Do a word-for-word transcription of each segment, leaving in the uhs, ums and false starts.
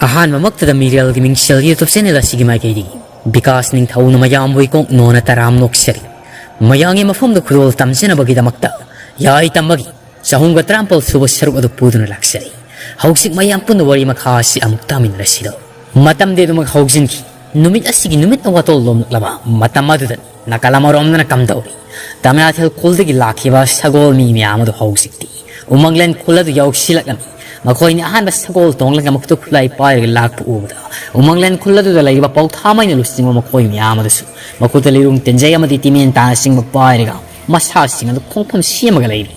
ꯑꯍꯥꯟꯕꯃꯛꯇꯗ ꯃꯤꯔꯦꯜꯒꯤ ꯃꯤꯡꯁꯦꯜ YouTube channel ꯑꯁꯤꯒꯤ ꯃꯥꯏꯀꯩꯗꯒꯤ ꯕꯤꯀꯥꯁ ꯅꯤꯡꯊꯧꯅ ꯃꯌꯥꯝꯕꯨ ꯏꯀꯣꯛ ꯅꯣꯟꯅ ꯇꯔꯥꯝ ꯅꯣꯛꯆꯔꯤ꯫ ꯃꯌꯥꯝꯒꯤ ꯃꯐꯝꯗ ꯈꯨꯗꯣꯜ ꯇꯝꯖꯅꯕꯒꯤꯗꯃꯛꯇ ꯌꯥꯏ ꯇꯝꯕꯒꯤ ꯆꯍꯨꯝꯒ ꯇꯔꯥꯃꯥꯄꯜ ꯁꯨꯕ ꯁꯔꯨꯛ ꯑꯗꯨ ꯄꯨꯗꯨꯅ ꯂꯥꯛꯆꯔꯤ꯫ ꯍꯧꯖꯤꯛ ꯃꯌꯥꯝ ꯄꯨꯟꯅ ꯋꯥꯔꯤ ꯃꯈꯥ ꯑꯁꯤ ꯑꯃꯨꯛ ꯇꯥꯃꯤꯟꯅꯔꯁꯤꯗꯣ꯫ ꯃꯇꯝꯗꯤ ꯑꯗꯨꯃꯛ ꯍꯧꯖꯤꯟꯈꯤ꯫ ꯅꯨꯃꯤꯠ ꯑꯁꯤꯒꯤ ꯅꯨꯃꯤꯠꯅ ꯋꯥꯇꯣꯜ ꯂꯣꯝꯂꯛꯂꯕ ꯃꯇꯝ ꯑꯗꯨꯗꯅꯤ꯫ ꯅꯥꯀꯜ ꯑꯃꯔꯣꯝꯗꯅ ꯀꯝꯗꯧꯔꯤ? ꯇꯝꯌꯥꯊꯦꯜ ꯈꯨꯜꯗꯒꯤ ꯂꯥꯛꯈꯤꯕ ꯁꯒꯣꯜ ꯃꯤ ꯃꯌꯥꯝ ꯑꯗꯨ ꯍꯧꯖꯤꯛꯇꯤ ꯎꯃꯪꯂꯦꯟ ꯈꯨꯜ ꯑꯗꯨ ꯌꯧꯁꯤꯜꯂꯛꯂꯝꯃꯤ꯫ ꯃꯈꯣꯏꯅ ꯑꯍꯥꯟꯕ ꯁꯒꯣꯜ ꯇꯣꯡꯂꯒ ꯃꯈꯨꯠꯇ ꯈꯨꯠꯂꯥꯏ ꯄꯥꯏꯔꯒ ꯂꯥꯛꯄ ꯎꯕꯗ ꯎꯃꯪꯂꯦꯟ ꯈꯨꯜ ꯑꯗꯨꯗ ꯂꯩꯔꯤꯕ ꯄꯧꯊꯥꯃꯩꯅ ꯂꯨꯆꯤꯡꯕ ꯃꯈꯣꯏ ꯃꯌꯥꯝ ꯑꯗꯨꯁꯨ ꯃꯈꯨꯠꯇ ꯂꯤꯔꯨꯡ ꯇꯦꯟꯖꯩ ꯑꯃꯗꯤ ꯇꯤꯃꯦꯟ ꯇꯥꯅꯆꯤꯡꯕ ꯄꯥꯏꯔꯒ ꯃꯁꯥꯁꯤꯡ ꯑꯗꯨ ꯈꯣꯡꯐꯝ ꯁꯦꯝꯃꯒ ꯂꯩꯔꯤ꯫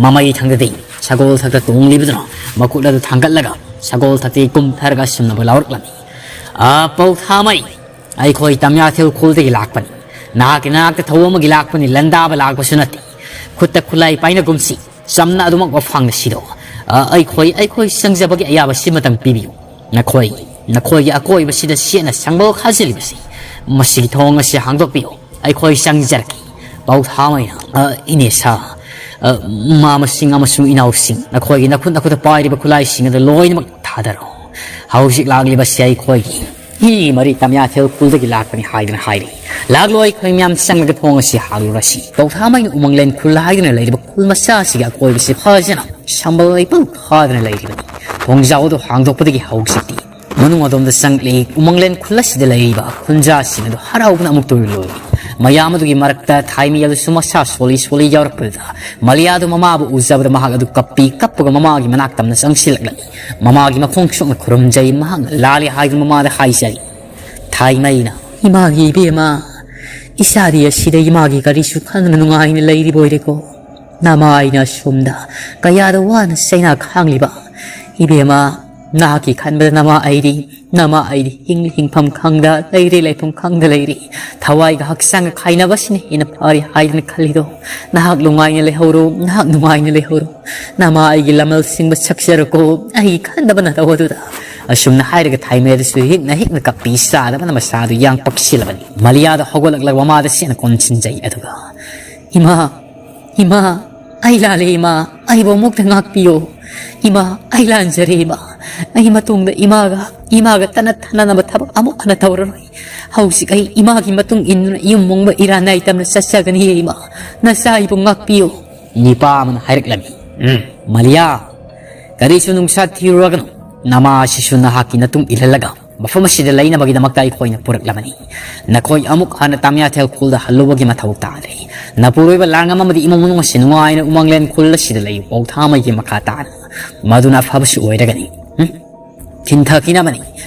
ꯃꯃꯩ ꯊꯪꯗꯗꯤ ꯁꯒꯣꯜ ꯊꯛꯇ ꯇꯣꯡꯂꯤꯕꯗꯨꯅ ꯃꯈꯨꯠ ꯑꯗꯨ ꯊꯥꯡꯒꯠꯂꯒ ꯁꯒꯣꯜ ꯊꯛꯇꯒꯤ ꯀꯨꯝꯊꯔꯒ ꯑꯁꯨꯝꯅꯕꯨ ꯂꯥꯎꯔꯛꯂꯝꯃꯤ꯫ "ꯑ, ꯄꯧꯊꯥꯃꯩ, ꯑꯩꯈꯣꯏ ꯇꯝꯌꯥꯊꯦꯜ ꯈꯨꯜꯗꯒꯤ ꯂꯥꯛꯄꯅꯤ꯫ ꯅꯍꯥꯛꯀꯤ ꯅꯅꯥꯛꯇ ꯊꯧ ꯑꯃꯒꯤ ꯂꯥꯛꯄꯅꯤ, ꯂꯟꯗꯥꯕ ꯂꯥꯛꯄꯁꯨ ꯅꯠꯇꯦ꯫ ꯈꯨꯠꯇ ꯈꯨꯠꯂꯥꯏ ꯄꯥꯏꯅꯒꯨꯝꯁꯤ, ꯆꯝꯅ ꯑꯗꯨꯃꯛ ꯋꯥꯐꯥꯡꯅ ꯁꯤꯗꯣ꯫ ꯑ, ꯑꯩꯈꯣꯏ, ꯑꯩꯈꯣꯏ ꯆꯪꯖꯕꯒꯤ ꯑꯌꯥꯕ ꯁꯤꯃꯇꯪ ꯄꯤꯕꯤꯌꯨ꯫ ꯅꯈꯣꯏ, ꯅꯈꯣꯏꯒꯤ ꯑꯀꯣꯏꯕꯁꯤꯗ ꯆꯦꯠꯅ ꯁꯪꯕ ꯈꯥꯖꯤꯜꯂꯤꯕꯁꯤ, ꯃꯁꯤꯒꯤ ꯊꯣꯡ ꯑꯁꯤ ꯍꯥꯡꯗꯣꯛꯄꯤꯌꯨ꯫ ꯑꯩꯈꯣꯏ ꯆꯪꯖꯔꯛꯀꯦ꯫" ꯄꯧꯊꯥꯃꯩꯅ, "ꯑ, ꯏꯅꯦꯁꯥ, ꯑ, ꯃꯃꯥꯁꯤꯡ ꯑꯃꯁꯨꯡ ꯏꯅꯥꯎꯁꯤꯡ, ꯅꯈꯣꯏꯒꯤ ꯅꯈꯨꯠ ꯅꯈꯨꯠꯇ ꯄꯥꯏꯔꯤꯕ ꯈꯨꯠꯂꯥꯏꯁꯤꯡ ꯑꯗꯨ ꯂꯣꯏꯅꯃꯛ ꯊꯥꯗꯔꯣ꯫ ꯍꯧꯖꯤꯛ ꯂꯥꯛꯂꯤꯕꯁꯤ ꯑꯩꯈꯣꯏꯒꯤ ꯃꯤ ꯃꯔꯤ ꯇꯝꯌꯥꯊꯦꯜ ꯈꯨꯜꯗꯒꯤ ꯂꯥꯛꯄꯅꯤ ꯍꯥꯏꯗꯨꯅ ꯍꯥꯏꯔꯤ꯫ ꯂꯥꯛꯂꯣ, ꯑꯩꯈꯣꯏ ꯃꯌꯥꯝ ꯆꯪꯂꯒ ꯊꯣꯡ ꯑꯁꯤ ꯍꯥꯡꯂꯨꯔꯁꯤ꯫" ꯄꯧꯊꯥꯃꯩꯅ ꯎꯃꯪꯂꯦꯟ ꯈꯨꯜ ꯍꯥꯏꯗꯨꯅ ꯂꯩꯔꯤꯕ ꯈꯨꯜ ꯃꯆꯥ ꯑꯁꯤꯒꯤ ꯑꯀꯣꯏꯕꯁꯤ ꯐꯖꯅ ꯁꯝꯕꯜ ꯂꯩꯄꯪ ꯐꯥꯗꯨꯅ ꯂꯩꯔꯤꯕꯅꯤ꯫ ꯊꯣꯡꯖꯥꯎ ꯑꯗꯨ ꯍꯥꯡꯗꯣꯛꯄꯗꯒꯤ ꯍꯧꯖꯤꯛꯇꯤ ꯃꯅꯨꯡ ꯑꯗꯣꯝꯗ ꯆꯪꯂꯛꯂꯤ꯫ ꯎꯃꯪꯂꯦꯟ ꯈꯨꯜ ꯑꯁꯤꯗ ꯂꯩꯔꯤꯕ ꯈꯨꯟꯖꯥꯁꯤꯡ ꯑꯗꯨ ꯍꯔꯥꯎꯕꯅ ꯑꯃꯨꯛꯇ ꯂꯣꯏꯔꯦ꯫ ꯃꯌꯥꯝ ꯑꯗꯨꯒꯤ ꯃꯔꯛꯇ ꯊꯥꯏꯃꯤ ꯑꯗꯨꯁꯨ ꯃꯁꯥ ꯁꯣꯜꯂꯤ ꯁꯣꯜꯂꯤ ꯌꯥꯎꯔꯛꯄꯗꯨꯗ ꯃꯂꯤꯌꯥꯗꯨ ꯃꯃꯥꯕꯨ ꯎꯖꯕꯗ ꯃꯍꯥꯛ ꯑꯗꯨ ꯀꯞꯄꯤ ꯀꯞꯄꯒ ꯃꯃꯥꯒꯤ ꯃꯅꯥꯛ ꯇꯝꯅ ꯆꯪꯁꯤꯜꯂꯛꯂꯝꯃꯤ꯫ ꯃꯃꯥꯒꯤ ꯃꯈꯣꯡ ꯁꯣꯛꯅ ꯈꯨꯔꯨꯝꯖꯩ꯫ ꯃꯍꯥꯛꯅ ꯂꯥꯜꯂꯤ ꯍꯥꯏꯗꯨꯅ ꯃꯃꯥꯗ ꯍꯥꯏꯖꯔꯤ꯫ ꯊꯥꯏꯃꯩꯅ, "ꯏꯃꯥꯒꯤ ꯏꯕꯦꯝꯃ, ꯏꯆꯥꯗꯤ ꯑꯁꯤꯗ ꯏꯃꯥꯒꯤ ꯀꯔꯤꯁꯨ ꯈꯪꯗꯅ ꯅꯨꯡꯉꯥꯏꯅ ꯂꯩꯔꯤꯕ ꯑꯣꯏꯔꯦꯀꯣ꯫ ꯅꯃꯥ ꯑꯩꯅ ꯑꯁꯣꯝꯗ ꯀꯌꯥꯗ ꯋꯥꯅ ꯆꯩꯅꯥ ꯈꯥꯡꯂꯤꯕ꯫ ꯏꯕꯦꯝꯃ, ꯅꯍꯥꯛꯀꯤ ꯈꯟꯕꯗ ꯅꯃꯥ ꯑꯩꯗꯤ, ꯅꯃꯥ ꯑꯩꯗꯤ ꯍꯤꯡꯂꯤ ꯍꯤꯡꯐꯝ ꯈꯪꯗ ꯂꯩꯔꯤ, ꯂꯩꯐꯝ ꯈꯪꯗ ꯂꯩꯔꯤ꯫ ꯊꯋꯥꯏꯒ ꯍꯛꯆꯥꯡꯒ ꯈꯥꯏꯅꯕꯁꯤꯅ ꯍꯦꯟꯅ ꯐꯔꯦ ꯍꯥꯏꯗꯅ ꯈꯜꯂꯤꯗꯣ꯫ ꯅꯍꯥꯛ ꯅꯨꯡꯉꯥꯏꯅ ꯂꯩꯍꯧꯔꯣ, ꯅꯍꯥꯛ ꯅꯨꯡꯉꯥꯏꯅ ꯂꯩꯍꯧꯔꯣ꯫ ꯅꯃꯥ ꯑꯩꯒꯤ ꯂꯃꯜ ꯁꯤꯡꯕ ꯁꯛꯆꯔꯀꯣ, ꯑꯩꯒꯤ ꯈꯟꯗꯕ ꯅꯇꯧ ꯑꯗꯨꯗ꯫" ꯑꯁꯨꯝꯅ ꯍꯥꯏꯔꯒ ꯊꯥꯏꯃꯩ ꯑꯗꯨꯁꯨ ꯍꯤꯛꯅ ꯍꯤꯛꯅ ꯀꯞꯄꯤ ꯆꯥꯗꯕꯅ ꯃꯁꯥꯗꯨ ꯌꯥꯡ ꯄꯛꯁꯤꯜꯂꯕꯅꯤ꯫ ꯃꯂꯤꯌꯥꯗ ꯍꯧꯒꯠꯂꯛꯂꯒ ꯃꯃꯥꯗ ꯆꯦꯠꯅ ꯀꯣꯟꯁꯤꯟꯖꯩ꯫ ꯑꯗꯨꯒ, "ꯏꯃꯥ, ꯏꯃꯥ, "ꯑꯩ ꯂꯥꯜꯂꯦ ꯏꯃꯥ, ꯑꯩꯕꯨ ꯑꯃꯨꯛꯇ ꯉꯥꯛꯄꯤꯌꯨ꯫ ꯏꯃꯥ, ꯑꯩ ꯂꯥꯟꯖꯔꯦ ꯏꯃꯥ꯫ ꯑꯩ ꯃꯇꯨꯡꯗ ꯏꯃꯥꯒ, ꯏꯃꯥꯒ ꯇꯠꯅ ꯊꯥꯅꯅꯕ ꯊꯕꯛ ꯑꯃꯨꯛ ꯍꯟꯅ ꯇꯧꯔꯔꯣꯏ꯫ ꯍꯧꯖꯤꯛ ꯑꯩ ꯏꯃꯥꯒꯤ ꯃꯇꯨꯡ ꯏꯟꯗꯨꯅ ꯌꯨꯝ ꯃꯨꯡꯕ ꯏꯔꯥ ꯅꯥꯏ ꯇꯝꯅ ꯆꯠꯆꯒꯅꯤ ꯏꯃꯥ꯫ ꯅꯆꯥ ꯑꯩꯕꯨ ꯉꯥꯛꯄꯤꯌꯨ"꯫ ꯅꯤꯄꯥ ꯑꯃꯅ ꯍꯥꯏꯔꯛꯂꯝꯃꯤ, "ꯎꯝ, ꯃꯂꯤꯌꯥ, ꯀꯔꯤꯁꯨ ꯅꯨꯡꯁꯥ ꯊꯤꯔꯨꯔꯒꯅꯨ꯫ ꯅꯃꯥ ꯑꯁꯤꯁꯨ ꯅꯍꯥꯛꯀꯤ ꯅꯇꯨꯡ ꯏꯜꯍꯜꯂꯒ ꯃꯐꯝ ꯑꯁꯤꯗ ꯂꯩꯅꯕꯒꯤꯗꯃꯛꯇ ꯑꯩꯈꯣꯏꯅ ꯄꯨꯔꯛꯂꯕꯅꯤ꯫ ꯅꯈꯣꯏ ꯑꯃꯨꯛ ꯍꯟꯅ ꯇꯥꯃꯤꯌꯥꯊꯦꯜ ꯈꯨꯜꯗ ꯍꯜꯂꯨꯕꯒꯤ ꯃꯊꯧ ꯇꯥꯗ꯭ꯔꯦ꯫ ꯅꯄꯨꯔꯣꯏꯕ ꯂꯥꯡꯉꯝ ꯑꯃꯗꯤ ꯏꯃꯨꯡ ꯃꯅꯨꯡ ꯑꯁꯤ ꯅꯨꯡꯉꯥꯏꯅ ꯎꯃꯪꯂꯦꯟ ꯈꯨꯜ ꯑꯁꯤꯗ ꯂꯩꯌꯨ, ꯄꯧꯊꯥꯃꯩꯒꯤ ꯃꯈꯥ ꯇꯥꯅ꯫ ꯃꯗꯨꯅ ꯑꯐꯕꯁꯨ ꯑꯣꯏꯔꯒꯅꯤ"꯫ ꯎꯝ? ꯊꯤꯟꯊꯈꯤꯅꯕꯅꯤ꯫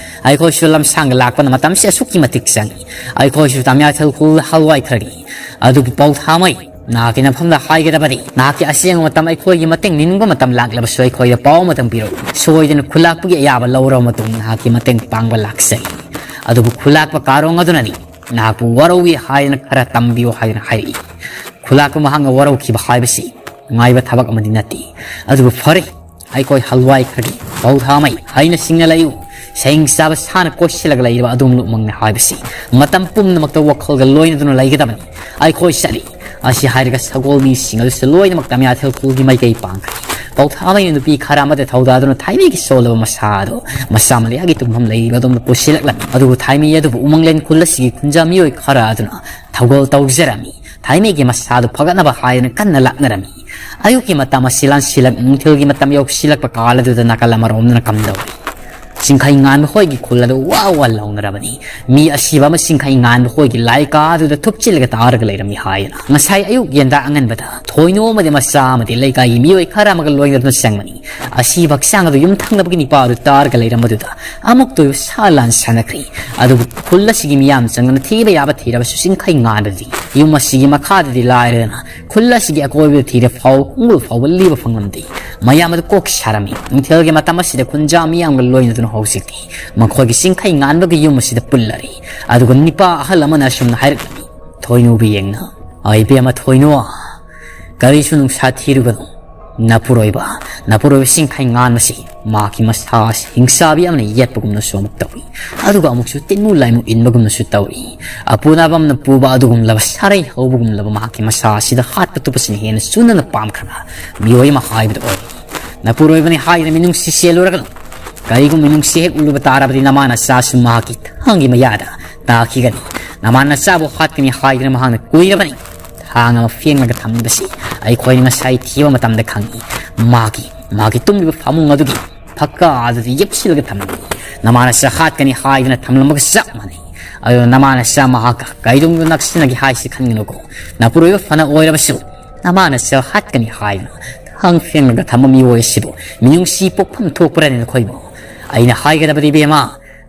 ꯑꯩꯈꯣꯏꯁꯨ ꯂꯝꯁꯥꯡꯗ ꯂꯥꯛꯄꯅ ꯃꯇꯝꯁꯤ ꯑꯁꯨꯛꯀꯤ ꯃꯇꯤꯛ ꯆꯪꯏ꯫ ꯑꯩꯈꯣꯏꯁꯨ ꯇꯥꯃꯤꯌꯥꯊꯦꯜ ꯈꯨꯜ ꯍꯜꯋꯥꯏ ꯈꯔꯒꯤ꯫ ꯑꯗꯨꯕꯨ ꯄꯧꯊꯥꯃꯩ, ꯅꯍꯥꯛꯀꯤ ꯅꯐꯝꯗ ꯍꯥꯏꯒꯗꯕꯅꯤ꯫ ꯅꯍꯥꯛꯀꯤ ꯑꯁꯦꯡꯕ ꯃꯇꯝ ꯑꯩꯈꯣꯏꯒꯤ ꯃꯇꯦꯡ ꯅꯤꯅꯤꯡꯕ ꯃꯇꯝ ꯂꯥꯛꯂꯕꯁꯨ ꯑꯩꯈꯣꯏꯗ ꯄꯥꯎ ꯑꯃꯇꯪ ꯄꯤꯔꯛꯎ꯫ ꯁꯣꯏꯗꯅ ꯈꯨꯂꯥꯛꯄꯒꯤ ꯑꯌꯥꯕ ꯂꯧꯔꯕ ꯃꯇꯨꯡ ꯅꯍꯥꯛꯀꯤ ꯃꯇꯦꯡ ꯄꯥꯡꯕ ꯂꯥꯛꯆꯒꯦ꯫ ꯑꯗꯨꯕꯨ ꯈꯨꯂꯥꯛꯄ ꯀꯥꯔꯣꯡ ꯑꯗꯨꯅꯗꯤ ꯅꯍꯥꯛꯄꯨ ꯋꯥꯔꯧꯏ ꯍꯥꯏꯗꯅ ꯈꯔ ꯇꯝꯕꯤꯌꯨ ꯍꯥꯏꯗꯅ ꯍꯥꯏꯔꯛꯏ꯫ ꯈꯨꯂꯥꯛꯄ ꯃꯍꯥꯛꯅ ꯋꯥꯔꯧꯈꯤꯕ ꯍꯥꯏꯕꯁꯤ ꯅꯨꯡꯉꯥꯏꯕ ꯊꯕꯛ ꯑꯃꯗꯤ ꯅꯠꯇꯦ꯫ ꯑꯗꯨꯕꯨ ꯐꯔꯦ, ꯑꯩꯈꯣꯏ ꯍꯜꯋꯥꯏ ꯈꯔꯒꯤ ꯄꯧꯊꯥꯃꯩ ꯍꯩꯅ ꯁꯤꯡꯅ ꯂꯩꯌꯨ꯫ ꯁꯍꯤꯡ ꯆꯥꯕ ꯁꯥꯅ ꯀꯣꯏꯁꯤꯜꯂꯒ ꯂꯩꯔꯤꯕ ꯑꯗꯨꯒꯨꯝꯂꯨꯞꯃꯛꯅꯤ ꯍꯥꯏꯕꯁꯤ ꯃꯇꯝ ꯄꯨꯝꯅꯃꯛꯇ ꯋꯥꯈꯜꯒ ꯂꯣꯏꯅꯗꯨꯅ ꯂꯩꯒꯗꯕꯅꯤ꯫ ꯑꯩꯈꯣꯏ ꯆꯠꯂꯤ꯫ ꯑꯁꯤ ꯍꯥꯏꯔꯒ ꯁꯒꯣꯜ ꯃꯤꯁꯤꯡ ꯑꯗꯨꯁꯨ ꯂꯣꯏꯅꯃꯛ ꯇꯥꯃꯤꯌꯥꯊꯦꯜ ꯈꯨꯜꯒꯤ ꯃꯥꯏꯀꯩ ꯄꯥꯡꯈ꯭ꯔꯦ꯫ ꯄꯧꯊꯥꯃꯩꯅ ꯅꯨꯄꯤ ꯈꯔ ꯑꯃꯗ ꯊꯧꯗꯥꯗꯨꯅ ꯊꯥꯏꯃꯩꯒꯤ ꯁꯣꯜꯂꯕ ꯃꯁꯥ ꯑꯗꯨ ꯃꯁꯥ ꯃꯂꯤꯌꯥꯒꯤ ꯇꯨꯝꯐꯝ ꯂꯩꯔꯤꯕ ꯑꯗꯣꯝꯗ ꯄꯨꯁꯤꯜꯂꯛꯂꯝꯃꯤ꯫ ꯑꯗꯨꯕꯨ ꯊꯥꯏꯃꯩ ꯑꯗꯨꯕꯨ ꯎꯃꯪꯂꯦꯟ ꯈꯨꯜ ꯑꯁꯤꯒꯤ ꯈꯨꯟꯖꯥ ꯃꯤꯑꯣꯏ ꯈꯔ ꯑꯗꯨꯅ ꯊꯧꯒꯜ ꯇꯧꯖꯔꯝꯃꯤ꯫ ꯊꯥꯏꯃꯩꯒꯤ ꯃꯁꯥꯗꯨ ꯐꯒꯠꯅꯕ ꯍꯥꯏꯗꯨꯅ ꯀꯟꯅ ꯂꯥꯛꯅꯔꯝꯃꯤ꯫ ꯑꯌꯨꯛꯀꯤ ꯃꯇꯝ ꯑꯁꯤ ꯂꯥꯟꯁꯤꯜꯂꯛ ꯅꯨꯡꯊꯤꯜꯒꯤ ꯃꯇꯝ ꯌꯧꯁꯤꯜꯂꯛꯄ ꯀꯥꯜ ꯑꯗꯨꯗ ꯅꯥꯀꯜ ꯑꯃꯔꯣꯝꯗꯅ ꯀꯝꯗꯧꯏ? ꯆꯤꯡꯈꯩ ꯉꯥꯟꯕ ꯍꯣꯏꯒꯤ ꯈꯨꯜ ꯑꯗꯨ ꯋꯥ ꯋꯥ ꯂꯥꯎꯅꯔꯕꯅꯤ꯫ ꯃꯤ ꯑꯁꯤꯕ ꯑꯃ ꯆꯤꯡꯈꯩ ꯉꯥꯟꯕ ꯍꯣꯏꯒꯤ ꯂꯥꯏꯀꯥ ꯑꯗꯨꯗ ꯊꯨꯞꯆꯤꯜꯂꯒ ꯇꯥꯔꯒ ꯂꯩꯔꯝꯃꯤ ꯍꯥꯏꯗꯅ꯫ ꯉꯁꯥꯏ ꯑꯌꯨꯛ ꯌꯦꯟꯗꯥ ꯑꯉꯟꯕꯗ ꯊꯣꯏꯅꯣ ꯑꯃꯗꯤ ꯃꯆꯥ ꯑꯃꯗꯤ ꯂꯩꯀꯥꯏꯒꯤ ꯃꯤꯑꯣꯏ ꯈꯔ ꯑꯃꯒ ꯂꯣꯏꯅꯗꯨꯅ ꯆꯪꯕꯅꯤ꯫ ꯑꯁꯤꯕ ꯍꯛꯆꯥꯡ ꯑꯗꯨ ꯌꯨꯝꯊꯪꯅꯕꯒꯤ ꯅꯤꯄꯥ ꯑꯗꯨ ꯇꯥꯔꯒ ꯂꯩꯔꯝꯕꯗꯨꯗ ꯑꯃꯨꯛꯇ ꯁꯥ ꯂꯥꯟ ꯁꯥꯟꯅꯈ꯭ꯔꯦ꯫ ꯑꯗꯨꯕꯨ ꯈꯨꯜ ꯑꯁꯤꯒꯤ ꯃꯤꯌꯥꯝ ꯆꯪꯗꯨꯅ ꯊꯤꯕ ꯌꯥꯕ ꯊꯤꯔꯕꯁꯨ ꯆꯤꯡꯈꯩ ꯉꯥꯟꯕꯗꯤ ꯌꯨꯝ ꯑꯁꯤꯒꯤ ꯃꯈꯥꯗꯗꯤ ꯂꯥꯏꯔꯗꯅ ꯈꯨꯜ ꯑꯁꯤꯒꯤ ꯑꯀꯣꯏꯕꯗ ꯊꯤꯔ ꯐꯥꯎ ꯈꯣꯡꯒꯨꯜ ꯐꯥꯎꯕ ꯂꯤꯕ ꯐꯪꯂꯝꯗꯦ꯫ ꯃꯌꯥꯝ ꯑꯗꯨ ꯀꯣꯛ ꯁꯥꯔꯝꯃꯤ꯫ ꯅꯨꯡꯊꯤꯜꯒꯤ ꯃꯇꯝ ꯑꯁꯤꯗ ꯈꯨꯟꯖꯥ ꯃꯤꯌꯥꯝꯒ ꯂꯣꯏꯅꯗꯨꯅ ꯍꯧꯖꯤꯛꯇꯤ ꯃꯈꯣꯏꯒꯤ ꯆꯤꯡꯈꯩ ꯉꯥꯟꯕꯒꯤ ꯌꯨꯝ ꯑꯁꯤꯗ ꯄꯨꯜꯂꯔꯤ꯫ ꯑꯗꯨꯒ ꯅꯤꯄꯥ ꯑꯍꯜ ꯑꯃꯅ ꯑꯁꯨꯝꯅ ꯍꯥꯏꯔꯛꯂꯝꯃꯤ, ꯊꯣꯏꯅꯨꯕ ꯌꯦꯡꯅ, "ꯑꯩ ꯏꯕꯦꯝꯃ ꯊꯣꯏꯅꯨ, ꯀꯔꯤꯁꯨ ꯅꯨꯡꯁꯥ ꯊꯤꯔꯨꯒꯅꯨ꯫ ꯅꯄꯨꯔꯣꯏꯕ, ꯅꯄꯨꯔꯣꯏꯕ ꯆꯤꯡꯈꯩ ꯉꯥꯟꯕꯁꯤ ꯃꯍꯥꯛꯀꯤ ꯃꯁꯥ ꯑꯁꯤ ꯍꯤꯡꯆꯥꯕꯤ ꯑꯃꯅ ꯌꯦꯠꯄꯒꯨꯝꯅꯁꯨ ꯑꯃꯨꯛ ꯇꯧꯏ꯫ ꯑꯗꯨꯒ ꯑꯃꯨꯛꯁꯨ ꯇꯤꯟꯃꯨ ꯂꯥꯏꯃꯨ ꯏꯟꯕꯒꯨꯝꯅꯁꯨ ꯇꯧꯏ꯫ ꯑꯄꯨꯅꯕ ꯑꯃꯅ ꯄꯨꯕ ꯑꯗꯨꯒꯨꯝꯂꯕ ꯁꯥꯔꯩ ꯍꯧꯕꯒꯨꯝꯂꯕ ꯃꯍꯥꯛꯀꯤ ꯃꯁꯥ ꯑꯁꯤꯗ ꯍꯥꯠꯄ ꯇꯨꯞꯄꯁꯤꯅ ꯍꯦꯟꯅ ꯆꯨꯅꯅ ꯄꯥꯝꯈ꯭ꯔꯕ ꯃꯤꯑꯣꯏ ꯑꯃ ꯍꯥꯏꯕꯗꯨ ꯑꯣꯏꯔꯤ꯫ ꯅꯄꯨꯔꯣꯏꯕꯅꯤ ꯍꯥꯏꯗꯨꯅ ꯃꯤꯅꯨꯡꯁꯤ ꯆꯦꯜꯂꯨꯔꯒꯅꯨ꯫ ꯀꯔꯤꯒꯨꯝꯕ ꯃꯤꯅꯨꯡꯁꯤ ꯍꯦꯛ ꯎꯠꯂꯨꯕ ꯇꯥꯔꯕꯗꯤ ꯅꯃꯥ ꯅꯆꯥꯁꯨ ꯃꯍꯥꯛꯀꯤ ꯊꯥꯡꯒꯤ ꯃꯌꯥꯗ ꯇꯥꯈꯤꯒꯅꯤ꯫ ꯅꯃꯥ ꯅꯆꯥꯕꯨ ꯍꯥꯠꯀꯅꯤ ꯍꯥꯏꯗꯨꯅ ꯃꯍꯥꯛꯅ ꯀꯨꯏꯔꯕꯅꯤ꯫ ꯊꯥꯡ ꯑꯃ ꯐꯦꯡꯂꯒ ꯊꯝꯂꯤꯕꯁꯤ ꯑꯩꯈꯣꯏꯅ ꯉꯁꯥꯏ ꯊꯤꯕ ꯃꯇꯝꯗ ꯈꯪꯏ꯫ ꯃꯥꯒꯤ, ꯃꯥꯒꯤ ꯇꯨꯝꯂꯤꯕ ꯐꯃꯨꯡ ꯑꯗꯨꯒꯤ ꯐꯛꯀꯥ ꯑꯗꯨꯗ ꯌꯦꯞꯁꯤꯜꯂꯒ ꯊꯝꯂꯝꯃꯤ꯫ ꯅꯃꯥ ꯅꯆꯥ ꯍꯥꯠꯀꯅꯤ ꯍꯥꯏꯗꯨꯅ ꯊꯝꯂꯝꯕꯒ ꯆꯞ ꯃꯥꯟꯅꯩ꯫ ꯑꯗꯨꯅ ꯅꯃꯥ ꯅꯆꯥ ꯃꯍꯥꯛꯀ ꯀꯩꯗꯧꯅꯨꯡꯗ ꯅꯛꯁꯤꯟꯅꯒꯦ ꯍꯥꯏꯁꯤ ꯈꯟꯒꯅꯨꯀꯣ꯫ ꯅꯄꯨꯔꯣꯏꯕ ꯐꯅ ꯑꯣꯏꯔꯕꯁꯨ ꯅꯃꯥ ꯅꯆꯥ ꯍꯥꯠꯀꯅꯤ ꯍꯥꯏꯗꯨꯅ ꯊꯥꯡ ꯐꯦꯡꯂꯒ ꯊꯝꯕ ꯃꯤꯑꯣꯏ ꯑꯁꯤꯕꯨ ꯃꯤꯅꯨꯡꯁꯤ ꯄꯣꯛꯐꯝ ꯊꯣꯛꯄ꯭ꯔꯅꯦ ꯅꯈꯣꯏꯕꯨ? ꯑꯩꯅ ꯍꯥꯏꯒꯗꯕꯗꯤ ꯏꯕꯦꯝꯃ,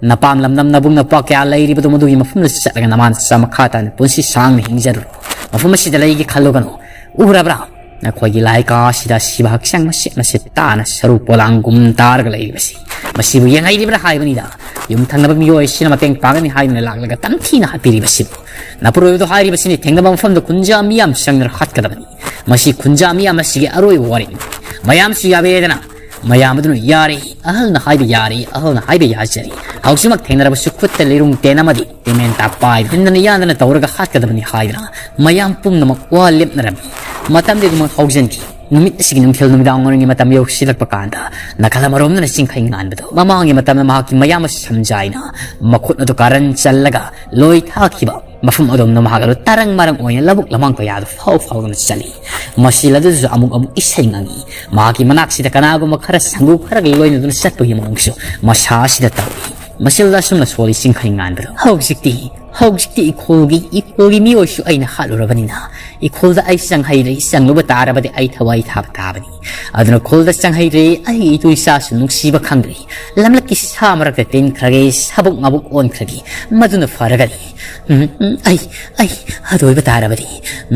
ꯅꯄꯥꯝ ꯂꯝꯗꯝ ꯅꯕꯨꯡ ꯅꯄ꯭ꯋꯥ ꯀꯌꯥ ꯂꯩꯔꯤꯕꯗꯣ ꯃꯗꯨꯒꯤ ꯃꯐꯝꯗ ꯆꯠꯂꯒ ꯅꯃꯥ ꯅꯆꯥ ꯃꯈꯥ ꯇꯥꯅ ꯄꯨꯟꯁꯤ ꯁꯥꯡꯅ ꯍꯤꯡꯖꯔꯨꯔꯣ꯫ ꯃꯐꯝ ꯑꯁꯤꯗ ꯂꯩꯒꯦ ꯈꯜꯂꯨꯒꯅꯨ꯫ ꯎꯔꯕ꯭ꯔꯥ? ꯅꯈꯣꯏꯒꯤ ꯂꯥꯏꯀꯥ ꯑꯁꯤꯗ ꯑꯁꯤꯕ ꯍꯛꯆꯥꯡ ꯃꯆꯦꯠ ꯃꯆꯦꯠ ꯇꯥꯅ ꯁꯔꯨ ꯄꯣꯂꯥꯡꯒꯨꯝ ꯇꯥꯔꯒ ꯂꯩꯔꯤꯕꯁꯤ, ꯃꯁꯤꯕꯨ ꯌꯦꯡꯍꯩꯔꯤꯕ꯭ꯔꯥ ꯍꯥꯏꯕꯅꯤꯗ꯫ ꯌꯨꯝ ꯊꯪꯅꯕ ꯃꯤꯑꯣꯏ ꯑꯁꯤꯅ ꯃꯇꯦꯡ ꯄꯥꯡꯒꯅꯤ ꯍꯥꯏꯗꯨꯅ ꯂꯥꯛꯂꯒ ꯇꯝꯊꯤꯅ ꯍꯥꯠꯄꯤꯔꯤꯕꯁꯤꯕꯨ꯫ ꯅꯄꯨꯔꯣꯏꯕꯗꯣ ꯍꯥꯏꯔꯤꯕꯁꯤꯅꯤ, ꯊꯦꯡꯅꯕ ꯃꯐꯝꯗ ꯈꯨꯟꯖꯥ ꯃꯤꯌꯥꯝ ꯆꯪꯗꯨꯅ ꯍꯥꯠꯀꯗꯕꯅꯤ꯫ ꯃꯁꯤ ꯈꯨꯟꯖꯥ ꯃꯤꯌꯥꯝ ꯑꯁꯤꯒꯤ ꯑꯔꯣꯏꯕ ꯋꯥꯔꯦꯞꯅꯤ꯫ ꯃꯌꯥꯝꯁꯨ ꯌꯥꯕꯤꯔꯦꯗꯅ꯫ ꯃꯌꯥꯝ ꯑꯗꯨꯅ ꯌꯥꯔꯦ, ꯑꯍꯜꯅ ꯍꯥꯏꯕ ꯌꯥꯔꯦ, ꯑꯍꯜꯅ ꯍꯥꯏꯕ ꯌꯥꯖꯔꯦ꯫ ꯍꯧꯖꯤꯛꯃꯛ ꯊꯦꯡꯅꯔꯕꯁꯨ ꯈꯨꯠꯇ ꯂꯤꯔꯨꯡ ꯇꯦꯟ ꯑꯃꯗꯤ ꯇꯦꯃꯦꯟ ꯇꯥꯛꯄ ꯍꯥꯏꯗꯨ ꯍꯤꯟꯗꯅ ꯌꯥꯟꯗꯅ ꯇꯧꯔꯒ ꯍꯥꯠꯀꯗꯕꯅꯤ ꯍꯥꯏꯗꯅ ꯃꯌꯥꯝ ꯄꯨꯝꯅꯃꯛ ꯋꯥ ꯂꯦꯞꯅꯔꯝꯃꯤ꯫ ꯃꯇꯝꯗꯤ ꯑꯗꯨꯃꯛ ꯍꯧꯖꯤꯟꯈꯤ꯫ ꯅꯨꯃꯤꯠ ꯑꯁꯤꯒꯤ ꯅꯨꯡꯊꯤꯜ ꯅꯨꯃꯤꯗꯥꯡ ꯋꯥꯏꯔꯝꯒꯤ ꯃꯇꯝ ꯌꯧꯁꯤꯜꯂꯛꯄ ꯀꯥꯟꯗ ꯅꯥꯀꯜ ꯑꯃꯔꯣꯝꯗꯅ ꯆꯤꯡꯈꯩ ꯉꯥꯟꯕꯗꯨ ꯃꯃꯥꯡꯒꯤ ꯃꯇꯝꯗ ꯃꯍꯥꯛꯀꯤ ꯃꯌꯥꯝꯕ ꯁꯝꯖꯥꯏꯅ ꯃꯈꯨꯠ ꯑꯗꯨ ꯀꯥꯔꯟ ꯆꯜꯂꯒ ꯂꯣꯏ ꯊꯥꯈꯤꯕ ꯃꯐꯝ ꯑꯗꯣꯝꯗ ꯃꯍꯥꯛ ꯑꯗꯨ ꯇꯔꯪ ꯃꯔꯪ ꯑꯣꯏꯅ ꯂꯧꯕꯨꯛ ꯂꯃꯥꯡ ꯀꯌꯥꯗ ꯐꯥꯎ ꯐꯥꯎꯗꯨꯅ ꯆꯠꯂꯤ꯫ ꯃꯁꯤꯜ ꯑꯗꯨꯁꯨ ꯑꯃꯨꯛ ꯑꯃꯨꯛ ꯏꯁꯩ ꯉꯪꯉꯤ꯫ ꯃꯍꯥꯛꯀꯤ ꯃꯅꯥꯛꯁꯤꯗ ꯀꯅꯥꯒꯨꯝꯕ ꯈꯔ ꯁꯪꯒꯨ ꯈꯔꯒ ꯂꯣꯏꯅꯗꯨꯅ ꯆꯠꯄꯒꯤ ꯃꯑꯣꯡꯁꯨ ꯃꯁꯥ ꯑꯁꯤꯗ ꯇꯧꯏ꯫ ꯃꯁꯤꯜꯗ ꯑꯁꯨꯝꯅ ꯁꯣꯜꯂꯤ ꯆꯤꯡꯈꯩ ꯉꯥꯟꯕꯗꯣ꯫ ꯍꯧꯖꯤꯛꯇꯤ, ꯍꯧꯖꯤꯛꯇꯤ ꯏꯈꯣꯜꯒꯤ, ꯏꯈꯣꯜꯒꯤ ꯃꯤꯑꯣꯏꯁꯨ ꯑꯩꯅ ꯍꯥꯠꯂꯨꯔꯕꯅꯤꯅ, ꯏꯈꯣꯜꯗ ꯑꯩ ꯆꯪꯍꯩꯔꯦ, ꯆꯪꯂꯨꯕ ꯇꯥꯔꯕꯗꯤ ꯑꯩ ꯊꯋꯥꯏ ꯊꯥꯕ ꯇꯥꯕꯅꯤ꯫ ꯑꯗꯨꯅ ꯈꯨꯜꯗ ꯆꯪꯍꯩꯗ꯭ꯔꯦ, ꯑꯩꯒꯤ ꯏꯇꯨ ꯏꯆꯥꯁꯨ ꯅꯨꯡꯁꯤꯕ ꯈꯪꯗ꯭ꯔꯦ꯫ ꯂꯝꯂꯛꯀꯤ ꯁꯥ ꯃꯔꯛꯇ ꯇꯤꯟꯈ꯭ꯔꯒꯦ, ꯁꯥꯕꯨꯛ ꯃꯕꯨꯛ ꯑꯣꯟꯈ꯭ꯔꯒꯦ, ꯃꯗꯨꯅ ꯐꯔꯒꯅꯤ꯫ ꯎꯝ, ꯎꯝ, ꯑꯩ, ꯑꯩ, ꯑꯗꯨ ꯑꯣꯏꯕ ꯇꯥꯔꯕꯗꯤ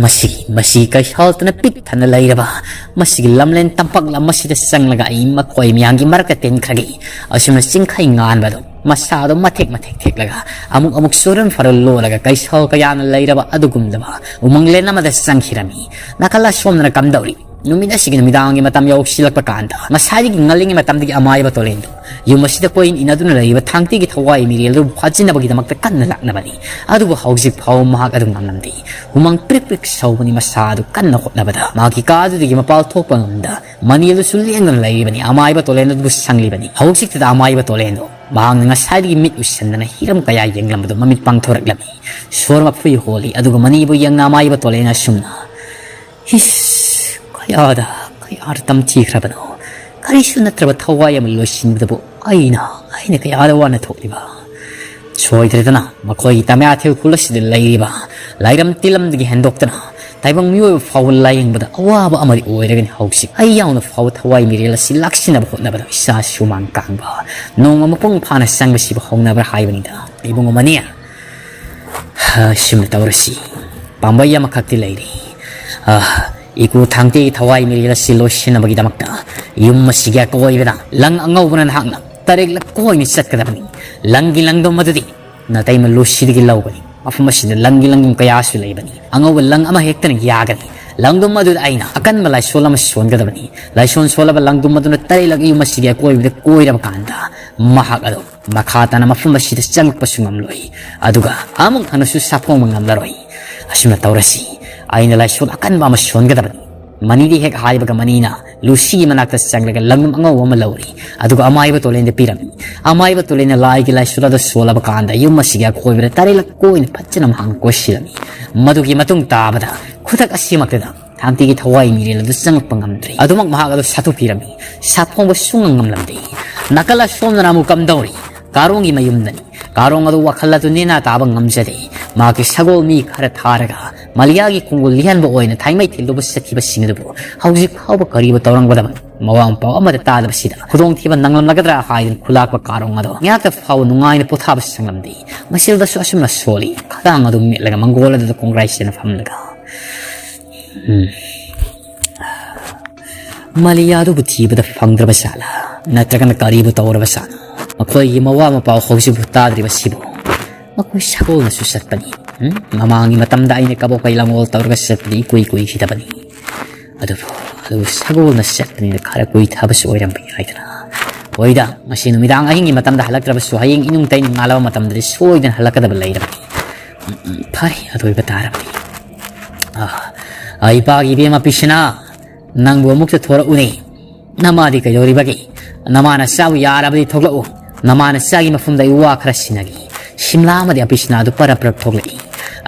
ꯃꯁꯤ, ꯃꯁꯤ ꯀꯩꯁꯥꯜꯇꯅ ꯄꯤꯛ ꯊꯟꯅ ꯂꯩꯔꯕ ꯃꯁꯤꯒꯤ ꯂꯝꯂꯦꯟ ꯇꯝꯄꯥꯛ ꯂꯝ ꯑꯁꯤꯗ ꯆꯪꯂꯒ ꯑꯩ ꯃꯈꯣꯏ ꯃꯌꯥꯝꯒꯤ ꯃꯔꯛꯇ ꯇꯤꯟꯈ꯭ꯔꯒꯦ꯫ ꯑꯁꯨꯝꯅ ꯆꯤꯡꯈꯩ ꯉꯥꯟꯕꯗꯣ ꯃꯁꯥꯗꯣ ꯃꯊꯦꯛ ꯃꯊꯦꯛ ꯊꯦꯛꯂꯒ ꯑꯃꯨꯛ ꯑꯃꯨꯛ ꯆꯨꯔꯝ ꯐꯔ ꯂꯣꯜꯂꯒ ꯀꯩꯁꯥꯜ ꯀꯌꯥꯅ ꯂꯩꯔꯕ ꯑꯗꯨꯒꯨꯝꯂꯕ ꯎꯃꯪꯂꯦꯟ ꯑꯃꯗ ꯆꯪꯈꯤꯔꯝꯃꯤ꯫ ꯅꯥꯀꯜ ꯑꯁꯣꯝꯗꯅ ꯀꯝꯗꯧꯔꯤ? ꯅꯨꯃꯤꯠ ꯑꯁꯤꯒꯤ ꯅꯨꯃꯤꯗꯥꯡꯒꯤ ꯃꯇꯝ ꯌꯧꯁꯤꯜꯂꯛꯄ ꯀꯥꯟꯗ, ꯉꯁꯥꯏꯗꯒꯤ ꯉꯜꯂꯤꯉꯩ ꯃꯇꯝꯗꯒꯤ ꯑꯃꯥꯏꯕ ꯇꯣꯂꯦꯟꯗꯨ ꯌꯨꯝ ꯑꯁꯤꯗ ꯀꯣꯏ ꯏꯅꯗꯨꯅ ꯂꯩꯔꯤꯕ ꯊꯥꯡꯇꯤꯒꯤ ꯊꯋꯥꯏ ꯃꯤꯔꯦꯜꯗꯨ ꯐꯥꯖꯤꯟꯅꯕꯒꯤꯗꯃꯛꯇ ꯀꯟꯅ ꯂꯥꯛꯅꯕꯅꯤ꯫ ꯑꯗꯨꯕꯨ ꯍꯧꯖꯤꯛ ꯐꯥꯎꯕ ꯃꯍꯥꯛ ꯑꯗꯨ ꯉꯝꯂꯝꯗꯦ꯫ ꯍꯨꯃꯥꯡ ꯄ꯭ꯔꯤꯛ ꯄ꯭ꯔꯤꯛ ꯁꯧꯕꯅꯤ ꯃꯁꯥ ꯑꯗꯨ ꯀꯟꯅ ꯍꯣꯠꯅꯕꯗ꯫ ꯃꯍꯥꯛꯀꯤ ꯀꯥꯗꯨꯗꯒꯤ ꯃꯄꯥꯟ ꯊꯣꯛꯄ ꯉꯝꯗ ꯃꯅꯤ ꯑꯗꯨꯁꯨ ꯂꯦꯡꯗꯅ ꯂꯩꯔꯤꯕꯅꯤ꯫ ꯑꯃꯥꯏꯕ ꯇꯣꯂꯦꯟ ꯑꯗꯨꯕꯨ ꯁꯪꯂꯤꯕꯅꯤ꯫ ꯍꯧꯖꯤꯛꯇꯗ ꯑꯃꯥꯏꯕ ꯇꯣꯂꯦꯟꯗꯣ ꯃꯍꯥꯛꯅ ꯉꯁꯥꯏꯗꯒꯤ ꯃꯤꯠ ꯎꯏꯁꯟꯗꯅ ꯍꯤꯔꯝ ꯀꯌꯥ ꯌꯦꯡꯂꯝꯕꯗꯨ ꯃꯃꯤꯠ ꯄꯥꯡꯊꯣꯔꯛꯂꯝꯃꯤ꯫ ꯁꯣꯔ ꯃꯐꯨꯏ ꯍꯣꯜꯂꯤ꯫ ꯑꯗꯨꯒ ꯃꯅꯤꯕꯨ ꯌꯦꯡꯅ ꯑꯃꯥꯏꯕ ꯇꯣꯂꯦꯟ ꯑꯁꯨꯝꯅ, "ꯏꯁ, ꯀꯌꯥꯗ, ꯀꯌꯥꯗ ꯇꯝꯊꯤꯈ꯭ꯔꯕꯅꯣ? ꯀꯔꯤꯁꯨ ꯅꯠꯇ꯭ꯔꯕ ꯊꯋꯥꯏ ꯑꯃ ꯂꯣꯏꯁꯤꯟꯕꯗꯕꯨ ꯑꯩꯅ, ꯑꯩꯅ ꯀꯌꯥꯗ ꯋꯥꯅ ꯊꯣꯛꯂꯤꯕ?" ꯁꯣꯏꯗ꯭ꯔꯦꯗꯅ ꯃꯈꯣꯏꯒꯤ ꯇꯃꯌꯥꯊꯦꯜ ꯈꯨꯜ ꯑꯁꯤꯗ ꯂꯩꯔꯤꯕ ꯂꯥꯏꯔꯝ ꯇꯤꯂꯝꯗꯒꯤ ꯍꯦꯟꯗꯣꯛꯇꯅ ꯇꯥꯏꯕꯪ ꯃꯤꯑꯣꯏꯕ ꯐꯥꯎꯕ ꯂꯥꯌꯦꯡꯕꯗ ꯑꯋꯥꯕ ꯑꯃꯗꯤ ꯑꯣꯏꯔꯒꯅꯤ ꯍꯧꯖꯤꯛ꯫ ꯑꯩ ꯌꯥꯎꯅ ꯐꯥꯎꯕ ꯊꯋꯥꯏ ꯃꯤꯔꯦꯜ ꯑꯁꯤ ꯂꯥꯛꯁꯤꯟꯅꯕ ꯍꯣꯠꯅꯕꯗ ꯏꯁꯥ ꯁꯨꯃꯥꯡ ꯀꯥꯡꯕ, ꯅꯣꯡꯃ ꯃꯄꯨꯡ ꯐꯥꯅ ꯆꯪꯕꯁꯤꯕꯨ ꯍꯧꯅꯕ꯭ꯔꯥ ꯍꯥꯏꯕꯅꯤꯗ, ꯏꯕꯨꯡꯉꯣ ꯃꯅꯤ꯫ ꯍꯥ, ꯁꯤꯃ ꯇꯧꯔꯁꯤ꯫ ꯄꯥꯝꯕꯩ ꯑꯃꯈꯛꯇꯤ ꯂꯩꯔꯤ꯫ ꯑ, ꯏꯀꯨ ꯊꯥꯡꯇꯤꯒꯤ ꯊꯋꯥꯏ ꯃꯤꯔꯦꯜ ꯑꯁꯤ ꯂꯣꯏꯁꯤꯟꯅꯕꯒꯤꯗꯃꯛꯇ ꯌꯨꯝ ꯑꯁꯤꯒꯤ ꯑꯀꯣꯏꯕꯗ ꯂꯪ ꯑꯉꯧꯕꯅ ꯅꯍꯥꯛꯅ ꯇꯔꯦꯠꯂꯛ ꯀꯣꯏꯅ ꯆꯠꯀꯗꯕꯅꯤ꯫ ꯂꯪꯒꯤ ꯂꯪꯗꯝ ꯑꯗꯨꯗꯤ ꯅꯇꯩꯃ ꯂꯨꯁꯤꯗꯒꯤ ꯂꯧꯒꯅꯤ꯫ ꯃꯐꯝ ꯑꯁꯤꯗ ꯂꯪꯒꯤ ꯂꯪꯗꯝ ꯀꯌꯥꯁꯨ ꯂꯩꯕꯅꯤ꯫ ꯑꯉꯧꯕ ꯂꯪ ꯑꯃ ꯍꯦꯛꯇꯅ ꯌꯥꯒꯅꯤ꯫ ꯂꯪꯗꯝ ꯑꯗꯨꯗ ꯑꯩꯅ ꯑꯀꯟꯕ ꯂꯥꯏꯁꯣꯟ ꯑꯃ ꯁꯣꯟꯒꯗꯕꯅꯤ꯫ ꯂꯥꯏꯁꯣꯟ ꯁꯣꯜꯂꯕ ꯂꯪꯗꯝ ꯑꯗꯨꯅ ꯇꯔꯦꯠꯂꯛ ꯌꯨꯝ ꯑꯁꯤꯒꯤ ꯑꯀꯣꯏꯕꯗ ꯀꯣꯏꯔꯕ ꯀꯥꯟꯗ ꯃꯍꯥꯛ ꯑꯗꯨ ꯃꯈꯥ ꯇꯥꯅ ꯃꯐꯝ ꯑꯁꯤꯗ ꯆꯪꯂꯛꯄꯁꯨ ꯉꯝꯂꯣꯏ꯫ ꯑꯗꯨꯒ ꯑꯃꯨꯛ ꯍꯟꯅꯁꯨ ꯁꯥꯐꯣꯡꯕ ꯉꯝꯂꯔꯣꯏ꯫ ꯑꯁꯨꯝꯅ ꯇꯧꯔꯁꯤ꯫ ꯑꯩꯅ ꯂꯥꯏꯁꯣꯟ ꯑꯀꯟꯕ ꯑꯃ ꯁꯣꯟꯒꯗꯕꯅꯤ꯫ ꯃꯅꯤꯗꯤ ꯍꯦꯛ ꯍꯥꯏꯕꯒ ꯃꯅꯤꯅ ꯂꯨꯁꯤꯒꯤ ꯃꯅꯥꯛꯇ ꯆꯪꯂꯒ ꯂꯪꯗꯝ ꯑꯉꯧꯕ ꯑꯃ ꯂꯧꯔꯤ꯫ ꯑꯗꯨꯒ ꯑꯃꯥꯏꯕ ꯇꯣꯂꯦꯟꯗ ꯄꯤꯔꯝꯃꯤ꯫ ꯑꯃꯥꯏꯕ ꯇꯣꯂꯦꯟꯅ ꯂꯥꯏꯒꯤ ꯂꯥꯏꯁꯣꯟ ꯑꯗꯨ ꯁꯣꯜꯂꯕ ꯀꯥꯟꯗ ꯌꯨꯝ ꯑꯁꯤꯒꯤ ꯑꯀꯣꯏꯕꯗ ꯇꯔꯦꯠꯂꯛ ꯀꯣꯏꯅ ꯐꯖꯅ ꯃꯍꯥꯛꯅ ꯀꯣꯏꯁꯤꯜꯂꯝꯃꯤ꯫ ꯃꯗꯨꯒꯤ ꯃꯇꯨꯡ ꯇꯥꯕꯗ ꯈꯨꯗꯛ ꯑꯁꯤꯃꯛꯇꯗ ꯊꯥꯡꯇꯤꯒꯤ ꯊꯋꯥꯏ ꯃꯤꯔꯦꯜ ꯑꯗꯨ ꯆꯪꯂꯛꯄ ꯉꯝꯗ꯭ꯔꯦ꯫ ꯑꯗꯨꯃꯛ ꯃꯍꯥꯛ ꯑꯗꯨ ꯁꯥꯊꯨ ꯄꯤꯔꯝꯃꯤ꯫ ꯁꯥꯐꯣꯡꯕ ꯁꯨꯡꯉꯝ ꯉꯝꯂꯝꯗꯦ꯫ ꯅꯥꯀꯜ ꯑꯁꯣꯝꯗꯅ ꯑꯃꯨꯛ ꯀꯝꯗꯧꯔꯤ? ꯀꯥꯔꯣꯡꯒꯤ ꯃꯌꯨꯝꯗꯅꯤ꯫ ꯀꯥꯔꯣꯡ ꯑꯗꯨ ꯋꯥꯈꯜ ꯑꯗꯨ ꯅꯦꯅꯥ ꯇꯥꯕ ꯉꯝꯖꯗꯦ꯫ ꯃꯍꯥꯛꯀꯤ ꯁꯒꯣꯜ ꯃꯤ ꯈꯔ ꯊꯥꯔꯒ ꯃꯂꯤꯌꯥꯒꯤ ꯈꯣꯡꯒꯨꯜ ꯂꯤꯍꯟꯕ ꯑꯣꯏꯅ ꯊꯥꯏꯃꯩ ꯊꯤꯜꯂꯨꯕ ꯆꯠꯈꯤꯕꯁꯤꯡ ꯑꯗꯨꯕꯨ ꯍꯧꯖꯤꯛ ꯐꯥꯎꯕ ꯀꯔꯤꯕꯨ ꯇꯧꯔꯝꯒꯗꯕꯅꯣ? ꯃꯋꯥ ꯃꯄꯥꯎ ꯑꯃꯠꯇ ꯇꯥꯗꯕꯁꯤꯗ ꯈꯨꯗꯣꯡꯊꯤꯕ ꯅꯪꯂꯝꯂꯒꯗ꯭ꯔꯥ ꯍꯥꯏꯗꯨꯅ ꯈꯨꯂꯥꯛꯄ ꯀꯥꯔꯣꯡ ꯑꯗꯣ ꯉꯥꯏꯍꯥꯛꯇ ꯐꯥꯎꯕ ꯅꯨꯡꯉꯥꯏꯅ ꯄꯣꯊꯥꯕ ꯁꯪꯂꯝꯗꯦ꯫ ꯃꯁꯤꯗꯁꯨ ꯑꯁꯨꯝꯅ ꯁꯣꯜꯂꯤ꯫ ꯈꯗꯥꯡ ꯑꯗꯨ ꯃꯦꯠꯂꯒ ꯃꯪꯒꯣꯜ ꯑꯗꯨꯗ ꯈꯣꯡꯒ꯭ꯔꯥꯏ ꯆꯦꯟꯅ ꯐꯝꯂꯒ, ꯎꯝ꯫ ꯃꯥꯂꯤꯌꯥꯗꯨꯕꯨ ꯊꯤꯕꯗ ꯐꯪꯗ꯭ꯔꯕ ꯖꯥꯠꯂꯥ? ꯅꯠꯇ꯭ꯔꯒꯅ ꯀꯔꯤꯕꯨ ꯇꯧꯔꯕ ꯖꯥꯠꯅꯣ? ꯃꯈꯣꯏꯒꯤ ꯃꯋꯥ ꯃꯄꯥꯎ ꯍꯧꯖꯤꯛꯐꯥꯎ ꯇꯥꯗ꯭ꯔꯤꯕꯁꯤꯕꯨ? ꯃꯈꯣꯏ ꯁꯒꯣꯜꯅꯁꯨ ꯆꯠꯄꯅꯤ꯫ ꯎꯝ? ꯃꯃꯥꯡꯒꯤ ꯃꯇꯝꯗ ꯑꯩꯅ ꯀꯕꯣꯛ ꯀꯩ ꯂꯥꯡꯒꯣꯜ ꯇꯧꯔꯒ ꯆꯠꯄꯗꯤ ꯏꯀꯨꯏ ꯀꯨꯏꯈꯤꯗꯕꯅꯤ꯫ ꯑꯗꯨꯕꯨ ꯑꯗꯨ ꯁꯒꯣꯜꯅ ꯆꯠꯄꯅꯤꯅ ꯈꯔ ꯀꯨꯏꯊꯕꯁꯨ ꯑꯣꯏꯔꯝꯕ ꯌꯥꯏꯗꯅ꯫ ꯍꯣꯏꯗ, ꯉꯁꯤ ꯅꯨꯃꯤꯗꯥꯡ ꯑꯍꯤꯡꯒꯤ ꯃꯇꯝꯗ ꯍꯜꯂꯛꯇ꯭ꯔꯕꯁꯨ ꯍꯌꯦꯡ ꯏꯅꯨꯡ ꯇꯩꯅ ꯉꯥꯜꯂꯕ ꯃꯇꯝꯗꯗꯤ ꯁꯣꯏꯗꯅ ꯍꯜꯂꯛꯀꯗꯕ ꯂꯩꯔꯕꯅꯤ꯫ ꯎꯝ, ꯎꯝ, ꯐꯔꯦ, ꯑꯗꯨ ꯑꯣꯏꯕ ꯇꯥꯔꯕꯗꯤ꯫ ꯑꯥ, ꯑꯥ, ꯏꯄꯥꯒꯤ ꯏꯕꯦꯝꯃ ꯄꯤꯁꯅꯥ, ꯅꯪꯕꯨ ꯑꯃꯨꯛꯇ ꯊꯣꯔꯛꯎꯅꯦ꯫ ꯅꯃꯥꯗꯤ ꯀꯩꯗꯧꯔꯤꯕꯒꯦ? ꯅꯃꯥꯅ ꯆꯥꯕ ꯌꯥꯔꯕꯗꯤ ꯊꯣꯛꯂꯛꯎ꯫ ꯅꯃꯥꯅ ꯆꯥꯒꯤ ꯃꯐꯝꯗ ꯑꯩ ꯋꯥ ꯈꯔ ꯁꯤꯟꯅꯒꯦ꯫ ꯁꯤꯝꯂꯥ ꯑꯃꯗꯤ ꯑꯄꯤꯁꯅꯥꯗꯨ ꯄꯔꯞ ꯄꯔꯞ ꯊꯣꯛꯂꯛꯏ꯫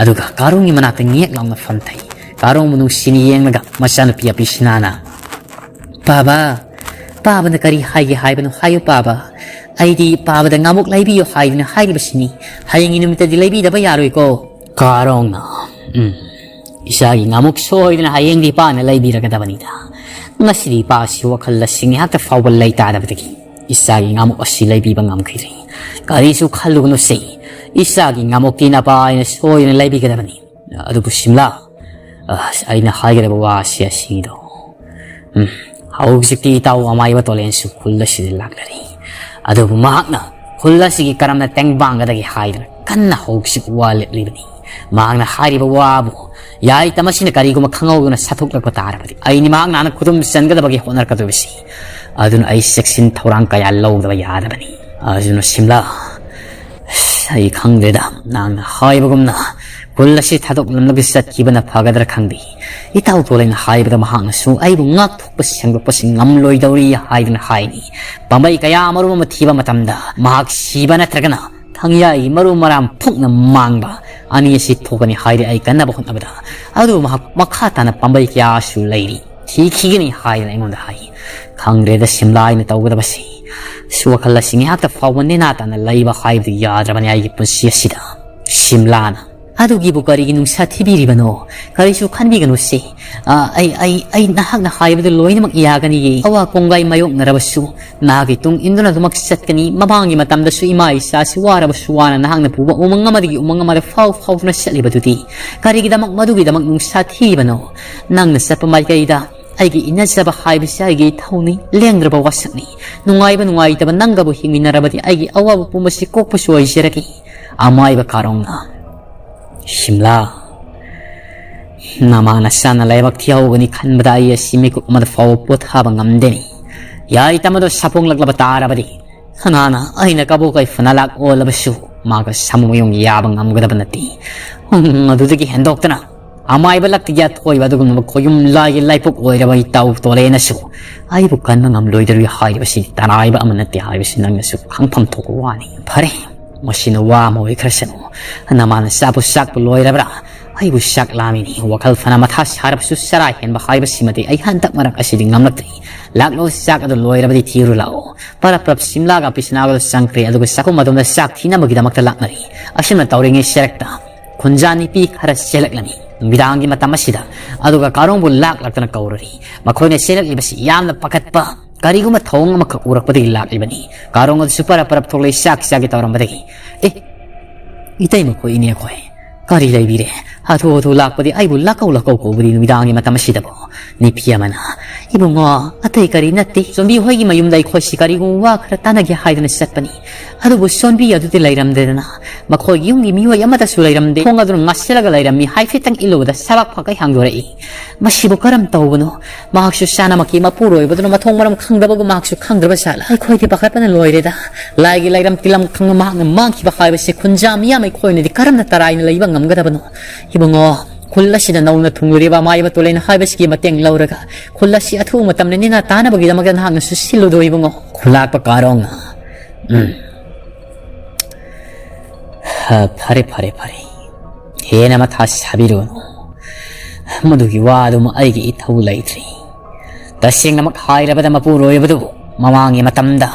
ꯑꯗꯨꯒ ꯀꯥꯔꯣꯡꯒꯤ ꯃꯅꯥꯛꯇ ꯉꯦꯛ ꯂꯥꯎꯅ ꯐꯝꯊꯩ꯫ ꯀꯥꯔꯣꯡꯕꯨ ꯅꯨꯡꯁꯤꯅ ꯌꯦꯡꯂꯒ ꯃꯆꯥꯅꯨꯄꯤ ꯑꯄꯤꯁꯅꯥꯅ, "ꯄꯥꯕ, ꯄꯥꯕꯅ ꯀꯔꯤ ꯍꯥꯏꯒꯦ ꯍꯥꯏꯕꯅꯣ ꯍꯥꯏꯌꯨ ꯄꯥꯕ꯫ ꯑꯩꯗꯤ ꯄꯥꯕꯗ ꯉꯥꯃꯨꯛ ꯂꯩꯕꯤꯌꯨ ꯍꯥꯏꯗꯨꯅ ꯍꯥꯏꯔꯤꯕꯁꯤꯅꯤ꯫ ꯍꯌꯦꯡꯒꯤ ꯅꯨꯃꯤꯠꯇꯗꯤ ꯂꯩꯕꯤꯗꯕ ꯌꯥꯔꯣꯏꯀꯣ꯫" ꯀꯥꯔꯣꯡꯅ, "ꯎꯝ, ꯏꯆꯥꯒꯤ ꯉꯥꯃꯨꯛ ꯁꯣꯏꯗꯅ ꯍꯌꯦꯡꯗꯤ ꯏꯄꯥꯅ ꯂꯩꯕꯤꯔꯒꯗꯕꯅꯤꯗ꯫ ꯉꯁꯤꯗꯤ ꯏꯄꯥꯁꯤ ꯋꯥꯈꯜ ꯂꯧꯁꯤꯡ ꯉꯥꯏꯍꯥꯛꯇ ꯐꯥꯎꯕ ꯂꯩꯇꯥꯗꯕꯗꯒꯤ ꯏꯆꯥꯒꯤ ꯉꯥꯃꯨꯛ ꯑꯁꯤ ꯂꯩꯕꯤꯕ ꯉꯝꯈꯤꯗ꯭ꯔꯦ꯫ ꯀꯔꯤꯁꯨ ꯈꯜꯂꯨꯒꯅꯨꯁꯦ, ꯏꯆꯥꯒꯤ ꯉꯥꯃꯨꯛꯇꯤ ꯅꯄꯥ ꯑꯩꯅ ꯁꯣꯏꯗꯅ ꯂꯩꯕꯤꯒꯗꯕꯅꯤ꯫ ꯑꯗꯨꯕꯨ ꯁꯤꯝꯂꯥ, ꯑꯁ, ꯑꯩꯅ ꯍꯥꯏꯒꯗꯕ ꯋꯥꯁꯤ ꯑꯁꯤꯗꯣ, ꯎꯝ, ꯍꯧꯖꯤꯛꯇꯤ ꯏꯇꯥꯎ ꯑꯃꯥꯏꯕ ꯇꯣꯂꯦꯟꯁꯨ ꯈꯨꯜ ꯑꯁꯤꯗ ꯂꯥꯛꯂꯔꯤ꯫ ꯑꯗꯨꯕꯨ ꯃꯍꯥꯛꯅ ꯈꯨꯜ ꯑꯁꯤꯒꯤ ꯀꯔꯝꯅ ꯇꯦꯡꯕꯥꯡꯒꯗꯒꯦ ꯍꯥꯏꯗꯨꯅ ꯀꯟꯅ ꯍꯧꯖꯤꯛ ꯋꯥ ꯂꯦꯞꯂꯤꯕꯅꯤ꯫ ꯃꯍꯥꯛꯅ ꯍꯥꯏꯔꯤꯕ ꯋꯥꯕꯨ ꯌꯥꯏꯇ ꯃꯁꯤꯅ ꯀꯔꯤꯒꯨꯝꯕ ꯈꯪꯍꯧꯗꯨꯅ ꯁꯥꯊꯣꯛꯂꯛꯄ ꯇꯥꯔꯕꯗꯤ ꯑꯩꯅꯤ ꯃꯍꯥꯛꯅ ꯍꯥꯟꯅ ꯈꯨꯗꯨꯝ ꯆꯟꯒꯗꯕꯒꯤ ꯍꯣꯠꯅꯔꯛꯀꯗꯣꯏꯕꯁꯤ꯫ ꯑꯗꯨꯅ ꯑꯩ ꯆꯦꯛꯁꯤꯟ ꯊꯧꯔꯥꯡ ꯀꯌꯥ ꯂꯧꯗꯕ ꯌꯥꯗꯕꯅꯤ꯫ ꯑꯗꯨꯅ ꯁꯤꯝꯂꯥ, ꯑꯩ ꯈꯪꯗ꯭ꯔꯦꯗ, ꯅꯍꯥꯛꯅ ꯍꯥꯏꯕꯒꯨꯝꯅ ꯈꯨꯜ ꯑꯁꯤ ꯊꯥꯗꯣꯛꯂꯝꯂꯒ ꯆꯠꯈꯤꯕꯅ ꯐꯒꯗ꯭ꯔꯥ ꯈꯪꯗꯦ꯫ ꯏꯇꯥꯎ ꯇꯣꯂꯩꯅ ꯍꯥꯏꯕꯗ ꯃꯍꯥꯛꯅꯁꯨ ꯑꯩꯕꯨ ꯉꯥꯛꯊꯣꯛꯄ ꯁꯦꯡꯗꯣꯛꯄꯁꯤ ꯉꯝꯂꯣꯏꯗꯧꯔꯤ ꯍꯥꯏꯗꯨꯅ ꯍꯥꯏꯅꯤ꯫ ꯄꯥꯝꯕꯩ ꯀꯌꯥ ꯑꯃꯔꯣꯝ ꯑꯃ ꯊꯤꯕ ꯃꯇꯝꯗ ꯃꯍꯥꯛ ꯁꯤꯕ ꯅꯠꯇ꯭ꯔꯒꯅ ꯊꯪꯌꯥꯏꯒꯤ ꯃꯔꯨ ꯃꯔꯥꯡ ꯐꯨꯛꯅ ꯃꯥꯡꯕ ꯑꯅꯤ ꯑꯁꯤ ꯊꯣꯛꯀꯅꯤ ꯍꯥꯏꯔꯦ ꯑꯩ ꯀꯟꯅꯕ ꯍꯣꯠꯅꯕꯗ꯫ ꯑꯗꯨꯕꯨ ꯃꯍꯥꯛ ꯃꯈꯥ ꯇꯥꯅ ꯄꯥꯝꯕꯩ ꯀꯌꯥꯁꯨ ꯂꯩꯔꯤ, ꯊꯤꯈꯤꯒꯅꯤ ꯍꯥꯏꯗꯅ ꯑꯩꯉꯣꯟꯗ ꯍꯥꯏ꯫ ꯈꯪꯗ꯭ꯔꯦꯗ ꯁꯤꯝꯂꯥ ꯑꯩꯅ ꯇꯧꯒꯗꯕꯁꯤ꯫ ꯋꯥꯈꯜ ꯑꯁꯤ ꯉꯥꯏꯍꯥꯛꯇ ꯐꯥꯎꯕ ꯅꯦꯅꯥ ꯇꯥꯅ ꯂꯩꯕ ꯍꯥꯏꯕꯗꯨ ꯌꯥꯗ꯭ꯔꯕꯅꯤ ꯑꯩꯒꯤ ꯄꯨꯟꯁꯤ ꯑꯁꯤꯗ꯫ ꯁꯤꯝꯂꯥꯅ, "ꯑꯗꯨꯒꯤꯕꯨ ꯀꯔꯤꯒꯤ ꯅꯨꯡꯁꯥ ꯊꯤꯕꯤꯔꯤꯕꯅꯣ? ꯀꯔꯤꯁꯨ ꯈꯟꯕꯤꯒꯅꯨꯁꯦ꯫ ꯑ, ꯑꯩ, ꯑꯩ, ꯑꯩ ꯅꯍꯥꯛꯅ ꯍꯥꯏꯕꯗꯨ ꯂꯣꯏꯅꯃꯛ ꯌꯥꯒꯅꯤꯌꯦ꯫ ꯑꯋꯥ ꯀꯣꯡꯒꯥꯏ ꯃꯥꯌꯣꯛꯅꯔꯕꯁꯨ ꯅꯍꯥꯛꯀꯤ ꯇꯨꯡ ꯏꯟꯗꯨꯅ ꯑꯗꯨꯃꯛ ꯆꯠꯀꯅꯤ꯫ ꯃꯃꯥꯡꯒꯤ ꯃꯇꯝꯗꯁꯨ ꯏꯃꯥ ꯏꯆꯥꯁꯤ ꯋꯥꯔꯕꯁꯨ ꯋꯥꯅ ꯅꯍꯥꯛꯅ ꯄꯨꯕ ꯎꯃꯪ ꯑꯃꯗꯒꯤ ꯎꯃꯪ ꯑꯃꯗ ꯐꯥꯎ ꯐꯥꯎꯗꯨꯅ ꯆꯠꯂꯤꯕꯗꯨꯗꯤ ꯀꯔꯤꯒꯤꯗꯃꯛ ꯃꯗꯨꯒꯤꯗꯃꯛ ꯅꯨꯡꯁꯥ ꯊꯤꯔꯤꯕꯅꯣ? ꯅꯪꯅ ꯆꯠꯄ ꯃꯥꯏꯀꯩꯗ ꯑꯩꯒꯤ ꯏꯟꯅꯖꯕ ꯍꯥꯏꯕꯁꯤ ꯑꯩꯒꯤ ꯏꯊꯧꯅꯤ, ꯂꯦꯡꯗ꯭ꯔꯕ ꯋꯥꯁꯛꯅꯤ꯫ ꯅꯨꯡꯉꯥꯏꯕ ꯅꯨꯡꯉꯥꯏꯇꯕ ꯅꯪꯒꯕꯨ ꯍꯤꯡꯃꯤꯟꯅꯔꯕꯗꯤ ꯑꯩꯒꯤ ꯑꯋꯥꯕ ꯄꯨꯝꯕꯁꯤ ꯀꯣꯛꯄꯁꯨ ꯑꯣꯏꯖꯔꯒꯦ꯫" ꯑꯃꯥꯏꯕ ꯀꯥꯔꯣꯡꯅ, "ꯁꯤꯝꯂꯥ, ꯅꯃꯥ ꯅꯆꯥꯅ ꯂꯥꯏꯕꯛ ꯊꯤꯍꯧꯒꯅꯤ ꯈꯟꯕꯗ ꯑꯩ ꯑꯁꯤ ꯃꯤꯀꯨꯞ ꯑꯃꯗ ꯐꯥꯎꯕ ꯄꯣꯊꯥꯕ ꯉꯝꯗꯦꯅꯦ꯫ ꯌꯥꯏꯇꯝ ꯑꯗꯣ ꯁꯥꯐꯣꯡꯂꯛꯂꯕ ꯇꯥꯔꯕꯗꯤ, ꯀꯅꯥꯅ ꯑꯩꯅ ꯀꯕꯣꯛ ꯀꯩ ꯐꯅ ꯂꯥꯛ ꯑꯣꯜꯂꯕꯁꯨ ꯃꯥꯒ ꯁꯥꯃꯨ ꯃꯌꯨꯡ ꯌꯥꯕ ꯉꯝꯒꯗꯕ ꯅꯠꯇꯦ꯫ ꯎꯝ, ꯑꯗꯨꯗꯒꯤ ꯍꯦꯟꯗꯣꯛꯇꯅ ꯑꯃꯥꯏꯕ ꯂꯛꯇꯒꯤ ꯑꯊꯣꯏꯕ ꯑꯗꯨꯒꯨꯝꯂꯕ ꯈꯣꯌꯨꯝ ꯂꯥꯏꯒꯤ ꯂꯥꯏꯄꯣꯛ ꯑꯣꯏꯔꯕ ꯏꯇꯥꯎ ꯇꯣꯂꯦꯅꯁꯨ ꯑꯩꯕꯨ ꯀꯟꯕ ꯉꯝꯂꯣꯏꯗꯧꯔꯤ ꯍꯥꯏꯔꯤꯕꯁꯤ ꯇꯔꯥꯏꯕ ꯑꯃ ꯅꯠꯇꯦ ꯍꯥꯏꯕꯁꯤ ꯅꯪꯅꯁꯨ ꯈꯪꯐꯝ ꯊꯣꯛꯄ ꯋꯥꯅꯤ꯫ ꯐꯔꯦ, ꯃꯁꯤꯅ ꯋꯥ ꯑꯃ ꯑꯣꯏꯈ꯭ꯔꯁꯅꯨ꯫ ꯅꯃꯥꯅ ꯆꯥꯕꯨ ꯆꯥꯛꯄ ꯂꯣꯏꯔꯕ꯭ꯔꯥ? ꯑꯩꯕꯨ ꯆꯥꯛ ꯂꯥꯝꯃꯤꯅꯤ꯫ ꯋꯥꯈꯜ ꯐꯅ ꯃꯊꯥ ꯁꯥꯔꯕꯁꯨ ꯆꯔꯥ ꯍꯦꯟꯕ ꯍꯥꯏꯕꯁꯤꯃꯗꯤ ꯑꯩ ꯍꯟꯗꯛ ꯃꯔꯛ ꯑꯁꯤꯗꯤ ꯉꯝꯂꯛꯇ꯭ꯔꯤ꯫ ꯂꯥꯛꯂꯣ, ꯆꯥꯛ ꯑꯗꯨ ꯂꯣꯏꯔꯕꯗꯤ ꯊꯤꯔꯨ ꯂꯥꯛꯑꯣ꯫ ꯄꯔꯞ ꯄꯔꯞ ꯁꯤꯝꯂꯥꯒ ꯄꯤꯁꯅꯥꯒꯗꯨ ꯆꯪꯈ꯭ꯔꯦ, ꯑꯗꯨꯒ ꯆꯥꯛꯈꯨꯝ ꯑꯗꯣꯝꯗ ꯆꯥꯛ ꯊꯤꯅꯕꯒꯤꯗꯃꯛꯇ ꯂꯥꯛꯅꯔꯤ꯫ ꯑꯁꯨꯝꯅ ꯇꯧꯔꯤꯉꯩ ꯁꯦꯔꯛꯇ ꯈꯨꯟꯖꯥ ꯅꯤꯄꯤ ꯈꯔ ꯆꯦꯜꯂꯛꯂꯝꯃꯤ ꯅꯨꯃꯤꯗꯥꯡꯒꯤ ꯃꯇꯝ ꯑꯁꯤꯗ, ꯑꯗꯨꯒ ꯀꯥꯔꯣꯡꯕꯨ ꯂꯥꯛ ꯂꯥꯛꯇꯅ ꯀꯧꯔꯔꯤ꯫ ꯃꯈꯣꯏꯅ ꯆꯦꯜꯂꯛꯂꯤꯕꯁꯤ ꯌꯥꯝꯅ ꯄꯥꯈꯠꯄ, ꯀꯔꯤꯒꯨꯝꯕ ꯊꯧꯑꯣꯡ ꯑꯃꯈꯛ ꯎꯔꯛꯄꯗꯒꯤ ꯂꯥꯛꯂꯤꯕꯅꯤ꯫ ꯀꯥꯔꯣꯡ ꯑꯗꯨꯁꯨ ꯄꯔꯞ ꯄꯔꯞ ꯊꯣꯛꯂꯛꯏ, ꯆꯥꯛ ꯆꯥꯒꯦ ꯇꯧꯔꯝꯕꯗꯒꯤ꯫ "ꯑꯦ, ꯏꯇꯩꯃꯈꯣꯏ, ꯏꯅꯦꯈꯣꯏ, ꯀꯔꯤ ꯂꯩꯕꯤꯔꯦ? ꯍꯥꯊꯨ ꯍꯥꯊꯨ ꯂꯥꯛꯄꯗꯤ ꯑꯩꯕꯨ ꯂꯥꯛꯀꯧ ꯂꯥꯛꯀꯧ ꯀꯧꯕꯗꯤ ꯅꯨꯃꯤꯗꯥꯡꯒꯤ ꯃꯇꯝ ꯑꯁꯤꯗꯕꯨ?" ꯅꯨꯄꯤ ꯑꯃꯅ, "ꯏꯕꯨꯡꯉꯣ, ꯑꯇꯩ ꯀꯔꯤ ꯅꯠꯇꯦ, ꯆꯣꯟꯕꯤ ꯍꯣꯏꯒꯤ ꯃꯌꯨꯝꯗ ꯑꯩꯈꯣꯏꯁꯤ ꯀꯔꯤꯒꯨꯝꯕ ꯋꯥ ꯈꯔ ꯇꯥꯟꯅꯒꯦ ꯍꯥꯏꯗꯨꯅ ꯆꯠꯄꯅꯤ꯫ ꯑꯗꯨꯕꯨ ꯆꯣꯟꯕꯤ ꯑꯗꯨꯗꯤ ꯂꯩꯔꯝꯗ꯭ꯔꯦꯗꯅ, ꯃꯈꯣꯏꯒꯤ ꯌꯨꯝꯒꯤ ꯃꯤꯑꯣꯏ ꯑꯃꯠꯇꯁꯨ ꯂꯩꯔꯝꯗꯦ꯫ ꯊꯣꯡ ꯑꯗꯨꯅ ꯉꯥꯁꯤꯜꯂꯒ ꯂꯩꯔꯝꯃꯤ꯫ ꯍꯥꯏꯐꯦꯠꯇꯪ ꯏꯜꯂꯨꯕꯗ ꯁꯕꯥꯛ ꯐꯥꯛꯀꯩ ꯍꯥꯡꯗꯣꯔꯛꯏ꯫ ꯃꯁꯤꯕꯨ ꯀꯔꯝ ꯇꯧꯕꯅꯣ? ꯃꯍꯥꯛꯁꯨ ꯆꯥꯅꯃꯛꯀꯤ ꯃꯄꯨꯔꯣꯏꯕꯗꯨꯅ ꯃꯊꯣꯡ ꯃꯔꯝ ꯈꯪꯗꯕꯒꯨꯝ ꯃꯍꯥꯛꯁꯨ ꯈꯪꯗ꯭ꯔꯕ ꯖꯥꯠꯂ? ꯑꯩꯈꯣꯏꯗꯤ ꯄꯥꯈꯠꯄꯅ ꯂꯣꯏꯔꯦꯗ꯫ ꯂꯥꯏꯒꯤ ꯂꯩꯔꯝ ꯇꯤꯂꯝ ꯈꯪꯅ ꯃꯍꯥꯛꯅ ꯃꯥꯡꯈꯤꯕ ꯍꯥꯏꯕꯁꯤ ꯈꯨꯟꯖꯥ ꯃꯤꯌꯥꯝ ꯑꯩꯈꯣꯏꯅꯗꯤ ꯀꯔꯝꯅ ꯇꯔꯥꯏꯅ ꯂꯩꯕ ꯉꯝꯒꯗꯕꯅꯣ? ꯏꯕꯨꯡꯉꯣ, ꯈꯨꯜ ꯑꯁꯤꯗ ꯅꯧꯅ ꯊꯨꯡꯂꯨꯔꯤꯕ ꯑꯃꯥꯏꯕ ꯇꯣꯂꯦꯟ ꯍꯥꯏꯕꯁꯤꯒꯤ ꯃꯇꯦꯡ ꯂꯧꯔꯒ ꯈꯨꯜ ꯑꯁꯤ ꯑꯊꯨꯕ ꯃꯇꯝꯗ ꯅꯦꯅꯥ ꯇꯥꯅꯕꯒꯤꯗꯃꯛꯇ ꯅꯍꯥꯛꯅꯁꯨ ꯁꯤꯜꯂꯨꯗꯣ ꯏꯕꯨꯡꯉꯣ?" ꯈꯨꯂꯥꯛꯄ ꯀꯥꯔꯣꯡꯅ, "ꯎꯝ, ꯍ, ꯐꯔꯦ, ꯐꯔꯦ, ꯐꯔꯦ꯫ ꯍꯦꯟꯅ ꯃꯊꯥ ꯁꯥꯕꯤꯔꯨꯒꯅꯨ꯫ ꯃꯗꯨꯒꯤ ꯋꯥꯗꯨꯃ ꯑꯩꯒꯤ ꯏꯊꯧ ꯂꯩꯇ꯭ꯔꯤ꯫ ꯇꯁꯦꯡꯅꯃꯛ ꯍꯥꯏꯔꯕꯗ ꯃꯄꯨꯔꯣꯏꯕꯗꯨꯕꯨ ꯃꯃꯥꯡꯒꯤ ꯃꯇꯝꯗ,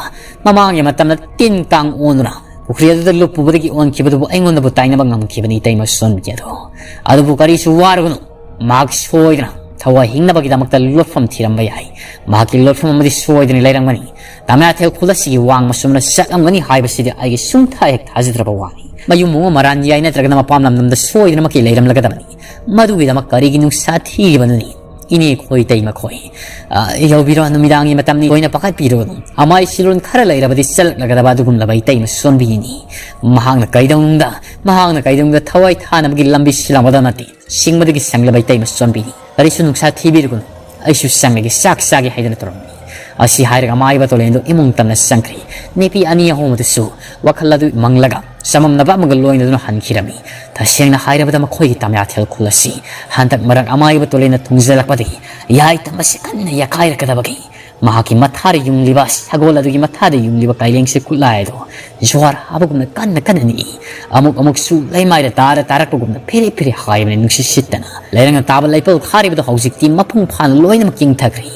ꯃꯃꯥꯡꯒꯤ ꯃꯇꯝꯗ ꯇꯤꯟ ꯀꯥꯡ ꯑꯣꯟꯗꯨꯅ ꯄꯨꯈ꯭ꯔꯤ ꯑꯗꯨꯗ ꯂꯨꯞꯄꯨꯕꯗꯒꯤ ꯑꯣꯟꯈꯤꯕꯗꯨꯕꯨ ꯑꯩꯉꯣꯟꯗꯕꯨ ꯇꯥꯏꯅꯕ ꯉꯝꯈꯤꯕꯅꯤ, ꯏꯇꯩꯃ ꯁꯣꯟꯕꯤ ꯑꯗꯣ꯫ ꯑꯗꯨꯕꯨ ꯀꯔꯤꯁꯨ ꯋꯥꯔꯨꯒꯅꯨ, ꯃꯍꯥꯛ ꯁꯣꯏꯗꯅ ꯊꯋꯥꯏ ꯍꯤꯡꯅꯕꯒꯤꯗꯃꯛꯇ ꯂꯣꯠꯐꯝ ꯊꯤꯔꯝꯕ ꯌꯥꯏ꯫ ꯃꯍꯥꯛꯀꯤ ꯂꯣꯠꯐꯝ ꯑꯃꯗꯤ ꯁꯣꯏꯗꯅ ꯂꯩꯔꯝꯒꯅꯤ꯫ ꯇꯃꯦꯡꯂꯣꯡ ꯈꯨꯜ ꯑꯁꯤꯒꯤ ꯋꯥꯡꯃ ꯆꯨꯝꯅ ꯆꯠꯂꯝꯒꯅꯤ ꯍꯥꯏꯕꯁꯤꯗꯤ ꯑꯩꯒꯤ ꯁꯨꯡꯊꯥ ꯍꯦꯛ ꯊꯥꯖꯗ꯭ꯔꯕ ꯋꯥꯅꯤ꯫ ꯃꯌꯨꯝ ꯑꯃ ꯃꯔꯥꯟ ꯌꯥꯏ ꯅꯠꯇ꯭ꯔꯒꯅ ꯃꯄꯥꯝ ꯂꯝꯗꯝꯗ ꯁꯣꯏꯗꯅꯃꯛꯀꯤ ꯂꯩꯔꯝꯂꯒꯗꯕꯅꯤ꯫ ꯃꯗꯨꯒꯤꯗꯃꯛ ꯀꯔꯤꯒꯤ ꯅꯨꯡꯁꯥ ꯊꯤꯔꯤꯕꯅꯣꯅꯦ? ꯏꯅꯦ ꯈꯣꯏ, ꯏꯇꯩꯃ ꯈꯣꯏ, ꯑ, ꯌꯧꯕꯤꯔꯣ, ꯅꯨꯃꯤꯗꯥꯡꯒꯤ ꯃꯇꯝꯅꯤ, ꯊꯣꯏꯅ ꯄꯥꯈꯠꯄꯤꯔꯨꯒꯅꯨ꯫ ꯑꯃꯥꯏ ꯁꯤꯂꯣꯟ ꯈꯔ ꯂꯩꯔꯕꯗꯤ ꯆꯠꯂꯛꯂꯒꯗꯕ ꯑꯗꯨꯒꯨꯝꯂꯕ ꯏꯇꯩꯃ ꯁꯣꯟꯕꯤꯅꯤ꯫ ꯃꯍꯥꯛꯅ ꯀꯩꯗꯧꯅꯨꯡꯗ, ꯃꯍꯥꯛꯅ ꯀꯩꯗꯧꯅꯨꯡꯗ ꯊꯋꯥꯏ ꯊꯥꯅꯕꯒꯤ ꯂꯝꯕꯤ ꯁꯤꯜꯂꯝꯒꯗꯕ ꯅꯠꯇꯦ꯫ ꯁꯤꯡꯕꯗꯒꯤ ꯁꯪꯂꯕ ꯏꯇꯩꯃ ꯆꯣꯟꯕꯤꯅꯤ꯫ ꯀꯔꯤꯁꯨ ꯅꯨꯡꯁꯥ ꯊꯤꯕꯤꯔꯨꯒꯅꯨ, ꯑꯩꯁꯨ ꯁꯪꯂꯒꯦ, ꯆꯥꯛ ꯆꯥꯒꯦ ꯍꯥꯏꯗꯨꯅ ꯇꯧꯔꯝꯃꯤ꯫ ꯑꯁꯤ ꯍꯥꯏꯔꯒ ꯑꯃꯥꯏꯕ ꯇꯣꯂꯦꯟꯗꯨ ꯏꯃꯨꯡ ꯇꯝꯅ ꯆꯪꯈ꯭ꯔꯤ꯫ ꯅꯨꯄꯤ ꯑꯅꯤ ꯑꯍꯨꯝ ꯑꯗꯨꯁꯨ ꯋꯥꯈꯜ ꯑꯗꯨ ꯃꯪꯂꯒ ꯆꯃꯝꯅꯕ ꯑꯃꯒ ꯂꯣꯏꯅꯗꯨꯅ ꯍꯟꯈꯤꯔꯝꯃꯤ꯫ ꯇꯁꯦꯡꯅ ꯍꯥꯏꯔꯕꯗ ꯃꯈꯣꯏꯒꯤ ꯇꯥꯃꯤꯌꯥꯊꯦꯜ ꯈꯨꯜ ꯑꯁꯤ ꯍꯟꯗꯛ ꯃꯔꯛ ꯑꯃꯥꯏꯕ ꯇꯣꯂꯦꯟꯅ ꯊꯨꯡꯖꯤꯜꯂꯛꯄꯗꯒꯤ ꯌꯥꯏ ꯇꯝꯕꯁꯤ ꯀꯟꯅ ꯌꯥꯀꯥꯏꯔꯛꯀꯗꯕꯒꯤ ꯃꯍꯥꯛꯀꯤ ꯃꯊꯥꯗ ꯌꯨꯡꯂꯤꯕ, ꯁꯒꯣꯜ ꯑꯗꯨꯒꯤ ꯃꯊꯥꯗ ꯌꯨꯡꯂꯤꯕ ꯀꯥꯏꯂꯦꯡꯁꯦ ꯈꯨꯠꯂꯥꯏ ꯑꯗꯨ ꯖꯨꯋꯥꯔ ꯍꯥꯕꯒꯨꯝꯅ ꯀꯟꯅ ꯀꯟꯅ ꯅꯤꯛꯏ꯫ ꯑꯃꯨꯛ ꯑꯃꯨꯛꯁꯨ ꯂꯩꯃꯥꯏꯗ ꯇꯥꯔ ꯇꯥꯔꯛꯄꯒꯨꯝꯅ ꯐꯤꯔꯤ ꯐꯤꯔꯤ ꯍꯥꯏꯕꯅ ꯅꯨꯡꯁꯤꯠ ꯁꯤꯠꯇꯅ ꯂꯩꯔꯪꯅ ꯇꯥꯕ ꯂꯩꯄꯜ ꯊꯥꯔꯤꯕꯗꯨ ꯍꯧꯖꯤꯛꯇꯤ ꯃꯄꯨꯡ ꯐꯥꯅ ꯂꯣꯏꯅꯃꯛ ꯀꯤꯡꯊꯈ꯭ꯔꯦ꯫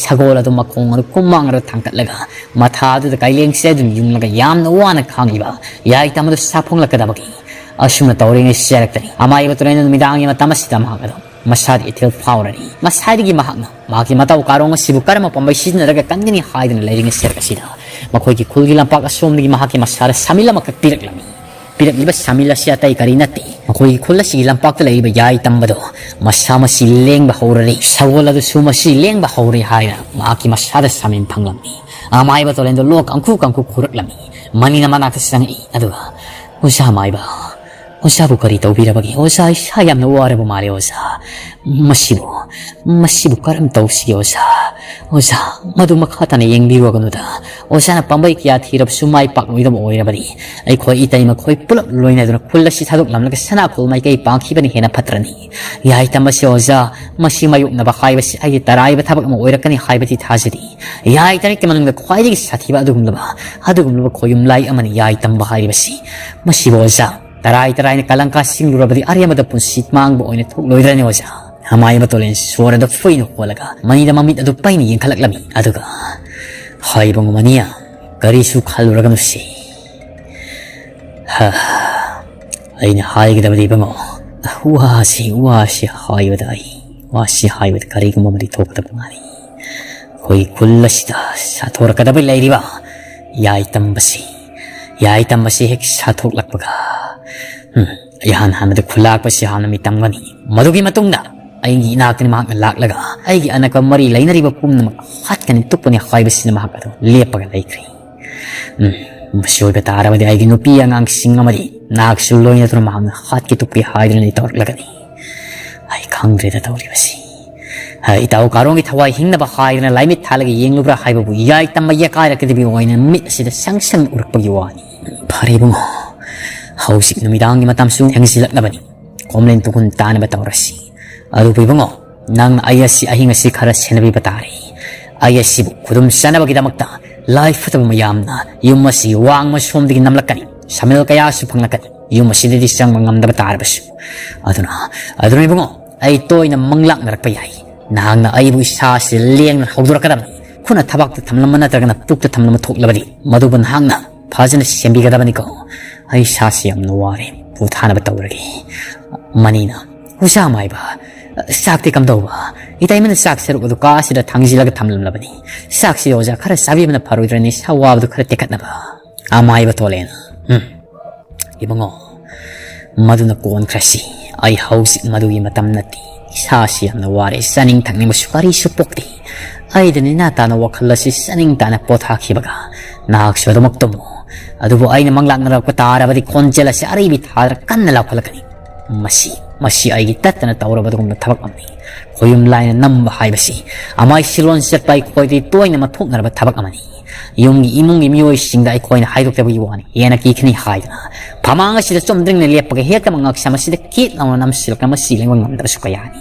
ꯁꯒꯣꯜ ꯑꯗꯨ ꯃꯈꯣꯡ ꯑꯗꯨ ꯀꯨꯝꯃꯥꯡ ꯑꯗꯨ ꯊꯥꯡꯒꯠꯂꯒ ꯃꯊꯥ ꯑꯗꯨꯗ ꯀꯥꯏꯂꯦꯡꯁꯦ ꯑꯗꯨꯝ ꯌꯨꯡꯂꯒ ꯌꯥꯝꯅ ꯋꯥꯅ ꯈꯥꯡꯂꯤꯕ ꯌꯥꯏ ꯇꯝꯕꯗꯨ ꯁꯥꯐꯣꯡꯂꯛꯀꯗꯕꯒꯤ ꯑꯁꯨꯝꯅ ꯇꯧꯔꯤꯉꯩ ꯆꯦꯜꯂꯛꯇꯅꯤ꯫ ꯑꯃꯥꯏꯕ ꯇꯨꯔꯦꯟꯗ ꯅꯨꯃꯤꯗꯥꯡꯒꯤ ꯃꯇꯝ ꯑꯁꯤꯗ ꯃꯍꯥꯛ ꯑꯗꯨ ꯃꯁꯥꯗ ꯏꯊꯤꯜ ꯐꯥꯎꯔꯅꯤ꯫ ꯃꯁꯥꯗꯒꯤ ꯃꯍꯥꯛꯅ ꯃꯍꯥꯛꯀꯤ ꯃꯇꯧ ꯀꯥꯔꯣꯡ ꯑꯁꯤꯕꯨ ꯀꯔꯝꯕ ꯄꯥꯝꯕꯩ ꯁꯤꯖꯤꯟꯅꯔꯒ ꯀꯟꯒꯅꯤ ꯍꯥꯏꯗꯨꯅ ꯂꯩꯔꯤꯉꯩ ꯁꯦꯔꯛ ꯑꯁꯤꯗ ꯃꯈꯣꯏꯒꯤ ꯈꯨꯜꯒꯤ ꯂꯝꯄꯥꯛ ꯑꯁꯣꯝꯗꯒꯤ ꯃꯍꯥꯛꯀꯤ ꯃꯁꯥꯗ ꯁꯥꯃꯤꯜ ꯑꯃꯈꯛ ꯄꯤꯔꯛꯂꯝꯃꯤ꯫ ꯄꯤꯔꯛꯂꯤꯕ ꯁꯥꯃꯤꯜ ꯑꯁꯤ ꯑꯇꯩ ꯀꯔꯤ ꯅꯠꯇꯦ, ꯃꯈꯣꯏꯒꯤ ꯈꯨꯜ ꯑꯁꯤꯒꯤ ꯂꯝꯄꯥꯛꯇ ꯂꯩꯔꯤꯕ ꯌꯥꯏ ꯇꯝꯕꯗꯣ ꯃꯁꯥ ꯃꯁꯤ ꯂꯦꯡꯕ ꯍꯧꯔꯔꯤ, ꯁꯒꯣꯜ ꯑꯗꯨꯁꯨ ꯃꯁꯤ ꯂꯦꯡꯕ ꯍꯧꯔꯦ ꯍꯥꯏꯅ ꯃꯍꯥꯛꯀꯤ ꯃꯁꯥꯗ ꯁꯥꯃꯤꯜ ꯐꯪꯂꯝꯃꯤ꯫ ꯑꯃꯥꯏꯕ ꯇꯣꯂꯦꯟꯗꯣ ꯂꯣꯛ ꯀꯥꯡꯈꯨ ꯀꯥꯡꯈꯨ ꯈꯨꯔꯛꯂꯝꯃꯤ꯫ ꯃꯅꯤꯅ ꯃꯅꯥꯛꯇ ꯆꯪꯉꯛꯏ, ꯑꯗꯨꯒ, "ꯑꯣꯖꯥ ꯑꯃꯥꯏꯕ, ꯑꯣꯖꯥꯕꯨ ꯀꯔꯤ ꯇꯧꯕꯤꯔꯕꯒꯦ? ꯑꯣꯖꯥ, ꯏꯁꯥ ꯌꯥꯝꯅ ꯋꯥꯔꯕ ꯃꯥꯜꯂꯦ, ꯑꯣꯖꯥ꯫ ꯃꯁꯤꯕꯨ, ꯃꯁꯤꯕꯨ ꯀꯔꯝ ꯇꯧꯁꯤꯒꯦ, ꯑꯣꯖꯥ? ꯑꯣꯖꯥ, ꯃꯗꯨ ꯃꯈꯥ ꯇꯥꯅ ꯌꯦꯡꯕꯤꯔꯨꯒꯅꯨꯗ꯫ ꯑꯣꯖꯥꯅ ꯄꯥꯝꯕꯩ ꯀꯌꯥ ꯊꯤꯔꯕꯁꯨ ꯃꯥꯏ ꯄꯥꯛꯂꯣꯏꯗꯕ ꯑꯣꯏꯔꯕꯗꯤ ꯑꯩꯈꯣꯏ ꯏꯇꯩ ꯃꯈꯣꯏ ꯄꯨꯂꯞ ꯂꯣꯏꯅꯗꯨꯅ ꯈꯨꯜ ꯑꯁꯤ ꯊꯥꯗꯣꯛꯂꯝꯂꯒ ꯁꯅꯥ ꯈꯨꯜ ꯃꯥꯏꯀꯩ ꯄꯥꯡꯈꯤꯕꯅ ꯍꯦꯟꯅ ꯐꯠꯇ꯭ꯔꯅꯤ꯫ ꯌꯥꯏ ꯇꯝꯕꯁꯦ ꯑꯣꯖꯥ, ꯃꯁꯤ ꯃꯥꯌꯣꯛꯅꯕ ꯍꯥꯏꯕꯁꯤ ꯑꯩꯒꯤ ꯇꯔꯥꯏꯕ ꯊꯕꯛ ꯑꯃ ꯑꯣꯏꯔꯛꯀꯅꯤ ꯍꯥꯏꯕꯗꯤ ꯊꯥꯖꯗꯦ꯫ ꯌꯥꯏ ꯇꯔꯦꯠꯀꯤ ꯃꯅꯨꯡꯗ ꯈ꯭ꯋꯥꯏꯗꯒꯤ ꯁꯥꯊꯤꯕ ꯑꯗꯨꯒꯨꯝꯂꯕ, ꯑꯗꯨꯒꯨꯝꯂꯕ ꯈꯣꯌꯨꯝ ꯂꯥꯏ ꯑꯃꯅꯤ ꯌꯥꯏ ꯇꯝꯕ ꯍꯥꯏꯔꯤꯕꯁꯤ꯫ ꯃꯁꯤꯕꯨ ꯑꯣꯖꯥ, ꯇꯔꯥꯏ ꯇꯔꯥꯏꯅ ꯀꯂꯪꯀꯥ ꯁꯤꯡꯂꯨꯔꯕꯗꯤ ꯑꯔꯦꯝꯕꯗ ꯄꯨꯟꯁꯤ ꯃꯥꯡꯕ ꯑꯣꯏꯅ ꯊꯣꯛꯂꯣꯏꯗ꯭ꯔꯅꯤ ꯑꯣꯖꯥ?" ꯑꯃꯥꯏꯕ ꯇꯣꯂꯦꯟ ꯁꯣꯔ ꯑꯗꯨ ꯐꯨꯏꯅ ꯍꯣꯜꯂꯒ ꯃꯅꯤꯗ ꯃꯃꯤꯠ ꯑꯗꯨ ꯄꯩꯅ ꯌꯦꯡꯈꯠꯂꯛꯂꯝꯃꯤ꯫ ꯑꯗꯨꯒ, "ꯍꯥꯏꯕ ꯉꯝꯃꯅꯤ, ꯀꯔꯤꯁꯨ ꯈꯜꯂꯨꯔꯒꯅꯨ ꯁꯤ꯫ ꯍ, ꯑꯩꯅ ꯍꯥꯏꯒꯗꯕꯗꯤ ꯏꯕꯨꯡꯉꯣ, ꯋꯥꯁꯤ, ꯋꯥꯁꯤ ꯍꯥꯏꯕꯗ ꯑꯩ, ꯋꯥꯁꯤ ꯍꯥꯏꯕꯗ ꯀꯔꯤꯒꯨꯝꯕ ꯑꯃꯗꯤ ꯊꯣꯛꯀꯗꯕ ꯃꯥꯜꯂꯤ꯫ ꯑꯩꯈꯣꯏ ꯈꯨꯜ ꯑꯁꯤꯗ ꯁꯥꯊꯣꯔꯛꯀꯗꯕ ꯂꯩꯔꯤꯕ ꯌꯥꯏ ꯇꯝꯕꯁꯤ, ꯌꯥꯏ ꯇꯝꯕꯁꯤ ꯍꯦꯛ ꯁꯥꯊꯣꯛꯂꯛꯄꯒ, ꯎꯝ, ꯏꯍꯥꯟ ꯍꯥꯟꯕꯗ ꯈꯨꯂꯥꯛꯄꯁꯤ ꯍꯥꯟꯅ ꯃꯤꯇꯝꯒꯅꯤ꯫ ꯃꯗꯨꯒꯤ ꯃꯇꯨꯡꯗ ꯑꯩꯒꯤ ꯏꯅꯥꯛꯇꯅꯤ ꯃꯍꯥꯛꯅ ꯂꯥꯛꯂꯒ ꯑꯩꯒꯤ ꯑꯅꯛꯄ ꯃꯔꯤ ꯂꯩꯅꯔꯤꯕ ꯄꯨꯝꯅꯃꯛ ꯍꯥꯠꯀꯅꯤ ꯇꯨꯞꯀꯅꯤ ꯍꯥꯏꯕꯁꯤꯅ ꯃꯍꯥꯛ ꯑꯗꯨ ꯂꯦꯞꯄꯒ ꯂꯩꯈ꯭ꯔꯦ꯫ ꯎꯝ, ꯃꯁꯤ ꯑꯣꯏꯕ ꯇꯥꯔꯕꯗꯤ ꯑꯩꯒꯤ ꯅꯨꯄꯤ ꯑꯉꯥꯡꯁꯤꯡ ꯑꯃꯗꯤ ꯅꯍꯥꯛꯁꯨ ꯂꯣꯏꯅꯗꯨꯅ ꯃꯍꯥꯛꯅ ꯍꯥꯠꯀꯦ ꯇꯨꯞꯀꯦ ꯍꯥꯏꯗꯨꯅ ꯇꯧꯔꯛꯂꯒꯅꯤ꯫ ꯑꯩ ꯈꯪꯗ꯭ꯔꯦꯗ ꯇꯧꯔꯤꯕꯁꯤ꯫ ꯍꯥ, ꯏꯇꯥꯎ ꯀꯥꯔꯣꯡꯒꯤ ꯊꯋꯥꯏ ꯍꯤꯡꯅꯕ ꯍꯥꯏꯗꯅ ꯂꯥꯏꯃꯤꯠ ꯊꯥꯜꯂꯒ ꯌꯦꯡꯂꯨꯕ꯭ꯔꯥ ꯍꯥꯏꯕꯕꯨ ꯌꯥꯏ ꯇꯝꯕ ꯌꯦꯀꯥꯏꯔꯛꯀꯗꯕꯤ ꯑꯣꯏꯅ ꯃꯤꯠ ꯑꯁꯤꯗ ꯁꯪ ꯁꯪ ꯎꯔꯛꯄꯒꯤ ꯋꯥꯅꯤ꯫ ꯐꯔꯦ ꯏꯕꯨꯡꯉꯣ, ꯍꯧꯖꯤꯛ ꯅꯨꯃꯤꯗꯥꯡꯒꯤ ꯃꯇꯝꯁꯨ ꯊꯦꯡꯖꯤꯜꯂꯛꯂꯕꯅꯤ꯫ ꯈꯣꯝꯂꯦꯟ ꯇꯨꯈꯨꯟ ꯇꯥꯅꯕ ꯇꯧꯔꯁꯤ꯫ ꯑꯗꯨꯕꯨ ꯏꯕꯨꯡꯉꯣ, ꯅꯪꯅ ꯑꯩ ꯑꯁꯤ ꯑꯍꯤꯡ ꯑꯁꯤ ꯈꯔ ꯁꯦꯟꯅꯕꯤꯕ ꯇꯥꯔꯦ꯫ ꯑꯩ ꯑꯁꯤꯕꯨ ꯈꯨꯗꯨꯝ ꯆꯟꯅꯕꯒꯤꯗꯃꯛꯇ ꯂꯥꯏ ꯐꯠꯇꯕ ꯃꯌꯥꯝꯅ ꯌꯨꯝ ꯑꯁꯤꯒꯤ ꯋꯥꯡꯃ ꯁꯣꯝꯗꯒꯤ ꯅꯝꯂꯛꯀꯅꯤ, ꯁꯃꯤꯜ ꯀꯌꯥꯁꯨ ꯐꯪꯂꯛꯀꯅꯤ꯫ ꯌꯨꯝ ꯑꯁꯤꯗꯗꯤ ꯆꯪꯕ ꯉꯝꯗꯕ ꯇꯥꯔꯕꯁꯨ꯫ ꯑꯗꯨꯅ, ꯑꯗꯨꯅ ꯏꯕꯨꯡꯉꯣ, ꯑꯩ ꯇꯣꯏꯅ ꯃꯪꯂꯥꯛꯅꯔꯛꯄ ꯌꯥꯏ꯫ ꯅꯍꯥꯛꯅ ꯑꯩꯕꯨ ꯏꯁꯥꯁꯤ ꯂꯦꯡꯅ ꯍꯧꯗꯣꯔꯛꯀꯗꯕꯅꯤ꯫ ꯈꯨꯠꯅ ꯊꯕꯥꯛꯇ ꯊꯝꯂꯝꯕ ꯅꯠꯇ꯭ꯔꯒꯅ ꯄꯨꯛꯇ ꯊꯝꯂꯝꯕ ꯊꯣꯛꯂꯕꯗꯤ ꯃꯗꯨꯕꯨ ꯅꯍꯥꯛꯅ ꯐꯖꯅ ꯁꯦꯝꯕꯤꯒꯗꯕꯅꯤꯀꯣ꯫ ꯑꯩ ꯏꯁꯥꯁꯤ ꯌꯥꯝꯅ ꯋꯥꯔꯦ꯫ ꯄꯣꯊꯥꯅꯕ ꯇꯧꯔꯒꯦ꯫ ꯃꯅꯤꯅ, ꯑꯣꯖꯥ ꯃꯥꯏꯕ, ꯆꯥꯛꯇꯤ ꯀꯝꯗꯧꯕ? ꯏꯇꯩꯃꯅ ꯆꯥꯛ ꯁꯔꯨꯛ ꯑꯗꯨ ꯀꯥ ꯑꯁꯤꯗ ꯊꯥꯡꯖꯤꯜꯂꯒ ꯊꯝꯂꯝꯂꯕꯅꯤ꯫ ꯆꯥꯛꯁꯤ ꯑꯣꯖꯥ ꯈꯔ ꯆꯥꯕꯤꯕꯅ ꯐꯔꯣꯏꯗ꯭ꯔꯅꯤ, ꯏꯁꯥ ꯋꯥꯕꯗꯨ ꯈꯔ ꯇꯦꯛꯈꯠꯅꯕ? ꯑꯃꯥꯏꯕ ꯇꯣꯂꯦꯟ, ꯎꯝ, ꯏꯕꯨꯡꯉꯣ, ꯃꯗꯨꯅ ꯀꯣꯟꯈ꯭ꯔꯁꯤ꯫ ꯑꯩ ꯍꯧꯖꯤꯛ ꯃꯗꯨꯒꯤ ꯃꯇꯝ ꯅꯠꯇꯦ꯫ ꯏꯁꯥꯁꯤ ꯌꯥꯝꯅ ꯋꯥꯔꯦ, ꯆꯥꯅꯤꯡ ꯊꯛꯅꯤꯡꯕꯁꯨ ꯀꯔꯤꯁꯨ ꯄꯣꯛꯇꯦ꯫ ꯑꯩꯗ ꯅꯦꯅꯥ ꯇꯥꯅ ꯋꯥꯈꯜ ꯑꯁꯤ ꯆꯥꯅꯤꯡ ꯇꯥꯅ ꯄꯣꯊꯥꯈꯤꯕꯒ ꯅꯍꯥꯛꯁꯨ ꯑꯗꯨꯃꯛ ꯇꯨꯝꯃꯨ꯫ ꯑꯗꯨꯕꯨ ꯑꯩꯅ ꯃꯪꯂꯥꯛꯅꯔꯛꯄ ꯇꯥꯔꯕꯗꯤ ꯈꯣꯟꯖꯦꯜ ꯑꯁꯤ ꯑꯔꯩꯕꯤ ꯊꯥꯗꯅ ꯀꯟꯅ ꯂꯥꯎꯈꯠꯂꯛꯀꯅꯤ꯫ ꯃꯁꯤ, ꯃꯁꯤ ꯑꯩꯒꯤ ꯇꯠꯇꯅ ꯇꯧꯔꯕ ꯑꯗꯨꯒꯨꯝꯕ ꯊꯕꯛ ꯑꯃꯅꯤ꯫ ꯈꯣꯌꯨꯝ ꯂꯥꯏꯅ ꯅꯝꯕ ꯍꯥꯏꯕꯁꯤ ꯑꯃꯥꯏ ꯁꯤꯔꯣꯟ ꯆꯠꯄ ꯑꯩꯈꯣꯏꯗꯤ ꯇꯣꯏꯅ ꯃꯊꯣꯛꯅꯔꯕ ꯊꯕꯛ ꯑꯃꯅꯤ꯫ ꯌꯨꯝꯒꯤ ꯏꯃꯨꯡꯒꯤ ꯃꯤꯑꯣꯏꯁꯤꯡꯗ ꯑꯩꯈꯣꯏꯅ ꯍꯥꯏꯗꯣꯛꯇꯕꯒꯤ ꯋꯥꯅꯤ꯫ ꯍꯦꯟꯅ ꯀꯤꯈꯤꯅꯤ ꯍꯥꯏꯗꯨꯅ ꯐꯃꯥꯡ ꯑꯁꯤꯗ ꯆꯨꯝꯗ꯭ꯔꯤꯡꯅ ꯂꯦꯞꯄꯒ ꯍꯦꯛꯇ ꯃꯉꯛꯁꯝ ꯑꯁꯤꯗ ꯀꯦꯠ ꯂꯥꯎꯅ ꯅꯝꯁꯤꯜꯂꯛꯇꯅ ꯃꯁꯤ ꯂꯦꯡꯕ ꯉꯝꯗꯕꯁꯨ ꯀꯌꯥꯅꯤ꯫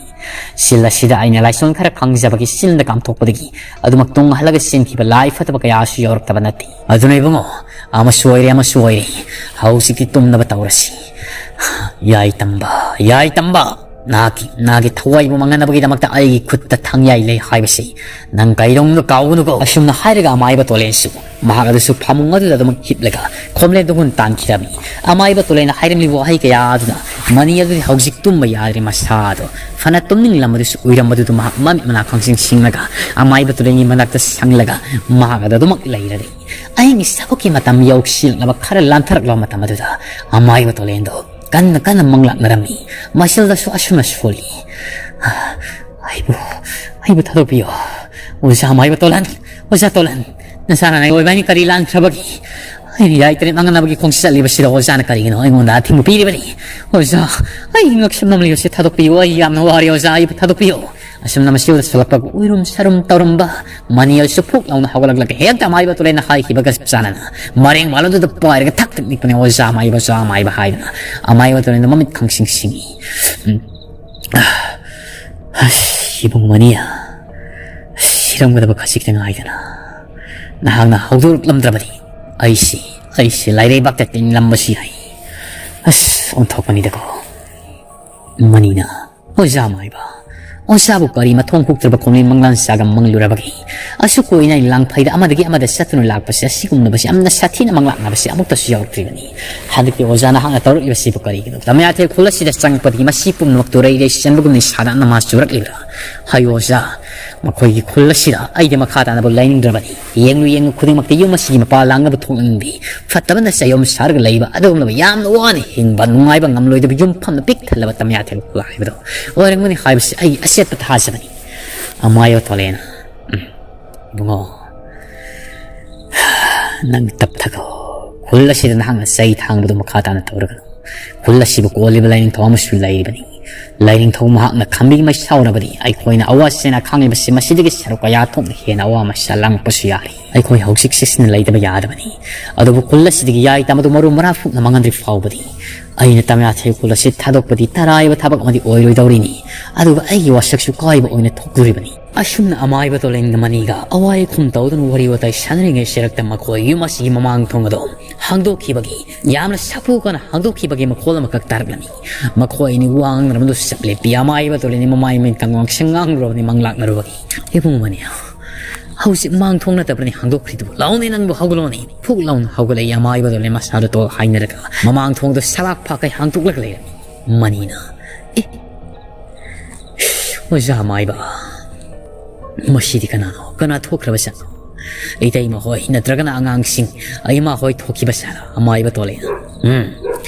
ꯁꯤꯜ ꯑꯁꯤꯗ ꯑꯩꯅ ꯂꯥꯏꯁꯣꯟ ꯈꯔ ꯈꯪꯖꯕꯒꯤ ꯆꯤꯟꯗ ꯀꯥꯝꯊꯣꯛꯄꯗꯒꯤ ꯑꯗꯨꯃꯛ ꯇꯨꯡ ꯍꯜꯂꯒ ꯆꯦꯟꯈꯤꯕ ꯂꯥꯏ ꯐꯠꯇꯕ ꯀꯌꯥꯁꯨ ꯌꯥꯎꯔꯛꯇꯕ ꯅꯠꯇꯦ꯫ ꯑꯗꯨꯅ ꯏꯕꯨꯡꯉꯣ, ꯑꯃꯁꯨ ꯑꯣꯏꯔꯦ, ꯑꯃꯁꯨ ꯑꯣꯏꯔꯦ, ꯍꯧꯖꯤꯛꯇꯤ ꯇꯨꯝꯅꯕ ꯇꯧꯔꯁꯤ꯫ ꯌꯥꯏ ꯇꯝꯕ, ꯌꯥꯏ ꯇꯝꯕ, ꯅꯍꯥꯛꯀꯤ, ꯅꯍꯥꯛꯀꯤ ꯊꯋꯥꯏꯕꯨ ꯃꯥꯡꯍꯟꯅꯕꯒꯤꯗꯃꯛꯇ ꯑꯩꯒꯤ ꯈꯨꯠꯇ ꯊꯥꯡꯌꯥꯏ ꯂꯩ ꯍꯥꯏꯕꯁꯤ ꯅꯪ ꯀꯩꯗꯧꯅꯨꯡꯗ ꯀꯥꯎꯒꯅꯨꯀꯣ꯫ ꯑꯁꯨꯝꯅ ꯍꯥꯏꯔꯒ ꯑꯃꯥꯏꯕ ꯇꯣꯂꯦꯟꯁꯨ ꯃꯍꯥꯛ ꯑꯗꯨꯁꯨ ꯐꯃꯨꯡ ꯑꯗꯨꯗ ꯑꯗꯨꯃꯛ ꯍꯤꯞꯂꯒ ꯈꯣꯝꯂꯦꯟ ꯇꯨꯈꯨꯟ ꯇꯥꯟꯈꯤꯔꯝꯃꯤ꯫ ꯑꯃꯥꯏꯕ ꯇꯣꯂꯦꯟꯅ ꯍꯥꯏꯔꯝꯂꯤꯕ ꯋꯥꯍꯩ ꯀꯌꯥ ꯑꯗꯨꯅ ꯃꯅꯤ ꯑꯗꯨꯗꯤ ꯍꯧꯖꯤꯛ ꯇꯨꯝꯕ ꯌꯥꯗ꯭ꯔꯦ, ꯃꯁꯥꯗꯣ ꯐꯅ ꯇꯨꯝꯅꯤꯡꯂꯝꯕꯗꯨꯁꯨ ꯎꯏꯔꯝꯕꯗꯨꯗ ꯃꯍꯥꯛ ꯃꯃꯤꯠ ꯃꯅꯥ ꯈꯪꯁꯤꯡ ꯁꯤꯡꯂꯒ ꯑꯃꯥꯏꯕ ꯇꯨꯔꯦꯟꯒꯤ ꯃꯅꯥꯛꯇ ꯁꯪꯂꯒ ꯃꯍꯥꯛ ꯑꯗꯨ ꯑꯗꯨꯃꯛ ꯂꯩꯔꯔꯦ꯫ ꯑꯍꯤꯡꯒꯤ ꯆꯥꯛꯈꯨꯛꯀꯤ ꯃꯇꯝ ꯌꯧꯁꯤꯜꯂꯛꯂꯕ ꯈꯔ ꯂꯥꯟꯊꯔꯛꯂꯕ ꯃꯇꯝ ꯑꯗꯨꯗ ꯑꯃꯥꯏꯕ ꯇꯣꯂꯦꯟꯗꯣ ꯀꯟꯅ ꯀꯟꯅ ꯃꯪꯂꯥꯛꯅꯔꯝꯃꯤ꯫ ꯃꯁꯤꯜꯗꯁꯨ ꯑꯁꯨꯝꯅ ꯁꯣꯜꯂꯤ, "ꯑꯩꯕꯨ, ꯑꯩꯕꯨ ꯊꯥꯗꯣꯛꯄꯤꯌꯣ, ꯑꯣꯖꯥ ꯑꯃꯥꯏꯕ ꯇꯣꯂꯥꯟ, ꯑꯣꯖꯥ ꯇꯣꯂꯥꯟ, ꯅꯆꯥꯅ ꯅꯪ ꯑꯣꯏꯕ ꯍꯥꯏꯅ ꯀꯔꯤ ꯂꯥꯟꯈ꯭ꯔꯕꯒꯦ? ꯑꯩꯅ ꯌꯥꯏ ꯇꯔꯦꯠ ꯃꯥꯡꯅꯅꯕꯒꯤ ꯈꯣꯡꯆꯠ ꯆꯠꯂꯤꯕꯁꯤꯗ ꯑꯣꯖꯥꯅ ꯀꯔꯤꯒꯤꯅꯣ ꯑꯩꯉꯣꯟꯗ ꯑꯊꯤꯡꯕ ꯄꯤꯔꯤꯕꯅꯤ? ꯑꯣꯖꯥ, ꯑꯩ ꯉꯛꯁꯝ ꯅꯝꯂꯤꯕꯁꯤ ꯊꯥꯗꯣꯛꯄꯤꯌꯨ, ꯑꯩ ꯌꯥꯝꯅ ꯋꯥꯔꯦ ꯑꯣꯖꯥ, ꯑꯩꯕꯨ ꯊꯥꯗꯣꯛꯄꯤꯌꯨ꯫ ꯑꯁꯨꯝꯅ ꯃꯁꯤꯗ ꯁꯣꯜꯂꯛꯄ ꯎꯏꯔꯨꯝ ꯁꯔꯨꯝ ꯇꯧꯔꯝꯕ ꯃꯅꯤ ꯑꯗꯨꯁꯨ ꯐꯨꯛ ꯂꯥꯎꯅ ꯍꯧꯒꯠꯂꯛꯂꯒ ꯍꯦꯛꯇ ꯑꯃꯥꯏꯕ ꯇꯣꯂꯦꯟꯅ ꯍꯥꯏꯈꯤꯕꯒ ꯆꯞ ꯆꯥꯟꯅꯅ ꯃꯔꯦꯡ ꯃꯥꯂꯣꯝꯗꯨꯗ ꯄꯥꯏꯔꯒ ꯊꯛ ꯊꯛ ꯅꯤꯛꯄꯅꯦ꯫ "ꯑꯣꯖꯥ ꯑꯃꯥꯏꯕ, ꯑꯣꯖꯥ ꯑꯃꯥꯏꯕ" ꯍꯥꯏꯗꯅ ꯑꯃꯥꯏꯕ ꯇꯣꯂꯦꯟꯗ ꯃꯃꯤꯠ ꯈꯪꯁꯤꯡ ꯁꯤꯡꯏ꯫ ꯎꯝ꯫ ꯑꯁ, ꯏꯕꯨꯡ ꯃꯅꯤ, ꯁꯤꯔꯝꯒꯗꯕ ꯈꯖꯤꯛꯇ ꯉꯥꯏꯗꯅ ꯅꯍꯥꯛꯅ ꯍꯧꯗꯣꯔꯛꯂꯝꯗ꯭ꯔꯕꯗꯤ ꯑꯩꯁꯤ, ꯑꯩꯁꯤ ꯂꯥꯏꯔꯩꯕꯥꯛꯇ ꯇꯤꯡꯂꯝꯕꯁꯨ ꯌꯥꯏ꯫ ꯑꯁ, ꯑꯣꯟꯊꯣꯛꯄꯅꯤꯗꯀꯣ꯫ ꯃꯅꯤꯅ, "ꯑꯣꯖꯥ ꯃꯥꯏꯕ, ꯑꯣꯖꯥꯕꯨ ꯀꯔꯤ ꯃꯊꯣꯡ ꯍꯨꯛꯇ꯭ꯔꯕ ꯈꯣꯡꯅꯤ ꯃꯪꯂꯥꯟ ꯆꯥꯒ ꯃꯪꯂꯨꯔꯕꯒꯦ? ꯑꯁꯨꯛ ꯀꯨꯏꯅ ꯑꯩ ꯂꯥꯡꯐꯩꯗ ꯑꯃꯗꯒꯤ ꯑꯃꯗ ꯆꯠꯇꯨꯅ ꯂꯥꯛꯄꯁꯦ, ꯑꯁꯤꯒꯨꯝꯂꯕꯁꯦ ꯌꯥꯝꯅ ꯁꯥꯊꯤꯅ ꯃꯪꯂꯥꯛꯅꯕꯁꯦ ꯑꯃꯨꯛꯇꯁꯨ ꯌꯥꯎꯔꯛꯇ꯭ꯔꯤꯕꯅꯤ꯫ ꯍꯟꯗꯛꯇꯤ ꯑꯣꯖꯥ ꯅꯍꯥꯛꯅ ꯇꯧꯔꯛꯂꯤꯕꯁꯤꯕꯨ ꯀꯔꯤꯒꯤꯅꯣ? ꯇꯃꯌꯥꯊꯦꯜ ꯈꯨꯜ ꯑꯁꯤꯗ ꯆꯪꯉꯛꯄꯗꯒꯤ ꯃꯁꯤ ꯄꯨꯝꯅꯃꯛ ꯇꯨꯔꯩ ꯂꯩ ꯆꯟꯕꯒꯨꯝꯅ ꯁꯥꯗꯥꯟꯅ ꯃꯥ ꯆꯨꯔꯛꯂꯤꯕ꯭ꯔꯥ? ꯍꯥꯏꯌꯨ ꯑꯣꯖꯥ, ꯃꯈꯣꯏꯒꯤ ꯈꯨꯜ ꯑꯁꯤꯗ ꯑꯩꯗꯤ ꯃꯈꯥ ꯇꯥꯅꯕꯨ ꯂꯩꯅꯤꯡꯗ꯭ꯔꯕꯅꯤ꯫ ꯌꯦꯡꯂꯨ ꯌꯦꯡꯂꯨ ꯈꯨꯗꯤꯡꯃꯛꯇ ꯌꯨꯝ ꯑꯁꯤꯒꯤ ꯃꯄꯥ ꯂꯥꯡꯅꯕ ꯊꯣꯛꯅꯤꯡꯕꯤ, ꯐꯠꯇꯕꯅ ꯆꯌꯣꯝ ꯁꯥꯔꯒ ꯂꯩꯕ ꯑꯗꯨꯒꯨꯝꯂꯕ ꯌꯥꯝꯅ ꯋꯥꯅ ꯍꯤꯡꯕ ꯅꯨꯡꯉꯥꯏꯕ ꯉꯝꯂꯣꯏꯗꯕ ꯌꯨꯝꯐꯝꯅ ꯄꯤꯛ ꯊꯜꯂꯕ ꯇꯃꯌꯥꯊꯦꯜ ꯈꯨꯜ ꯍꯥꯏꯕꯗꯣ ꯑꯣꯏꯔꯝꯒꯅꯤ ꯍꯥꯏꯕꯁꯤ ꯑꯩ ꯑꯆꯦꯠꯄ ꯊꯥꯖꯕꯅꯤ꯫ ꯑꯃꯥꯏꯕ ꯇꯣꯂꯦꯟ, ꯎꯝ, ꯏꯕꯨꯡꯉꯣ, ꯅꯪ ꯇꯞꯊꯈꯣ꯫ ꯈꯨꯜ ꯑꯁꯤꯗ ꯅꯍꯥꯛꯅ ꯆꯩ ꯊꯥꯡꯕꯗꯨ ꯃꯈꯥ ꯇꯥꯅ ꯇꯧꯔꯒꯅꯨ꯫ ꯈꯨꯜ ꯑꯁꯤꯕꯨ ꯀꯣꯜꯂꯤꯕ ꯂꯥꯏꯅꯤꯡꯊꯧ ꯑꯃꯁꯨ ꯂꯩꯔꯤꯕꯅꯤ꯫ ꯂꯥꯏꯅꯤꯡꯊꯧ ꯃꯍꯥꯛꯅ ꯈꯝꯕꯤ ꯃꯩꯁꯥ ꯎꯔꯕꯗꯤ ꯑꯩꯈꯣꯏꯅ ꯑꯋꯥ ꯆꯩꯅꯥ ꯈꯥꯡꯂꯤꯕꯁꯤ ꯃꯁꯤꯗꯒꯤ ꯁꯔꯨꯛ ꯀꯌꯥ ꯊꯣꯛꯅ ꯍꯦꯟꯅ ꯑꯋꯥ ꯃꯩꯁꯥ ꯂꯥꯡꯂꯛꯄꯁꯨ ꯌꯥꯔꯤ꯫ ꯑꯩꯈꯣꯏ ꯍꯧꯖꯤꯛ ꯆꯦꯛꯁꯤꯟꯅ ꯂꯩꯇꯕ ꯌꯥꯗꯕꯅꯤ꯫ ꯑꯗꯨꯕꯨ ꯈꯨꯜ ꯑꯁꯤꯗꯒꯤ ꯌꯥꯏ ꯇꯝꯕꯗꯨ ꯃꯔꯨ ꯃꯔꯥꯡ ꯐꯨꯛꯅ ꯃꯥꯡꯍꯟꯗ꯭ꯔꯤ ꯐꯥꯎꯕꯗꯤ ꯑꯩꯅ ꯇꯃꯌꯥꯊꯦꯜ ꯈꯨꯜ ꯑꯁꯤ ꯊꯥꯗꯣꯛꯄꯗꯤ ꯇꯔꯥꯏꯕ ꯊꯕꯛ ꯑꯃꯗꯤ ꯑꯣꯏꯔꯣꯏꯗꯧꯔꯤꯅꯤ꯫ ꯑꯗꯨꯒ ꯑꯩꯒꯤ ꯋꯥꯁꯛꯁꯨ ꯀꯥꯏꯕ ꯑꯣꯏꯅ ꯊꯣꯛꯇꯣꯔꯤꯕꯅꯤ꯫ ꯑꯁꯨꯝꯅ ꯑꯃꯥꯏꯕ ꯇꯣꯂꯦꯟꯒ ꯃꯅꯤꯒ ꯑꯋꯥ ꯑꯈꯨꯝ ꯇꯧꯗꯨꯅ ꯋꯥꯔꯤ ꯋꯥꯇꯥꯏ ꯁꯥꯟꯅꯔꯤꯉꯩ ꯁꯤꯔꯛꯇ ꯃꯈꯣꯏ ꯌꯨꯝ ꯑꯁꯤꯒꯤ ꯃꯃꯥꯡ ꯊꯣꯡ ꯑꯗꯨ ꯍꯥꯡꯗꯣꯛꯈꯤꯕꯒꯤ, ꯌꯥꯝꯅ ꯁꯥꯐꯨ ꯀꯟꯅ ꯍꯥꯡꯗꯣꯛꯈꯤꯕꯒꯤ ꯃꯈꯣꯜ ꯑꯃꯈꯛ ꯇꯥꯔꯛꯂꯝꯃꯤ꯫ ꯃꯈꯣꯏ ꯑꯅꯤ ꯋꯥ ꯉꯥꯡꯅꯔꯝꯕꯗꯨ ꯆꯞ ꯂꯦꯞꯄꯤ꯫ ꯑꯃꯥꯏꯕ ꯇꯣꯂꯦꯟꯅꯤ ꯃꯃꯥꯏ ꯃꯃꯤꯠ ꯀꯥꯡ ꯉꯥꯡꯁꯪ ꯉꯥꯡꯂꯨꯔꯕꯅꯤ ꯃꯪꯂꯥꯛꯅꯔꯨꯕꯒꯤ꯫ "ꯏꯕꯨꯡ ꯃꯅꯤ, ꯍꯧꯖꯤꯛ ꯃꯥꯡ ꯊꯣꯡ ꯅꯠꯇꯕ꯭ꯔꯅꯤ ꯍꯥꯡꯗꯣꯛꯈ꯭ꯔꯤꯗꯨꯕꯨ? ꯂꯥꯎꯅꯦ ꯅꯪꯕꯨ, ꯍꯧꯒꯠꯂꯣꯅꯦ!" ꯐꯨꯛ ꯂꯥꯎꯅ ꯍꯧꯒꯠꯂꯛꯏ꯫ ꯑꯃꯥꯏꯕ ꯇꯣꯂꯦꯟ ꯃꯁꯥꯗꯨ ꯇꯣꯜ ꯍꯥꯏꯅꯔꯒ ꯃꯃꯥꯡ ꯊꯣꯡꯗꯨ ꯁꯕꯥꯛ ꯐꯥꯛꯀꯩ ꯍꯥꯡꯗꯣꯛꯂꯒ ꯂꯩꯔꯝꯃꯤ꯫ ꯃꯅꯤꯅ, "ꯑꯦ, ꯑꯣꯖꯥ ꯃꯥꯏꯕ, ꯃꯁꯤꯗꯤ ꯀꯅꯥꯅꯣ? ꯀꯅꯥ ꯊꯣꯛꯈ꯭ꯔꯕ ꯖꯥꯠꯅꯣ? ꯏꯇꯩꯃ ꯍꯣꯏ ꯅꯠꯇ꯭ꯔꯒꯅ ꯑꯉꯥꯡꯁꯤꯡ, ꯏꯃꯥ ꯍꯣꯏ ꯊꯣꯛꯈꯤꯕ ꯖꯥꯠꯂ?" ꯑꯃꯥꯏꯕ ꯇꯣꯂꯦꯅ, "ꯎꯝ,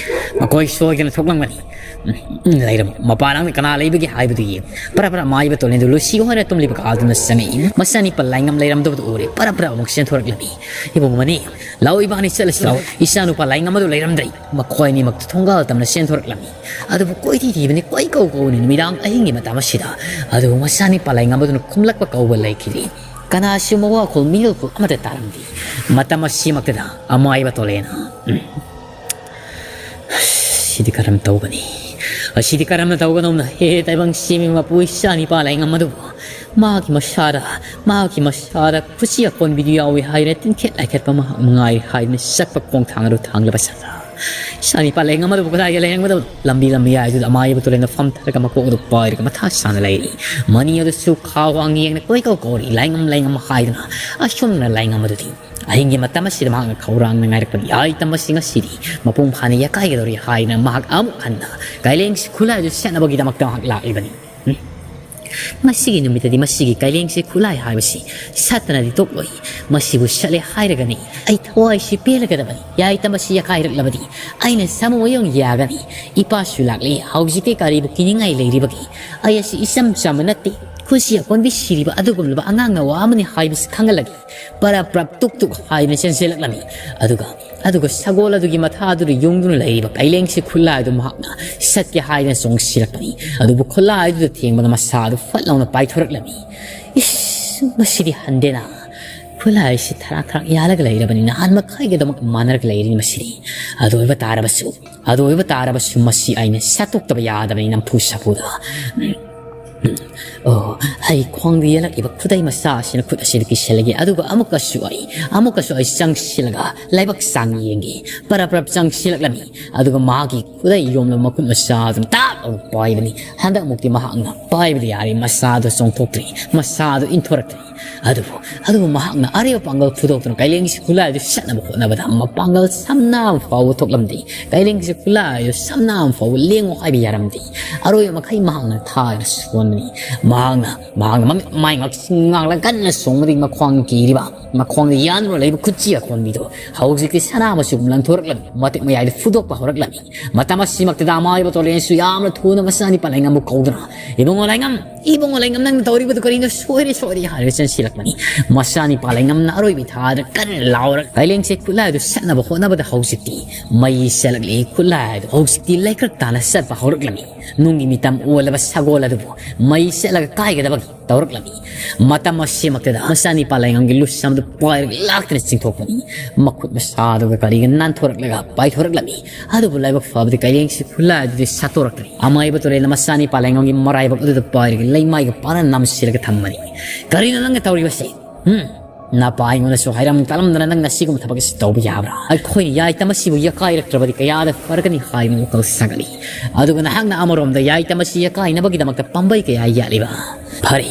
ꯃꯈꯣꯏ ꯁꯣꯏꯗꯅ ꯊꯣꯛꯂꯝꯒꯅꯤ꯫ ꯎꯝ, ꯎꯝ, ꯂꯩꯔꯝꯃꯣ꯫ ꯃꯄꯥꯟ ꯂꯝꯗ ꯀꯅꯥ ꯂꯩꯕꯒꯦ ꯍꯥꯏꯕꯗꯨ ꯌꯦꯡꯉꯨ꯫ ꯄꯔꯞ ꯄꯔꯞ ꯑꯃꯥꯏꯕ ꯇꯣꯂꯦꯟꯗꯨ ꯂꯨꯁꯤ ꯍꯣꯏꯅ ꯇꯨꯝꯂꯤꯕ ꯀꯥꯗꯨꯅ ꯆꯪꯉꯛꯏ꯫ ꯃꯆꯥꯅꯤꯄꯥ ꯂꯥꯏꯉꯝ ꯂꯩꯔꯝꯗꯕꯗꯨ ꯎꯔꯦ꯫ ꯄꯔꯞ ꯄꯔꯞ ꯑꯃꯨꯛ ꯆꯦꯟꯊꯣꯔꯛꯂꯝꯃꯤ꯫ "ꯏꯕꯨꯡ ꯃꯅꯤ, ꯂꯥꯛꯑꯣ ꯏꯕꯥꯅꯤ ꯆꯠꯂꯁꯤ ꯂꯥꯛꯑꯣ꯫ ꯏꯆꯥꯅꯨꯄꯥ ꯂꯥꯏꯉꯝ ꯑꯗꯨ ꯂꯩꯔꯝꯗ꯭ꯔꯦ꯫" ꯃꯈꯣꯏ ꯑꯅꯤꯃꯛꯇꯨ ꯊꯣꯡꯒꯥꯜ ꯇꯝꯅ ꯆꯦꯟꯊꯣꯔꯛꯂꯝꯃꯤ꯫ ꯑꯗꯨꯕꯨ ꯀꯣꯏꯊꯤ ꯊꯤꯕꯅꯤ, ꯀꯣꯏ ꯀꯧ ꯀꯧꯅꯤ ꯅꯨꯃꯤꯗꯥꯡ ꯑꯍꯤꯡꯒꯤ ꯃꯇꯝ ꯑꯁꯤꯗ꯫ ꯑꯗꯨꯕꯨ ꯃꯆꯥꯅꯤꯄꯥ ꯂꯥꯏꯉꯝ ꯑꯗꯨꯅ ꯈꯨꯝꯂꯛꯄ ꯀꯧꯕ ꯂꯩꯈꯤꯗꯦ꯫ ꯀꯅꯥꯁꯨ ꯃꯋꯥꯈꯣꯜ ꯃꯤꯔꯣꯜꯈꯣꯜ ꯑꯃꯠꯇ ꯇꯥꯔꯝꯗꯦ꯫ ꯃꯇꯝ ꯑꯁꯤꯃꯛꯇꯗ ꯑꯃꯥꯏꯕ ꯇꯣꯂꯦꯅ, "ꯎꯝ, ꯁꯤꯗꯤ ꯀꯔꯝ ꯇꯧꯒꯅꯤ? ꯑꯁꯤꯗꯤ ꯀꯔꯝꯅ ꯇꯧꯒꯗꯧꯅꯣ? ꯍꯦ ꯇꯥꯏꯕꯪ ꯁꯤꯃꯤ ꯃꯄꯨ ꯏꯆꯥꯅꯤꯄꯥ ꯂꯥꯏꯉꯝ ꯑꯗꯨꯕꯨ ꯃꯥꯒꯤ ꯃꯁꯥꯗ, ꯃꯥꯒꯤ ꯃꯁꯥꯗ ꯈꯨꯠꯁꯤ ꯑꯀꯣꯟꯕꯤꯗꯨ ꯌꯥꯎꯏ ꯍꯥꯏꯗꯨꯅ ꯇꯤꯡꯈꯦꯠ ꯂꯥꯏꯈꯦꯠꯄ ꯃꯍꯥꯛ ꯃꯉꯥꯏꯔꯦ ꯍꯥꯏꯗꯨꯅ ꯆꯠꯄ ꯈꯣꯡꯊꯥꯡ ꯑꯗꯨ ꯊꯥꯡꯂꯕ ꯁꯥꯔ꯫ ꯏꯆꯥꯅꯤꯄꯥ ꯂꯥꯏꯉꯝ ꯑꯗꯨꯕꯨ ꯀꯗꯥꯏꯗ ꯂꯩꯔꯝꯒꯗꯕꯅꯣ? ꯂꯝꯕꯤ ꯂꯝꯕꯤ ꯍꯥꯏꯗꯨꯗ ꯑꯃꯥꯏꯕ ꯇꯣꯂꯦꯟꯗ ꯐꯝꯊꯔꯒ ꯃꯀꯣꯛ ꯑꯗꯨ ꯄꯥꯏꯔꯒ ꯃꯊꯥ ꯁꯥꯅ ꯂꯩꯔꯤ꯫ ꯃꯅꯤ ꯑꯗꯨꯁꯨ ꯈꯥ ꯋꯥꯡ ꯌꯦꯡꯅ ꯀꯣꯏꯀꯧ ꯀꯧꯔꯤ, "ꯂꯥꯏꯉꯝ, ꯂꯥꯏꯉꯝ" ꯍꯥꯏꯗꯨꯅ꯫ ꯑꯁꯨꯝꯅ ꯂꯥꯏꯉꯝ ꯑꯗꯨꯗꯤ ꯑꯍꯤꯡꯒꯤ ꯃꯇꯝ ꯑꯁꯤꯗ ꯃꯍꯥꯛꯅ ꯈꯧꯔꯥꯡꯅ ꯉꯥꯏꯔꯛꯄꯅꯤ꯫ ꯌꯥꯏ ꯇꯝꯕꯁꯤꯡ ꯑꯁꯤꯗꯤ ꯃꯄꯨꯡ ꯐꯥꯅ ꯌꯥꯀꯥꯏꯒꯗꯧꯔꯤ ꯍꯥꯏꯗꯨꯅ ꯃꯍꯥꯛ ꯑꯃꯨꯛ ꯍꯟꯅ ꯀꯥꯏꯂꯦꯡꯁꯤ ꯈꯨꯠꯂꯥꯏꯗꯨ ꯁꯦꯠꯅꯕꯒꯤꯗꯃꯛꯇ ꯃꯍꯥꯛ ꯂꯥꯛꯂꯤꯕꯅꯤ꯫ ꯎꯝ꯫ ꯉꯁꯤꯒꯤ ꯅꯨꯃꯤꯠꯇꯗꯤ ꯃꯁꯤꯒꯤ ꯀꯥꯏꯂꯦꯡꯁꯤ ꯈꯨꯠꯂꯥꯏ ꯍꯥꯏꯕꯁꯤ ꯁꯠꯇꯅꯗꯤ ꯇꯣꯛꯂꯣꯏ꯫ ꯃꯁꯤꯕꯨ ꯁꯠꯂꯦ ꯍꯥꯏꯔꯒꯅꯤ ꯑꯩ ꯊꯋꯥꯏꯁꯤ ꯄꯦꯜꯂꯒꯗꯕꯅꯤ꯫ ꯌꯥꯏ ꯇꯝꯕꯁꯤ ꯌꯥꯀꯥꯏꯔꯛꯂꯕꯗꯤ ꯑꯩꯅ ꯁꯥꯃꯨ ꯑꯣꯏꯌꯣꯡ ꯌꯥꯒꯅꯤ꯫ ꯏꯄꯥꯁꯨ ꯂꯥꯛꯂꯤ꯫ ꯍꯧꯖꯤꯛꯇꯤ ꯀꯔꯤꯕꯨ ꯀꯤꯅꯤꯡꯉꯥꯏ ꯂꯩꯔꯤꯕꯒꯦ? ꯑꯩ ꯑꯁꯤ ꯏꯆꯝ ꯆꯝꯕ ꯅꯠꯇꯦ꯫ ꯈꯨꯠꯁꯤ ꯑꯀꯣꯟꯕꯤ ꯁꯤꯔꯤꯕ ꯑꯗꯨꯒꯨꯝꯂꯕ ꯑꯉꯥꯡ ꯅꯋꯥ ꯑꯃꯅꯤ ꯍꯥꯏꯕꯁꯤ ꯈꯪꯍꯜꯂꯒꯦ꯫ ꯄꯔꯞ ꯄꯔꯞ ꯇꯨꯛ ꯇꯨꯛ ꯍꯥꯏꯗꯨꯅ ꯆꯦꯟꯁꯤꯜꯂꯛꯂꯝꯃꯤ꯫ ꯑꯗꯨꯒ, ꯑꯗꯨꯒ ꯁꯒꯣꯜ ꯑꯗꯨꯒꯤ ꯃꯊꯥ ꯑꯗꯨꯗ ꯌꯣꯡꯗꯨꯅ ꯂꯩꯔꯤꯕ ꯀꯥꯏꯂꯦꯡꯁꯤ ꯈꯨꯠꯂꯥꯏꯗꯨ ꯃꯍꯥꯛꯅ ꯁꯠꯀꯦ ꯍꯥꯏꯗꯨꯅ ꯆꯣꯡꯁꯤꯜꯂꯛꯄꯅꯤ꯫ ꯑꯗꯨꯕꯨ ꯈꯨꯠꯂꯥꯏꯗꯨꯗ ꯊꯦꯡꯕꯗ ꯃꯁꯥ ꯑꯗꯨ ꯐꯠ ꯂꯥꯎꯅ ꯄꯥꯏꯊꯣꯔꯛꯂꯝꯃꯤ꯫ "ꯏꯁ, ꯃꯁꯤꯗꯤ ꯍꯟꯗꯦꯅ꯫ ꯈꯨꯠꯂꯥꯏꯁꯤ ꯊꯔꯥꯛ ꯊꯔꯥꯛ ꯌꯥꯜꯂꯒ ꯂꯩꯔꯕꯅꯤ꯫ ꯅꯍꯥꯟ ꯃꯈꯩꯒꯗꯃꯛ ꯃꯥꯟꯅꯔꯒ ꯂꯩꯔꯤꯅꯤ ꯃꯁꯤꯗꯤ꯫ ꯑꯗꯨ ꯑꯣꯏꯕ ꯇꯥꯔꯕꯁꯨ, ꯑꯗꯨ ꯑꯣꯏꯕ ꯇꯥꯔꯕꯁꯨ ꯃꯁꯤ ꯑꯩꯅ ꯁꯠꯇꯣꯛꯇꯕ ꯌꯥꯗꯕꯅꯤ ꯅꯝꯐꯨ ꯁꯥꯐꯨꯗ꯫ ꯑꯣ, ꯑꯩ ꯈ꯭ꯋꯥꯡꯗ ꯌꯦꯜꯂꯛꯂꯤꯕ ꯈꯨꯗꯩ ꯃꯆꯥ ꯑꯁꯤꯅ ꯈꯨꯠ ꯑꯁꯤꯗ ꯀꯤꯁꯤꯜꯂꯒꯦ꯫ ꯑꯗꯨꯒ ꯑꯃꯨꯛꯀꯁꯨ ꯑꯩ, ꯑꯃꯨꯛꯀꯁꯨ ꯑꯩ ꯆꯪꯁꯤꯜꯂꯒ ꯂꯥꯏꯕꯛ ꯆꯥꯡ ꯌꯦꯡꯒꯦ꯫" ꯄꯔꯞ ꯄꯔꯞ ꯆꯪꯁꯤꯜꯂꯛꯂꯝꯃꯤ꯫ ꯑꯗꯨꯒ ꯃꯍꯥꯛꯀꯤ ꯈꯨꯗꯩ ꯌꯣꯝꯂꯕ ꯃꯈꯨꯠ ꯃꯆꯥ ꯑꯗꯨꯅ ꯇꯥꯛ ꯂꯥꯎꯅ ꯄꯥꯏꯕꯅꯤ꯫ ꯍꯟꯗꯛꯃꯨꯛꯇꯤ ꯃꯍꯥꯛꯅ ꯄꯥꯏꯕꯗꯤ ꯌꯥꯔꯦ, ꯃꯆꯥꯗꯨ ꯆꯣꯡꯊꯣꯛꯇ꯭ꯔꯤ, ꯃꯆꯥꯗꯨ ꯏꯟꯊꯣꯔꯛꯇ꯭ꯔꯤ꯫ ꯑꯗꯨꯕꯨ, ꯑꯗꯨꯕꯨ ꯃꯍꯥꯛꯅ ꯑꯔꯦꯕ ꯄꯥꯡꯒꯜ ꯐꯨꯗꯣꯛꯇꯨꯅ ꯀꯥꯏꯂꯦꯡꯁꯤ ꯈꯨꯠꯂꯥꯏꯗꯨ ꯁꯠꯅꯕ ꯍꯣꯠꯅꯕꯗ ꯃꯄꯥꯡꯒꯜ ꯁꯝꯅ ꯑꯃ ꯐꯥꯎꯕ ꯊꯣꯛꯂꯝꯗꯦ꯫ ꯀꯥꯏꯂꯦꯡꯁꯤ ꯈꯨꯠꯂꯥꯏꯗꯨ ꯁꯝꯅ ꯑꯃ ꯐꯥꯎꯕ ꯂꯦꯡꯉꯨ ꯍꯥꯏꯕ ꯌꯥꯔꯝꯗꯦ꯫ ꯑꯔꯣꯏꯕ ꯃꯈꯩ ꯃꯍꯥꯛꯅ ꯊꯥꯡꯅ ꯁꯣꯟꯕ ꯃꯍꯥꯛꯅ ꯃꯍꯥꯛꯅ ꯃꯃꯤꯠ ꯃꯥꯏ ꯉꯥꯛ-, ꯉꯥꯡꯂꯒ ꯀꯟꯅ ꯆꯣꯡꯕꯗꯒꯤ ꯃꯈ꯭ꯋꯥꯡ ꯀꯤꯔꯤꯕ, ꯃꯈ꯭ꯋꯥꯡꯗ ꯌꯥꯟꯗꯨꯅ ꯂꯩꯕ ꯈꯨꯠꯆꯤ ꯑꯀꯣꯟꯕꯤꯗꯣ ꯍꯧꯖꯤꯛꯇꯤ ꯁꯅꯥ ꯃꯆꯨꯒꯨꯝ ꯂꯪꯊꯣꯔꯛꯂꯝꯃꯤ꯫ ꯃꯇꯤꯛ ꯃꯌꯥꯏꯗ ꯐꯨꯗꯣꯛꯄ ꯍꯧꯔꯛꯂꯝꯃꯤ꯫ ꯃꯇꯝ ꯑꯁꯤꯃꯛꯇꯗ ꯑꯃꯥꯏꯕ ꯇꯣꯂꯦꯟꯁꯨ ꯌꯥꯝꯅ ꯊꯨꯅ ꯃꯆꯥꯅꯤꯄꯥ ꯂꯩꯉꯝꯕꯨ ꯀꯧꯗꯨꯅ, "ꯏꯕꯨꯡꯉꯣ ꯂꯩꯉꯝ, ꯏꯕꯨꯡꯉꯣ ꯂꯩꯉꯝ, ꯅꯪꯅ ꯇꯧꯔꯤꯕꯗꯨ ꯀꯔꯤꯅꯣ? ꯁꯣꯏꯔꯦ, ꯁꯣꯏꯔꯦ" ꯍꯥꯏꯔꯒ ꯆꯦꯟꯁꯤꯜꯂꯛꯄꯅꯤ꯫ ꯃꯆꯥꯅꯤꯄꯥ ꯂꯩꯉꯝꯅ ꯑꯔꯣꯏꯕ ꯊꯥꯗ ꯀꯟꯅ ꯂꯥꯎꯔꯒ ꯀꯥꯏꯂꯦꯡꯁꯦ ꯈꯨꯠꯂꯥꯏꯗꯨ ꯁꯠꯅꯕ ꯍꯣꯠꯅꯕꯗ ꯍꯧꯖꯤꯛꯇꯤ ꯃꯩ ꯆꯠꯂꯛꯂꯤ꯫ ꯈꯨꯠꯂꯥꯏꯗꯨ ꯍꯧꯖꯤꯛꯇꯤ ꯂꯩꯀ꯭ꯔꯛ ꯇꯥꯅ ꯆꯠꯄ ꯍꯧꯔꯛꯂꯝꯃꯤ꯫ ꯅꯨꯡꯒꯤ ꯃꯤꯇꯝ ꯑꯣꯜꯂꯕ ꯁꯒꯣꯜ ꯑꯗꯨꯕꯨ ꯃꯩ ꯆꯠꯂꯒ ꯀꯥꯏꯒꯗꯕꯒꯤ ꯇꯧꯔꯛꯂꯝꯃꯤ꯫ ꯃꯇꯝ ꯑꯁꯤꯃꯛꯇꯗ ꯃꯆꯥꯅꯤꯄꯥ ꯂꯩꯉꯝꯒꯤ ꯂꯨꯁꯝꯗꯨ ꯄꯥꯏꯔꯒ ꯂꯥꯛꯇꯨꯅ ꯆꯤꯡꯊꯣꯛꯄꯅꯤ꯫ ꯃꯈꯨꯠ ꯃꯁꯥꯗꯨꯒ ꯀꯔꯤꯒ ꯅꯥꯟꯊꯣꯔꯛꯂꯒ ꯄꯥꯏꯊꯣꯔꯛꯂꯝꯃꯤ꯫ ꯑꯗꯨꯕꯨ ꯂꯥꯏꯕꯛ ꯐꯕꯗꯤ ꯀꯥꯏꯂꯦꯡꯁꯤ ꯈꯨꯠꯂꯥꯏ ꯑꯗꯨꯗꯤ ꯁꯠꯇꯣꯔꯛꯇ꯭ꯔꯤ꯫ ꯑꯃꯥꯏꯕ ꯇꯣꯔꯦꯟꯅ ꯃꯆꯥꯅꯤꯄꯥ ꯂꯩꯉꯝꯒꯤ ꯃꯔꯥꯏꯕꯛ ꯑꯗꯨꯗ ꯄꯥꯏꯔꯒ ꯂꯩꯃꯥꯏꯒ ꯄꯥꯅ ꯅꯝꯁꯤꯜꯂꯒ ꯊꯝꯕꯅꯤ꯫ "ꯀꯔꯤꯅꯣ ꯅꯪꯅ ꯇꯧꯔꯤꯕꯁꯤ? ꯍꯨꯝ? ꯅꯄꯥ ꯑꯩꯉꯣꯟꯗꯁꯨ ꯍꯥꯏꯔꯝ ꯇꯥꯂꯝꯗꯅ ꯅꯪꯅ ꯁꯤꯒꯨꯝꯕ ꯊꯕꯛ ꯑꯁꯤ ꯇꯧꯕ ꯌꯥꯕ꯭ꯔꯥ? ꯑꯩꯈꯣꯏꯅ ꯌꯥꯏꯇꯝ ꯑꯁꯤꯕꯨ ꯌꯥꯀꯥꯏꯔꯛꯇ꯭ꯔꯕꯗꯤ ꯀꯌꯥꯗ ꯐꯔꯒꯅꯤ" ꯍꯥꯏꯗꯨꯅ ꯋꯥꯈꯜ ꯁꯥꯒꯠꯂꯤ꯫ ꯑꯗꯨꯒ ꯅꯍꯥꯛꯅ ꯑꯃꯔꯣꯝꯗ ꯌꯥꯏꯇꯝ ꯑꯁꯤ ꯌꯥꯀꯥꯏꯅꯕꯒꯤꯗꯃꯛꯇ ꯄꯥꯝꯕꯩ ꯀꯌꯥ ꯌꯥꯠꯂꯤꯕ꯫ ꯐꯔꯦ,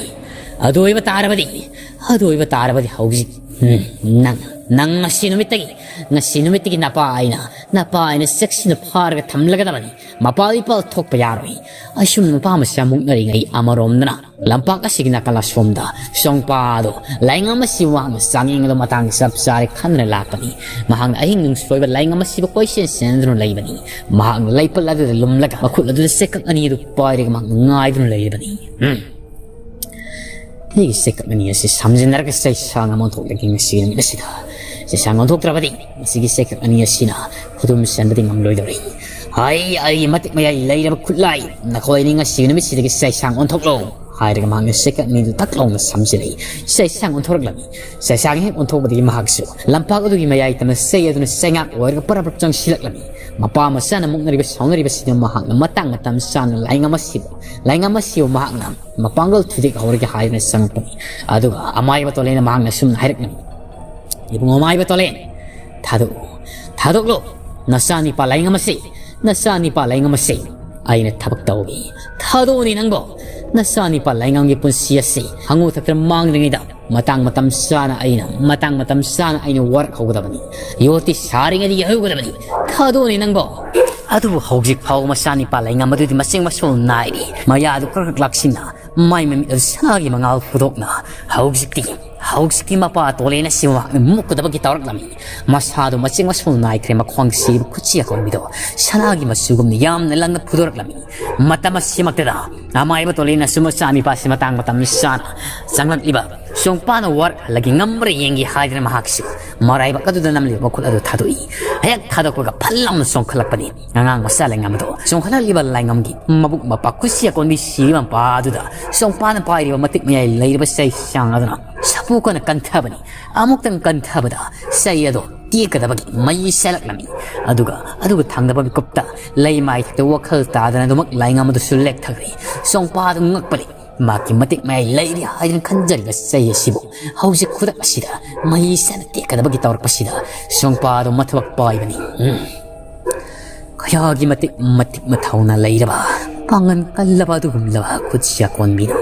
ꯑꯗꯨ ꯑꯣꯏꯕ ꯇꯥꯔꯕꯗꯤ, ꯑꯗꯨ ꯑꯣꯏꯕ ꯇꯥꯔꯕꯗꯤ ꯍꯧꯖꯤꯛ, ꯎꯝ, ꯅꯪ, ꯅꯪ ꯉꯁꯤ ꯅꯨꯃꯤꯠꯇꯒꯤ, ꯉꯁꯤ ꯅꯨꯃꯤꯠꯇꯒꯤ ꯅꯄꯥ ꯑꯩꯅ, ꯅꯄꯥ ꯑꯩꯅ ꯆꯦꯛꯁꯤꯟꯅ ꯐꯥꯔꯒ ꯊꯝꯂꯒꯗꯕꯅꯤ꯫ ꯃꯄꯥ ꯏꯄꯥ ꯊꯣꯛꯄ ꯌꯥꯔꯣꯏ꯫ ꯑꯁꯨꯝꯅ ꯃꯄꯥ ꯃꯆꯥ ꯃꯨꯛꯅꯔꯤꯉꯩ ꯑꯃꯔꯣꯝꯗꯅ ꯂꯝꯄꯥꯛ ꯑꯁꯤꯒꯤ ꯅꯥꯀꯜ ꯑꯁꯣꯝꯗ ꯆꯣꯡꯄꯥꯗꯣ ꯂꯥꯏꯉꯝ ꯑꯁꯤꯕꯨ ꯃꯍꯥꯛꯅ ꯆꯥꯡꯌꯦꯡ ꯑꯗꯨ ꯃꯇꯥꯡ ꯆꯞ ꯆꯥꯔꯦ ꯈꯟꯗꯨꯅ ꯂꯥꯛꯄꯅꯤ꯫ ꯃꯍꯥꯛꯅ ꯑꯍꯤꯡ ꯅꯨꯡꯁꯣꯏꯕ ꯂꯥꯏꯉꯝ ꯑꯁꯤꯕꯨ ꯀꯣꯏꯆꯦꯟ ꯆꯦꯟꯗꯨꯅ ꯂꯩꯕꯅꯤ꯫ ꯃꯍꯥꯛꯅ ꯂꯩꯄꯜ ꯑꯗꯨꯗ ꯂꯨꯝꯂꯒ ꯃꯈꯨꯠ ꯑꯗꯨꯗ ꯆꯦꯀꯛ ꯑꯅꯤ ꯑꯗꯨ ꯄꯥꯏꯔꯒ ꯃꯍꯥꯛꯅ ꯉꯥꯏꯗꯨꯅ ꯂꯩꯔꯕꯅꯤ꯫ ꯎꯝ꯫ ꯑꯩꯒꯤ ꯆꯦꯀꯛ ꯑꯅꯤ ꯑꯁꯤ ꯁꯝꯖꯤꯟꯅꯔꯒ ꯆꯩꯁꯥꯡ ꯑꯃ ꯑꯣꯟꯊꯣꯛꯂꯒꯦ ꯉꯁꯤꯒꯤ ꯅꯨꯃꯤꯠ ꯑꯁꯤꯗ꯫ ꯆꯩꯁꯥꯡ ꯑꯣꯟꯊꯣꯛꯇ꯭ꯔꯕꯗꯤ ꯃꯁꯤꯒꯤ ꯆꯦꯀꯛ ꯑꯅꯤ ꯑꯁꯤꯅ ꯈꯨꯗꯨꯝ ꯆꯟꯕꯗꯤ ꯉꯝꯂꯣꯏꯗꯧꯔꯤ꯫ "ꯍꯩ, ꯑꯩꯒꯤ ꯃꯇꯤꯛ ꯃꯌꯥꯏ ꯂꯩꯔꯕ ꯈꯨꯠꯂꯥꯏ, ꯅꯈꯣꯏ ꯑꯅꯤ ꯉꯁꯤꯒꯤ ꯅꯨꯃꯤꯠꯁꯤꯗꯒꯤ ꯆꯩꯁꯥꯡ ꯑꯣꯟꯊꯣꯛꯂꯣ" ꯍꯥꯏꯔꯒ ꯃꯍꯥꯛꯅ ꯆꯩꯀꯛ ꯑꯅꯤꯗꯨ ꯇꯛ ꯂꯥꯎꯅ ꯁꯝꯖꯤꯜꯂꯛꯏ꯫ ꯆꯩꯁꯥꯡ ꯑꯣꯟꯊꯣꯔꯛꯂꯝꯃꯤ꯫ ꯆꯩꯁꯥꯡ ꯍꯦꯛ ꯑꯣꯟꯊꯣꯛꯄꯗꯒꯤ ꯃꯍꯥꯛꯁꯨ ꯂꯝꯄꯥꯛ ꯑꯗꯨꯒꯤ ꯃꯌꯥꯏ ꯇꯝꯅ ꯆꯩ ꯑꯗꯨꯅ ꯆꯩꯉꯥꯛ ꯑꯣꯏꯔꯒ ꯄꯔꯞ ꯄꯔꯞ ꯆꯪꯁꯤꯜꯂꯛꯂꯝꯃꯤ꯫ ꯃꯄꯥ ꯃꯆꯥꯅ ꯃꯨꯛꯅꯔꯤꯕ ꯁꯥꯎꯅꯔꯤꯕꯁꯤꯗ ꯃꯍꯥꯛꯅ ꯃꯇꯥꯡ ꯃꯇꯝ ꯆꯥꯅ ꯂꯥꯏꯉꯝ ꯑꯁꯤꯕꯨ, ꯂꯥꯏꯉꯝ ꯑꯁꯤꯕꯨ ꯃꯍꯥꯛꯅ ꯃꯄꯥꯡꯒꯜ ꯊꯨꯗꯦꯛ ꯍꯧꯔꯒꯦ ꯍꯥꯏꯗꯨꯅ ꯆꯪꯉꯛꯄꯅꯤ꯫ ꯑꯗꯨꯒ ꯑꯃꯥꯏꯕ ꯇꯣꯂꯦꯟꯅ ꯃꯍꯥꯛꯅ ꯑꯁꯨꯝꯅ ꯍꯥꯏꯔꯛꯂꯝꯃꯤ, "ꯏꯕꯨꯡꯉꯣ ꯑꯃꯥꯏꯕ ꯇꯣꯂꯦꯟ, ꯊꯥꯗꯣꯛꯎ, ꯊꯥꯗꯣꯛꯂꯨ ꯅꯆꯥꯅꯤꯄꯥ ꯂꯥꯏꯉꯝ ꯑꯁꯤ, ꯅꯆꯥꯅꯤꯄꯥ ꯂꯥꯏꯉꯝ ꯑꯁꯤ ꯑꯩꯅ ꯊꯕꯛ ꯇꯧꯒꯦ꯫ ꯊꯥꯗꯣꯛꯎꯅꯤ ꯅꯪꯕꯣ꯫ ꯅꯆꯥꯅꯤꯄꯥ ꯂꯥꯏꯉꯝꯒꯤ ꯄꯨꯟꯁꯤ ꯑꯁꯤ ꯍꯪꯉꯨ ꯊꯛꯇ ꯃꯥꯡꯗ꯭ꯔꯤꯉꯩꯗ ꯃꯇꯥꯡ ꯃꯇꯝ ꯆꯥꯅ ꯑꯩꯅ, ꯃꯇꯥꯡ ꯃꯇꯝ ꯆꯥꯅ ꯑꯩꯅ ꯋꯥꯔꯛ ꯍꯧꯒꯗꯕꯅꯤ꯫ ꯌꯣꯠꯇꯤ ꯁꯥꯔꯤꯉꯩꯗ ꯌꯩꯍꯧꯒꯗꯕꯅꯤ꯫ ꯊꯥꯗꯣꯛꯎꯅꯤ ꯅꯪꯕꯣ꯫ ꯑꯗꯨꯕꯨ ꯍꯧꯖꯤꯛ ꯐꯥꯎꯕ ꯃꯆꯥꯅꯤꯄꯥ ꯂꯩꯉꯝ ꯑꯗꯨꯗꯤ ꯃꯆꯤꯡ ꯃꯁꯨ ꯅꯥꯏꯔꯤ꯫ ꯃꯌꯥꯗꯨ ꯈꯔ ꯈꯛ ꯂꯥꯛꯁꯤꯟꯅ, ꯃꯥꯏ ꯃꯃꯤꯠ ꯑꯗꯨ ꯁꯅꯥꯒꯤ ꯃꯉꯥꯜ ꯐꯨꯗꯣꯛꯅ, ꯍꯧꯖꯤꯛꯇꯤ, ꯍꯧꯖꯤꯛꯇꯤ ꯃꯄꯥ ꯇꯣꯂꯦꯟ ꯑꯁꯤ ꯃꯨꯛꯀꯗꯕꯒꯤ ꯇꯧꯔꯛꯂꯝꯃꯤ꯫ ꯃꯁꯥꯗꯣ ꯃꯆꯤꯡ ꯃꯁꯨ ꯅꯥꯏꯈ꯭ꯔꯦ, ꯃꯈ꯭ꯋꯥꯡ ꯁꯤꯔꯤꯕ ꯈꯨꯠꯁꯤ ꯑꯀꯣꯟꯕꯤꯗꯣ ꯁꯅꯥꯒꯤ ꯃꯆꯨꯒꯨꯝꯅ ꯌꯥꯝꯅ ꯂꯪꯅ ꯐꯨꯗꯣꯔꯛꯂꯝꯃꯤ꯫ ꯃꯇꯝ ꯑꯁꯤꯃꯛꯇꯗ ꯑꯃꯥꯏꯕ ꯇꯣꯂꯦꯟꯅꯁꯨ ꯃꯆꯥꯅꯤꯄꯥꯁꯤ ꯃꯇꯥꯡ ꯃꯇꯝ ꯆꯥꯅ ꯆꯪꯂꯛꯂꯤꯕ ꯆꯣꯡꯄꯥꯅ ꯋꯥꯔꯛꯍꯜꯂꯒꯦ, ꯉꯝꯕ꯭ꯔꯥ ꯌꯦꯡꯒꯦ ꯍꯥꯏꯗꯅ ꯃꯍꯥꯛꯁꯨ ꯃꯔꯥꯏꯕꯛ ꯑꯗꯨꯗ ꯅꯝꯂꯤꯕ ꯃꯈꯨꯠ ꯑꯗꯨ ꯊꯥꯗꯣꯛꯏ꯫ ꯍꯦꯛ ꯊꯥꯗꯣꯛꯄꯒ ꯐꯠ ꯂꯥꯎꯅ ꯆꯣꯡꯈꯠꯂꯛꯄꯅꯤ꯫ ꯑꯉꯥꯡ ꯃꯆꯥ ꯂꯩꯉꯝ ꯑꯗꯣ ꯆꯣꯡꯈꯠꯂꯛꯂꯤꯕ ꯂꯩꯉꯝꯒꯤ ꯃꯕꯨꯛ ꯃꯄꯥ ꯈꯨꯠꯁꯤ ꯑꯀꯣꯟꯕꯤ ꯁꯤꯔꯤꯕ ꯃꯄꯥ ꯑꯗꯨꯗ ꯆꯣꯡꯄꯥꯅ ꯄꯥꯏꯔꯤꯕ ꯃꯇꯤꯛ ꯃꯌꯥꯏ ꯂꯩꯔꯤꯕ ꯆꯩꯁꯥꯡ ꯑꯗꯨꯅ ꯁꯥꯐꯨ ꯀꯟꯅ ꯀꯟꯊꯕꯅꯤ꯫ ꯑꯃꯨꯛꯇꯪ ꯀꯟꯊꯕꯗ ꯆꯩ ꯑꯗꯣ ꯇꯦꯛꯀꯗꯕꯒꯤ ꯃꯩ ꯁꯦꯜꯂꯛꯂꯝꯃꯤ꯫ ꯑꯗꯨꯒ, ꯑꯗꯨꯒ ꯊꯪꯅꯕ ꯃꯤꯀꯨꯞꯇ ꯂꯩꯃꯥꯏ ꯊꯛꯇ ꯋꯥꯈꯜ ꯇꯥꯗꯅ ꯑꯗꯨꯃꯛ ꯂꯩꯉꯝ ꯑꯗꯨꯁꯨ ꯂꯦꯛꯊꯈ꯭ꯔꯦ꯫ ꯆꯣꯡꯄꯥ ꯑꯗꯨ ꯉꯛꯄꯅꯤ꯫ ꯃꯍꯥꯛꯀꯤ ꯃꯇꯤꯛ ꯃꯌꯥꯏ ꯂꯩꯔꯤ ꯍꯥꯏꯗꯨꯅ ꯈꯟꯖꯔꯤꯕ ꯆꯩ ꯑꯁꯤꯕꯨ ꯍꯧꯖꯤꯛ ꯈꯨꯗꯛ ꯑꯁꯤꯗ ꯃꯩ ꯁꯦꯜꯅ ꯇꯦꯛꯀꯗꯕꯒꯤ ꯇꯧꯔꯛꯄꯁꯤꯗ ꯆꯣꯡꯄꯥ ꯑꯗꯨ ꯃꯊꯕꯛ ꯄꯥꯏꯕꯅꯤ꯫ ꯎꯝ꯫ ꯀꯌꯥꯒꯤ ꯃꯇꯤꯛ ꯃꯇꯤꯛ ꯃꯊꯧꯅ ꯂꯩꯔꯕ, ꯄꯥꯡꯒꯜ ꯀꯜꯂꯕ ꯑꯗꯨꯒꯨꯝꯂꯕ ꯈꯨꯠꯁꯤ ꯑꯀꯣꯟꯕꯤꯅꯣ꯫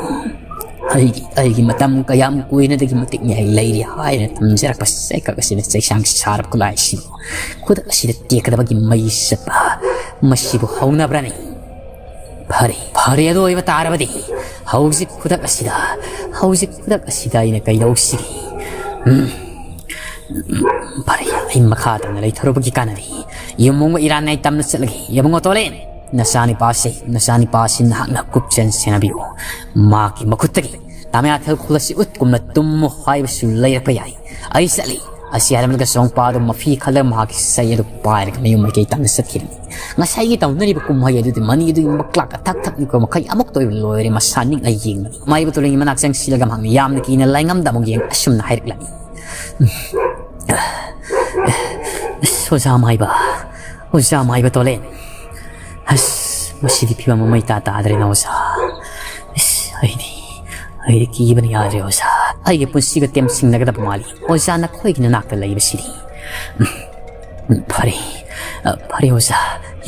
ꯑꯩꯒꯤ, ꯑꯩꯒꯤ ꯃꯇꯝ ꯀꯌꯥꯝ ꯀꯨꯏꯅꯗꯒꯤ ꯃꯇꯤꯛ ꯃꯌꯥꯏ ꯂꯩꯔꯤ ꯍꯥꯏꯅ ꯊꯝꯖꯔꯛꯄ ꯆꯩꯀꯛ ꯑꯁꯤꯅ ꯆꯩꯁꯥꯡ ꯁꯥꯔꯕ ꯈꯨꯠꯂꯥꯏꯁꯤꯕꯨ ꯈꯨꯗꯛ ꯑꯁꯤꯗ ꯇꯦꯛꯀꯗꯕꯒꯤ ꯃꯩ ꯆꯠꯄ, ꯃꯁꯤꯕꯨ ꯍꯧꯅꯕ꯭ꯔꯅꯤ? ꯐꯔꯦ, ꯐꯔꯦ, ꯑꯗꯨ ꯑꯣꯏꯕ ꯇꯥꯔꯕꯗꯤ ꯍꯧꯖꯤꯛ ꯈꯨꯗꯛ ꯑꯁꯤꯗ, ꯍꯧꯖꯤꯛ ꯈꯨꯗꯛ ꯑꯁꯤꯗ ꯑꯩꯅ ꯀꯩꯗꯧꯁꯤꯒꯦ? ꯎꯝ, ꯎꯝ, ꯐꯔꯦ, ꯑꯩ ꯃꯈꯥ ꯇꯥꯅ ꯂꯩꯊꯔꯨꯕꯒꯤ ꯀꯥꯟꯅꯗꯦ꯫ ꯌꯨꯝ ꯍꯣꯡꯕ ꯏꯔꯥꯟ ꯑꯩ ꯇꯝꯅ ꯆꯠꯂꯒꯦ꯫ ꯏꯕꯨꯡꯉꯣ ꯇꯣꯂꯦꯟ, ꯅꯆꯥꯅꯤꯄꯥꯁꯤ, ꯅꯆꯥꯅꯤꯄꯥꯁꯤ ꯅꯍꯥꯛꯅ ꯀꯨꯞꯆꯦꯟ ꯁꯦꯟꯅꯕꯤꯌꯨ꯫ ꯃꯍꯥꯛꯀꯤ ꯃꯈꯨꯠꯇꯒꯤ ꯇꯃꯌꯥꯊꯦꯜ ꯈꯨꯜ ꯑꯁꯤ ꯎꯠꯀꯨꯝꯅ ꯇꯨꯝꯃꯨ ꯍꯥꯏꯕꯁꯨ ꯂꯩꯔꯛꯄ ꯌꯥꯏ꯫ ꯑꯩ ꯆꯠꯂꯤ꯫ ꯑꯁꯤ ꯍꯥꯏꯔꯝꯂꯒ ꯆꯣꯡꯄꯥ ꯑꯗꯨ ꯃꯐꯤ ꯈꯜꯂꯒ ꯃꯍꯥꯛꯀꯤ ꯆꯩ ꯑꯗꯨ ꯄꯥꯏꯔꯒ ꯃꯌꯨꯝ ꯃꯥꯏꯀꯩ ꯇꯥꯟꯅ ꯆꯠꯈꯤꯕꯅꯤ꯫ ꯉꯁꯥꯏꯒꯤ ꯇꯧꯅꯔꯤꯕ ꯀꯨꯝꯍꯩ ꯑꯗꯨꯗꯤ ꯃꯅꯤ ꯑꯗꯨꯒꯤ ꯃꯀ꯭ꯂꯥꯛ ꯑꯊꯛ ꯊꯛ ꯅꯤꯛꯄ ꯃꯈꯩ ꯑꯃꯨꯛꯇ ꯑꯣꯏꯕ ꯂꯣꯏꯔꯦ꯫ ꯃꯁꯥ ꯅꯤꯛꯅ ꯌꯦꯡꯕꯅꯤ꯫ ꯃꯥꯏꯕ ꯇꯣꯂꯦꯟꯒꯤ ꯃꯅꯥꯛ ꯆꯪꯁꯤꯜꯂꯒ ꯃꯍꯥꯛꯅ ꯌꯥꯝꯅ ꯀꯤꯅ ꯂꯥꯏꯉꯝꯗ ꯑꯃꯨꯛ ꯌꯦꯡ ꯑꯁꯨꯝꯅ ꯍꯥꯏꯔꯛꯂꯝꯃꯤ꯫ ꯑꯁ, ꯑꯣꯖꯥ ꯃꯥꯏꯕ, ꯑꯣꯖꯥ ꯃꯥꯏꯕ ꯇꯣꯂꯦꯟ꯫ ꯑꯁ, ꯃꯁꯤꯗꯤ ꯐꯤꯕꯝ ꯑꯃ ꯏꯇꯥ ꯇꯥꯗ꯭ꯔꯦꯅ ꯑꯣꯖꯥ꯫ ꯑꯁ, ꯑꯩꯗꯤ, ꯑꯩꯗꯤ ꯀꯤꯕꯅ ꯌꯥꯗ꯭ꯔꯦ ꯑꯣꯖꯥ꯫ ꯑꯩꯒꯤ ꯄꯨꯟꯁꯤꯒ ꯇꯦꯝꯁꯤꯡꯅꯒꯗꯕ ꯃꯥꯜꯂꯤ꯫ ꯑꯣꯖꯥ ꯅꯈꯣꯏꯒꯤ ꯅꯅꯥꯛꯇ ꯂꯩꯕꯁꯤꯗꯤ꯫ ꯎꯝ, ꯐꯔꯦ, ꯑ, ꯐꯔꯦ ꯑꯣꯖꯥ,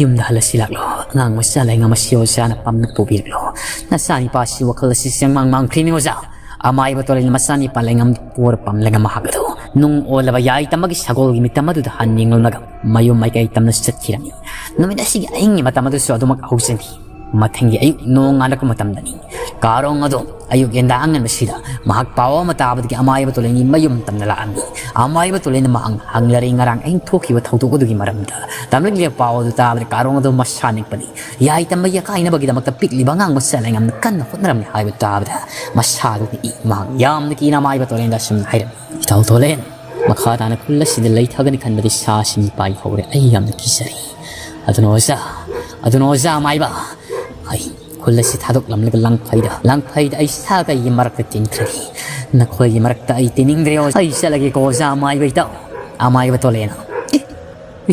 ꯌꯨꯝꯗ ꯍꯜꯂꯁꯤ ꯂꯥꯛꯂꯣ꯫ ꯑꯉꯥꯡ ꯃꯆꯥ ꯂꯩꯉꯝ ꯑꯁꯤ ꯑꯣꯖꯥꯅ ꯄꯥꯝꯅ ꯄꯨꯕꯤꯔꯛꯂꯣ꯫ ꯅꯆꯥꯅꯤꯄꯥꯁꯤ ꯋꯥꯈꯜ ꯑꯁꯤ ꯆꯦꯡꯃꯥꯡ ꯃꯥꯡꯈ꯭ꯔꯦꯅꯦ ꯑꯣꯖꯥ꯫ ꯑꯃꯥꯏꯕ ꯇꯣꯂꯦꯟ ꯃꯆꯥꯅꯤꯄꯥ ꯂꯩꯉꯝ ꯄꯣꯔ ꯄꯝꯂꯒ ꯃꯍꯥꯛ ꯑꯗꯨ ꯅꯨꯡ ꯑꯣꯜꯂꯕ ꯌꯥꯏ ꯇꯝꯕꯒꯤ ꯁꯒꯣꯜꯒꯤ ꯃꯤꯇꯝ ꯑꯗꯨꯗ ꯍꯟ ꯌꯦꯡꯂꯝꯂꯒ ꯃꯌꯨꯝ ꯃꯥꯏꯀꯩ ꯇꯝꯅ ꯆꯠꯈꯤꯔꯝꯃꯤ꯫ ꯅꯨꯃꯤꯠ ꯑꯁꯤꯒꯤ ꯑꯍꯤꯡꯒꯤ ꯃꯇꯝ ꯑꯗꯨꯁꯨ ꯑꯗꯨꯃꯛ ꯍꯧꯖꯅꯤ꯫ ꯃꯊꯪꯒꯤ ꯑꯌꯨꯛ ꯅꯣꯡ ꯉꯥꯜꯂꯛꯄ ꯃꯇꯝꯗꯅꯤ꯫ ꯀꯥꯔꯣꯡ ꯑꯗꯣ ꯑꯌꯨꯛ ꯌꯦꯟꯗꯥ ꯑꯉꯟꯕꯁꯤꯗ ꯃꯍꯥꯛ ꯄꯥꯎ ꯑꯃ ꯇꯥꯕꯗꯒꯤ ꯑꯃꯥꯏꯕ ꯇꯣꯂꯦꯟꯒꯤ ꯃꯌꯨꯝ ꯇꯝꯅ ꯂꯥꯛꯑꯝꯃꯤ꯫ ꯑꯃꯥꯏꯕ ꯇꯣꯂꯦꯟꯅ ꯃꯍꯥꯛꯅ ꯍꯪꯂꯔꯦ ꯉꯔꯥꯡ ꯑꯍꯤꯡ ꯊꯣꯛꯈꯤꯕ ꯊꯧꯗꯣꯛ ꯑꯗꯨꯒꯤ ꯃꯔꯝꯗ꯫ ꯇꯝꯂꯛꯂꯤꯕ ꯄꯥꯎ ꯑꯗꯨ ꯇꯥꯕꯗ ꯀꯥꯔꯣꯡ ꯑꯗꯣ ꯃꯁꯥ ꯅꯤꯛꯄꯅꯤ꯫ ꯌꯥꯏ ꯇꯝꯕ ꯌꯥꯀꯥꯏꯅꯕꯒꯤꯗꯃꯛꯇ ꯄꯤꯛꯂꯤꯕ ꯑꯉꯥꯡ ꯃꯆꯥ ꯂꯩꯉꯝꯅ ꯀꯟꯅ ꯍꯣꯠꯅꯔꯝꯃꯤ ꯍꯥꯏꯕ ꯇꯥꯕꯗ ꯃꯁꯥꯗꯨ ꯅꯤꯛꯏ꯫ ꯃꯍꯥꯛ ꯌꯥꯝꯅ ꯀꯤꯅ ꯑꯃꯥꯏꯕ ꯇꯣꯂꯦꯟꯗ ꯑꯁꯨꯝꯅ ꯍꯥꯏꯔꯝꯃꯤ, "ꯏꯇꯥꯎ ꯇꯣꯂꯦꯟ, ꯃꯈꯥ ꯇꯥꯅ ꯈꯨꯜ ꯑꯁꯤꯗ ꯂꯩꯊꯒꯅꯤ ꯈꯟꯕꯗꯤ ꯁꯥꯁꯤꯡ ꯄꯥꯏ ꯍꯧꯔꯦ꯫ ꯑꯩ ꯌꯥꯝꯅ ꯀꯤꯖꯔꯦ꯫ ꯑꯗꯨꯅ ꯑꯣꯖꯥ, ꯑꯗꯨꯅ ꯑꯣꯖꯥ ꯑꯃꯥꯏꯕ, ꯑꯩ ꯈꯨꯜ ꯑꯁꯤ ꯊꯥꯗꯣꯛꯂꯝꯂꯒ ꯂꯪꯐꯩꯗ, ꯂꯪꯐꯩꯗ ꯑꯩ ꯁꯥ ꯀꯩꯒꯤ ꯃꯔꯛꯇ ꯇꯤꯟꯈ꯭ꯔꯅꯤ? ꯅꯈꯣꯏꯒꯤ ꯃꯔꯛꯇ ꯑꯩ ꯇꯤꯟꯅꯤꯡꯗ꯭ꯔꯦ ꯑꯣꯖꯥ꯫ ꯑꯩ ꯆꯠꯂꯒꯦꯀꯣ ꯑꯣꯖꯥ ꯑꯃꯥꯏꯕ ꯏꯇꯥꯎ꯫" ꯑꯃꯥꯏꯕ ꯇꯣꯂꯦꯟꯅ, "ꯑꯦ,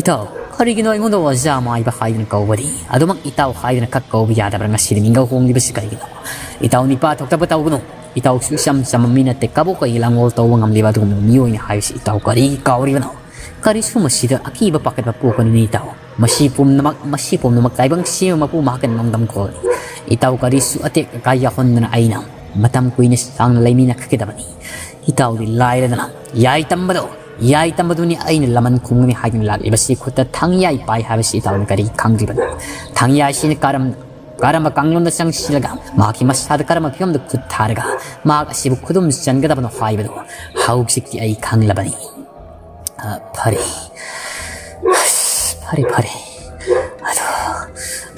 ꯏꯇꯥꯎ, ꯀꯔꯤꯒꯤꯅꯣ ꯑꯩꯉꯣꯟꯗ ꯑꯣꯖꯥ ꯑꯃꯥꯏꯕ ꯍꯥꯏꯗꯨꯅ ꯀꯧꯕꯗꯤ? ꯑꯗꯨꯃꯛ ꯏꯇꯥꯎ ꯍꯥꯏꯗꯨꯅ ꯈꯛ ꯀꯧꯕ ꯌꯥꯗꯕ꯭ꯔꯥ? ꯉꯁꯤꯗꯤ ꯃꯤꯡꯒꯧ ꯍꯣꯡꯂꯤꯕꯁꯤ ꯀꯔꯤꯒꯤꯅꯣ? ꯏꯇꯥꯎ ꯅꯤꯄꯥ ꯊꯣꯛꯇꯕ ꯇꯧꯒꯅꯨ꯫ ꯏꯇꯥꯎꯁꯨ ꯏꯆꯝ ꯆꯝꯕ ꯃꯤ ꯅꯠꯇꯦ꯫ ꯀꯕꯣꯛ ꯀꯩꯒꯤ ꯂꯥꯡꯒꯣꯜ ꯇꯧꯕ ꯉꯝꯂꯤꯕ ꯑꯗꯨꯒꯨꯝꯂꯕ ꯃꯤꯑꯣꯏꯅꯤ ꯍꯥꯏꯕꯁꯤ ꯏꯇꯥꯎ ꯀꯔꯤꯒꯤ ꯀꯥꯎꯔꯤꯕꯅꯣ? ꯀꯔꯤꯁꯨ ꯃꯁꯤꯗ ꯑꯀꯤꯕ ꯄꯥꯈꯠꯄ ꯄꯣꯛꯀꯅꯨꯅꯦ ꯏꯇꯥꯎ꯫ ꯃꯁꯤ ꯄꯨꯝꯅꯃꯛ, ꯃꯁꯤ ꯄꯨꯝꯅꯃꯛ ꯇꯥꯏꯕꯪ ꯁꯦꯝꯕ ꯃꯄꯨ ꯃꯍꯥꯛꯀꯤ ꯅꯣꯡꯗꯝꯈꯣꯜꯅꯤ꯫ ꯏꯇꯥꯎ ꯀꯔꯤꯁꯨ ꯑꯇꯦꯛ ꯑꯀꯥꯏ ꯌꯥꯎꯍꯟꯗꯅ ꯑꯩꯅ ꯃꯇꯝ ꯀꯨꯏꯅ ꯁꯥꯡꯅ ꯂꯩꯃꯤꯟꯅꯈꯤꯒꯗꯕꯅꯤ꯫ ꯏꯇꯥꯎꯗꯤ ꯂꯥꯏꯔꯗꯅ ꯌꯥꯏ ꯇꯝꯕꯗꯣ, ꯌꯥꯏ ꯇꯝꯕꯗꯨꯅꯤ ꯑꯩꯅ ꯂꯃꯟ ꯈꯨꯝꯒꯅꯤ ꯍꯥꯏꯗꯨꯅ ꯂꯥꯛꯂꯤꯕꯁꯤ꯫ ꯈꯨꯠꯇ ꯊꯥꯡꯌꯥꯏ ꯄꯥꯏ ꯍꯥꯏꯕꯁꯤ ꯏꯇꯥꯎꯅ ꯀꯔꯤ ꯈꯪꯗ꯭ꯔꯤꯕꯅꯣ? ꯊꯥꯡꯌꯥꯏꯁꯤꯅ ꯀꯔꯝ-, ꯀꯔꯝꯕ ꯀꯥꯡꯂꯣꯟꯗ ꯆꯪꯁꯤꯜꯂꯒ ꯃꯍꯥꯛꯀꯤ ꯃꯁꯥꯗ ꯀꯔꯝꯕ ꯐꯤꯕꯝꯗ ꯈꯨꯠ ꯊꯥꯔꯒ ꯃꯍꯥꯛ ꯑꯁꯤꯕꯨ ꯈꯨꯗꯨꯝ ꯆꯟꯒꯗꯕꯅꯣ ꯍꯥꯏꯕꯗꯨ ꯍꯧꯖꯤꯛꯇꯤ ꯑꯩ ꯈꯪꯂꯕꯅꯤ꯫" ꯑ, ꯐꯔꯦ꯫ ꯑꯁ, ꯐꯔꯦ, ꯐꯔꯦ꯫ ꯑꯗꯣ,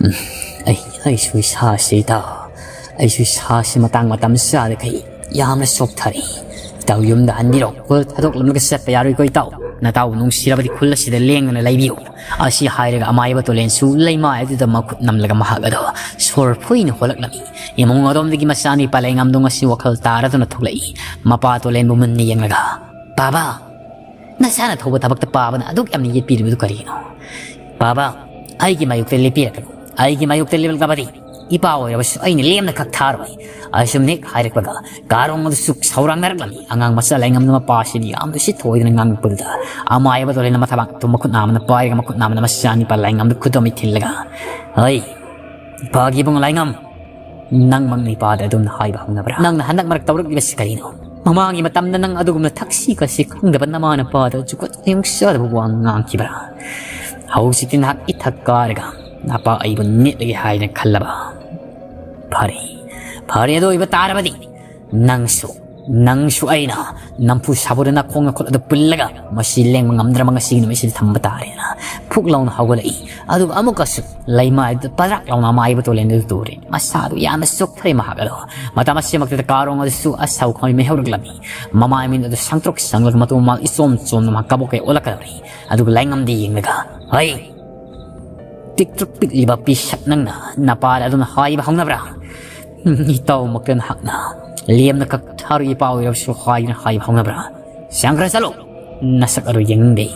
ꯎꯝ, ꯑꯩ, ꯑꯩꯁꯨ ꯏꯁꯥꯁꯤ ꯏꯇꯥꯎ, ꯑꯩꯁꯨ ꯏꯁꯥꯁꯤ ꯃꯇꯥꯡ ꯃꯇꯝ ꯆꯥꯗꯈꯩ ꯌꯥꯝꯅ ꯆꯣꯛꯊꯔꯦ꯫ ꯏꯇꯥꯎ ꯌꯨꯝꯗ ꯍꯟꯕꯤꯔꯣ꯫ ꯈꯨꯜ ꯊꯥꯗꯣꯛꯂꯝꯂꯒ ꯆꯠꯄ ꯌꯥꯔꯣꯏꯀꯣ ꯏꯇꯥꯎ꯫ ꯅꯇꯥꯎꯕꯨ ꯅꯨꯡꯁꯤꯔꯕꯗꯤ ꯈꯨꯜ ꯑꯁꯤꯗ ꯂꯦꯡꯗꯅ ꯂꯩꯕꯤꯌꯨ꯫ ꯑꯁꯤ ꯍꯥꯏꯔꯒ ꯑꯃꯥꯏꯕ ꯇꯣꯂꯦꯟꯁꯨ ꯂꯩꯃꯥꯏ ꯑꯗꯨꯗ ꯃꯈꯨꯠ ꯅꯝꯂꯒ ꯃꯍꯥꯛ ꯑꯗꯣ ꯁꯣꯔ ꯐꯨꯏꯅ ꯍꯣꯜꯂꯛꯂꯝꯃꯤ꯫ ꯏꯃꯨꯡ ꯑꯗꯣꯝꯗꯒꯤ ꯃꯆꯥꯅꯨꯄꯥ ꯂꯩꯉꯝꯗꯣ ꯉꯁꯤ ꯋꯥꯈꯜ ꯇꯥꯔꯗꯨꯅ ꯊꯣꯛꯂꯛꯏ꯫ ꯃꯄꯥ ꯇꯣꯂꯦꯟꯕꯨ ꯃꯨꯟꯅ ꯌꯦꯡꯂꯒ, "ꯄꯥꯕ, ꯅꯁꯥꯅ ꯊꯧꯕ ꯊꯕꯛꯇ ꯄꯥꯕꯅ ꯑꯗꯨꯛ ꯌꯥꯝꯅ ꯌꯦꯠꯄꯤꯔꯤꯕꯗꯨ ꯀꯔꯤꯒꯤꯅꯣ? ꯄꯥꯕ, ꯑꯩꯒꯤ ꯃꯥꯌꯣꯛꯇ ꯂꯦꯞꯄꯤꯔꯛꯀꯅꯨ꯫ ꯑꯩꯒꯤ ꯃꯥꯌꯣꯛꯇ ꯂꯦꯞꯂꯛꯂꯕꯗꯤ ꯏꯄꯥ ꯑꯣꯏꯔꯕꯁꯨ ꯑꯩꯅ ꯂꯦꯝꯅ ꯈꯛ ꯊꯥꯔꯣꯏ꯫" ꯑꯁꯨꯝꯅ ꯍꯦꯛ ꯍꯥꯏꯔꯛꯄꯒ ꯀꯥꯔꯣꯡ ꯑꯗꯨꯁꯨ ꯁꯧꯔꯥꯡꯅꯔꯛꯂꯝꯃꯤ꯫ ꯑꯉꯥꯡ ꯃꯆꯥ ꯂꯩꯉꯝꯅ ꯃꯄꯥꯁꯤꯅ ꯌꯥꯝꯅ ꯎꯁꯤꯠ ꯊꯑꯣꯏꯗꯅ ꯉꯥꯡꯂꯛꯄꯗꯨꯗ ꯑꯃꯥꯏꯕ ꯇꯣꯂꯦꯟꯅ ꯃꯊꯕꯥꯛꯇꯨ ꯃꯈꯨꯠ ꯅꯥꯝꯃꯅ ꯄꯥꯏꯔꯒ ꯃꯈꯨꯠ ꯅꯥꯝꯃꯅ ꯃꯆꯥꯅꯨꯄꯥ ꯂꯩꯉꯝꯗ ꯈꯨꯗꯣꯝ ꯊꯤꯜꯂꯒ, "ꯍꯩ, ꯏꯄꯥꯒꯤ ꯏꯕꯨꯡ ꯂꯩꯉꯝ, ꯅꯪꯃꯛꯅ ꯏꯄꯥꯗ ꯑꯗꯨꯝꯅ ꯍꯥꯏꯕ ꯍꯧꯅꯕ꯭ꯔꯥ? ꯅꯪꯅ ꯍꯟꯗꯛ ꯃꯔꯛ ꯇꯧꯔꯛꯂꯤꯕꯁꯤ ꯀꯔꯤꯅꯣ? ꯃꯃꯥꯡꯒꯤ ꯃꯇꯝꯗ ꯅꯪ ꯑꯗꯨꯒꯨꯝꯅ ꯊꯛꯁꯤ ꯈꯥꯁꯤ ꯈꯪꯗꯕ ꯅꯃꯥ ꯅꯄꯥꯗ ꯖꯨꯒꯣꯠ ꯌꯨꯡꯆꯥꯗꯕ ꯋꯥ ꯉꯥꯡꯈꯤꯕ꯭ꯔꯥ? ꯍꯧꯖꯤꯛꯇꯤ ꯅꯍꯥꯛ ꯏꯊꯛ ꯀꯥꯔꯒ ꯅꯄꯥ ꯑꯩꯕꯨ ꯅꯦꯠꯂꯒꯦ ꯍꯥꯏꯅ ꯈꯜꯂꯕ? ꯐꯔꯦ, ꯐꯔꯦ, ꯑꯗꯨ ꯑꯣꯏꯕ ꯇꯥꯔꯕꯗꯤ ꯅꯪꯁꯨ, ꯅꯪꯁꯨ ꯑꯩꯅ ꯅꯝꯐꯨ ꯁꯥꯐꯨꯗ ꯅꯈꯣꯡ ꯅꯈꯨꯠ ꯑꯗꯨ ꯄꯨꯜꯂꯒ ꯃꯁꯤ ꯂꯦꯡꯕ ꯉꯝꯗ꯭ꯔꯕ ꯉꯁꯤꯒꯤ ꯅꯨꯃꯤꯠꯁꯤꯗ ꯊꯝꯕ ꯇꯥꯔꯦꯅ ꯐꯨꯛ ꯂꯥꯎꯅ ꯍꯧꯒꯠꯂꯛꯏ꯫ ꯑꯗꯨꯒ ꯑꯃꯨꯛꯀꯁꯨ ꯂꯩꯃꯥꯏꯗꯨꯗ ꯄꯗ꯭ꯔꯥꯛ ꯂꯥꯎꯅ ꯑꯃꯥꯏꯕ ꯇꯣꯂꯦꯟꯗꯨ ꯇꯨꯔꯦ꯫ ꯃꯁꯥꯗꯨ ꯌꯥꯝꯅ ꯆꯣꯛꯊꯔꯦ ꯃꯍꯥꯛ ꯑꯗꯣ꯫ ꯃꯇꯝ ꯑꯁꯤꯃꯛꯇꯗ ꯀꯥꯔꯣꯡ ꯑꯗꯨꯁꯨ ꯑꯁꯥꯎ ꯈꯥꯡꯕꯩ ꯃꯩꯍꯧꯔꯛꯂꯝꯃꯤ꯫ ꯃꯃꯥꯏ ꯃꯃꯤꯠ ꯑꯗꯨ ꯁꯪꯇ꯭ꯔꯣꯛ ꯁꯪꯂꯒ ꯃꯇꯨ ꯃꯃꯥꯜ ꯏꯆꯣꯝ ꯆꯣꯝꯅ ꯃꯍꯥꯛ ꯀꯕꯣꯛ ꯀꯩ ꯑꯣꯜꯂꯛꯀꯗꯧꯔꯤ꯫ ꯑꯗꯨꯒ ꯂꯥꯏꯉꯝꯗꯤ ꯌꯦꯡꯂꯒ, "ꯍꯩ! ꯄꯤꯛꯇ꯭ꯔꯨ ꯄꯤꯛꯂꯤꯕ ꯄꯤꯁꯛ ꯅꯪꯅ ꯅꯄꯥꯗ ꯑꯗꯨꯝꯅ ꯍꯥꯏꯕ ꯍꯧꯅꯕ꯭ꯔꯥ? ꯏꯇꯥꯎꯃꯛꯇ ꯅꯍꯥꯛꯅ ꯂꯦꯝꯅ ꯈꯛ ꯊꯥꯔꯨ ꯏꯄꯥ ꯑꯣꯏꯔꯕꯁꯨ ꯍꯥꯏꯗꯨꯅ ꯍꯥꯏꯕ ꯍꯧꯅꯕ꯭ꯔꯥ? ꯁꯪꯈ꯭ꯔ ꯆꯠꯂꯣ! ꯅꯁꯛ ꯑꯗꯨ ꯌꯦꯡꯅꯤꯡꯗꯦ꯫